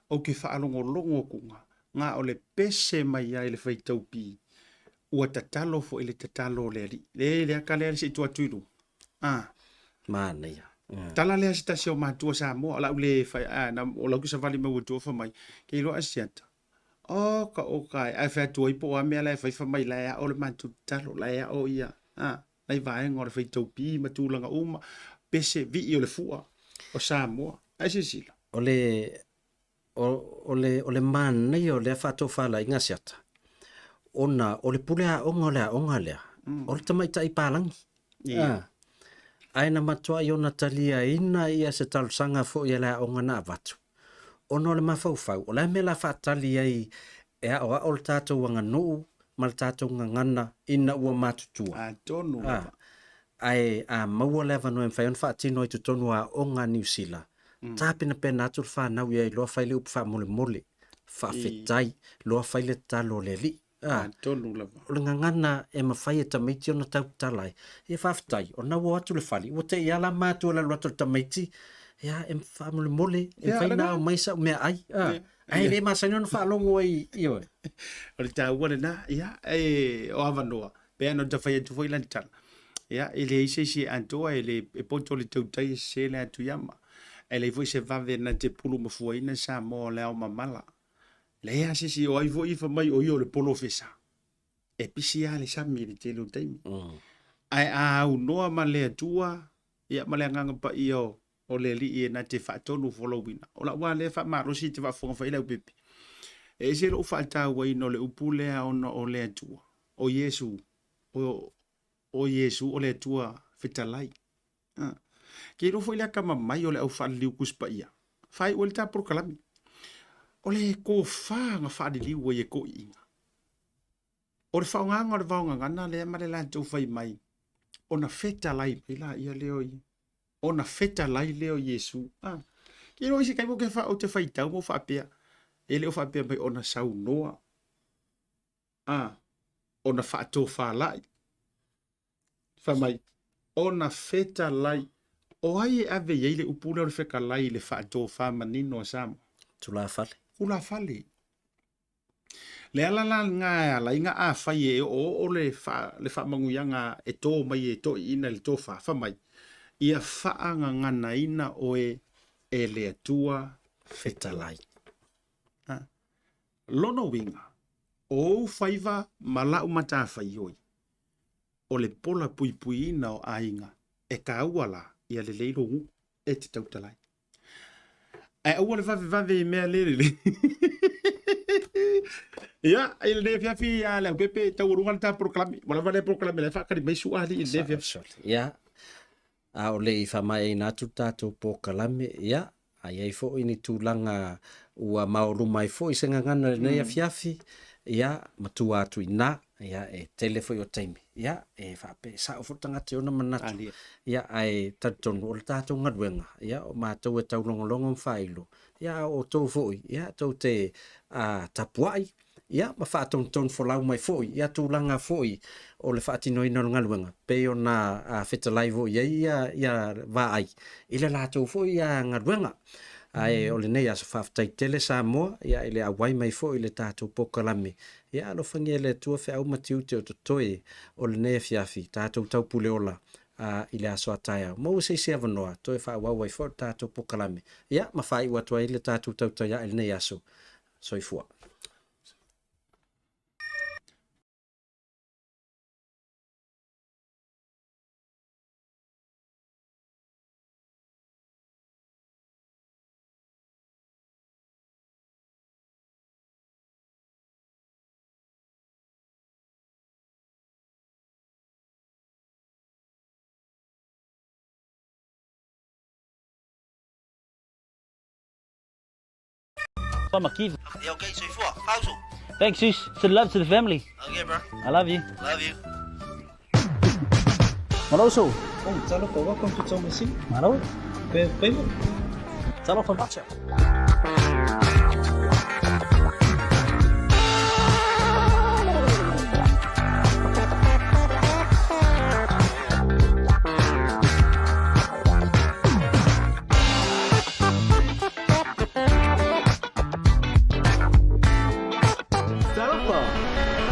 ou ke faalogologo akuga, ga o le pese mai ai le faitau pi, ua tatalo foi le tatalo o le Alii. Le le aka lea se i tuu atu i luga. Ah. Manaia. Tala lea se tasi o matua Samoa, o lau le fai, ah, na, o lau savali mai ua tua fa mai, ke iloa Asiata. Oka oka e, ae fai atu ai po o a mea la e fai fai mai la e ao le matou tatalo, la e ao ia, a, nai vaega o le faitau pi ma tulaga uma, pese vii o le fua o Samoa. Ae silasila. O le, o, o le, o le manaia o lea faatofalaiga Asiata, ona o le pule aoga o le aoga lea, o le tamaitai palagi. Ia. Ae na matuai ona taliaina ia se talosaga foi a le aoga na avatu, ona o le mafaufau, o le a mea la faatali ai e aoao le tatou aganuu ma le tatou gagana ina ua matutua. Atonu lava. Ae a maua le avanoa e mafai ona faatino ai totonu o aoga a Niu Sila, tapenapena atu le fanau ia iloa fai le upu faamolemole, faafetai, loa fai le tatalo a le Alii. Atonu lava. O le gagana e mafai e tamaiti ona tautala ai. Ia faafetai, ona ua o atu le fale, ua te i lava la matua i le alu atu o le tamaiti, ia e faamolemole, e mafai ona ao mai sau meaai. Ae le masani ona faalogo ai i oe. O le taua lena, ia, e, o avanoa, pe ana ta fai atu foi lana tala. Ia, e leai se isi e atoa, e le, e poto le tautai e sese le atu iama. E leai foi se vave na te pulu mafuaina Samoa o le ao mamala. Leai lava se isi o ai foi fai mai o ia o le polofesa. E pisi lava le sami i le tele o taimi. Ae a aunoa ma le Atua ia ma le Agaga Paia o le Alii e na te faatonu folauina. O lau lava lea faamalosi e te faafofoga fai Leaupepe. E ese lou faatauaina o le upu lea ona o le Atua, o Iesu, o Iesu o le Atua fetalai. Ke iloa foi le akamamai o le au faaliliu Tusi Paia, faaiu ai le ta polokalame. O le tofa na faaliliu ai e toeaiina. O le faaaogaina o le vaogagana lea ma le latou fai mai, ona fetalai mai laia lea o ia, ona fetalai lea o Iesu. Ke iloa isi taimi ou te faitau ma ou faapea, e le o faapea mai ona saunoa, ona faatofalai. Fai mai, ona fetalai. O ai e ave i ai le upu lea o le fetalai i le faatofa manino a Samoa? Tulafale. Tulafale. Le ala la lena e ala ai na afai e oooo le le faamanuiaga e to mai e toeaiina i le tofa, fai mai, ia faagaganaina oe e le Atua fetalai. Ha? Lona uiga, o ou faiva ma lau matafaioi, o le pola puipuiina o aiga e taua la ia lelei lou nuu e te tautala ai. Ae aua le vavevave i mea le lelei. Ia, i lenei afiafi a Leaupepe, taualuga le ta polokalame. Ua lava lea polokalame la e faatali mai Su'a alii i lenei afiafi. Ia, a o le i faamaeaina atu le tatou polokalame, ia, a i ai foi ni tulaga ua maoluma ai foi se gagana i lenei afiafi, ia, matua atu i ina, ia, e tele foi o taimi, ia, e faapea, e sao foi le tagata i ona manatu, ia, ae talitonu o le tatou galuega, ia, o matou e taulogologo ma faailo, ia, a o outou foi, ia, tou te tapuai, ia, ma faatonutonu folau mai foi ia tulaga foi o le faatinoina o le galuega, pei ona fetalai foi i ai ia, ia vaai i le latou foi ia galuega. Ae o lenei aso faafetai tele Samoa ia i le auai mai foi i le tatou polokalame. Ia alofagia e le Atua feau ma tiute o totoe o lenei afiafi, tatou taupule ola i le aso a taeao. Maua se isi avanoa toe faaauau ai foi le tatou polokalame. Ia ma faaiu atu ai le tatou tautai ae i lenei aso. Soifua. Yeah, okay, soifua. Hausu. Thanks, sis. Send love to the family. Okay, bro. I love you. Love you. Malo so. Oh, talofa, welcome to Tomasina. Malo. Favorite. Talofa macha. Talofa!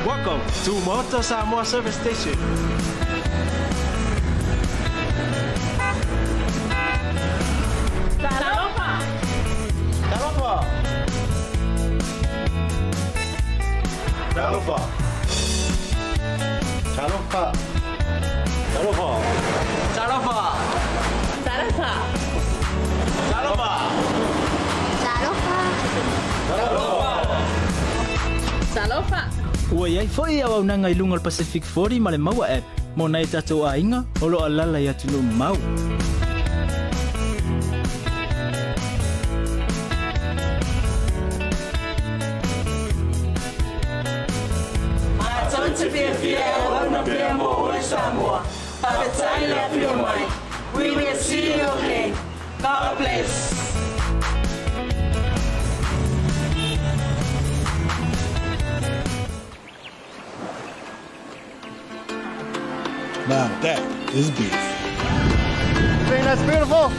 Welcome to Maota Samoa Service Station. Talofa! Talofa! Talofa! Talofa! Talofa! Talofa! Talofa! Talofa! Talofa! Talofa! Ua i ai foi auaunaga i luga o le Pacific 40 ma le Maua App mo nai o tatou aiga o lo o alaala i atunuu mamao. Matou te fiafia e auauna pea mo oe Samoa. Faafetai le afio mai. We will see you again. God bless. Now that is beautiful. Think that's beautiful?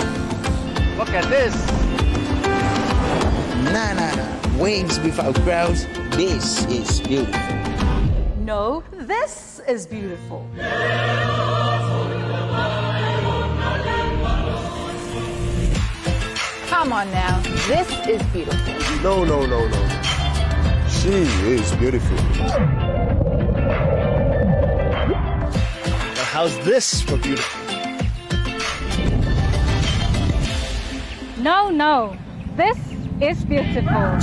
Look at this. Nah, nah, nah. Wings without crowds. This is beautiful. No, this is beautiful. Come on now, this is beautiful. No, no, no, no. She is beautiful. Now how's this for beautiful? No, no. This is beautiful.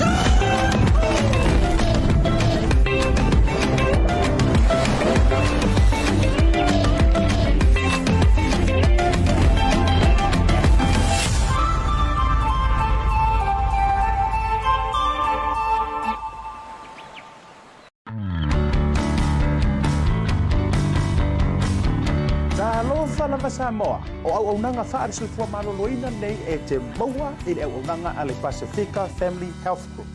Talofa lava Samoa, o auaunaga faale-soifua maloloina nei e te maua i le auaunaga a le Pasefika Family Health Group.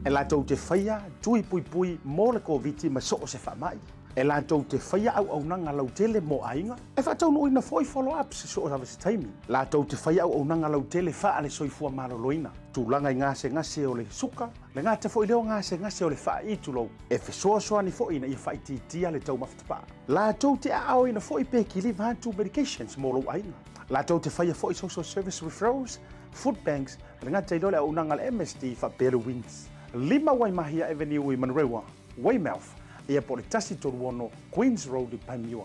E latou te faia tui puipui mo le Koviti ma so o se faamai. E latou te faia auaunaga lautele mo aiga, e faataunuuina foi follow-ups i so o lava se taimi. Latou te faia auaunaga lautele faale-soifua maloloina, tulaga i gasegase o le suka, le gata foi lea o gasegase o le faai'i tulou, e fesoasoani foi ina ia faaitiitia le taumafa tapaa. Latou te aaoina foi pe kiliva atu medications mo lou aiga. Latou te faia foi social service referrals, food banks, le gata i lea o le auaunaga a le MSD faapea le WINZ. 5 Waimahia Avenue i Manurewa, Weymouth, ia po o le 136 Queens Road i Panmure.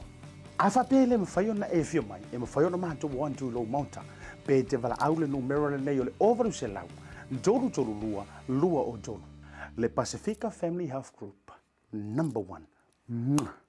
A faapea e le mafai ona e afio mai, e mafai ona matou o atu i lou maota, pe te valaau le numera lenei o le 0800 332 203. Le Pasifika Family Health Group, number one. Mwah!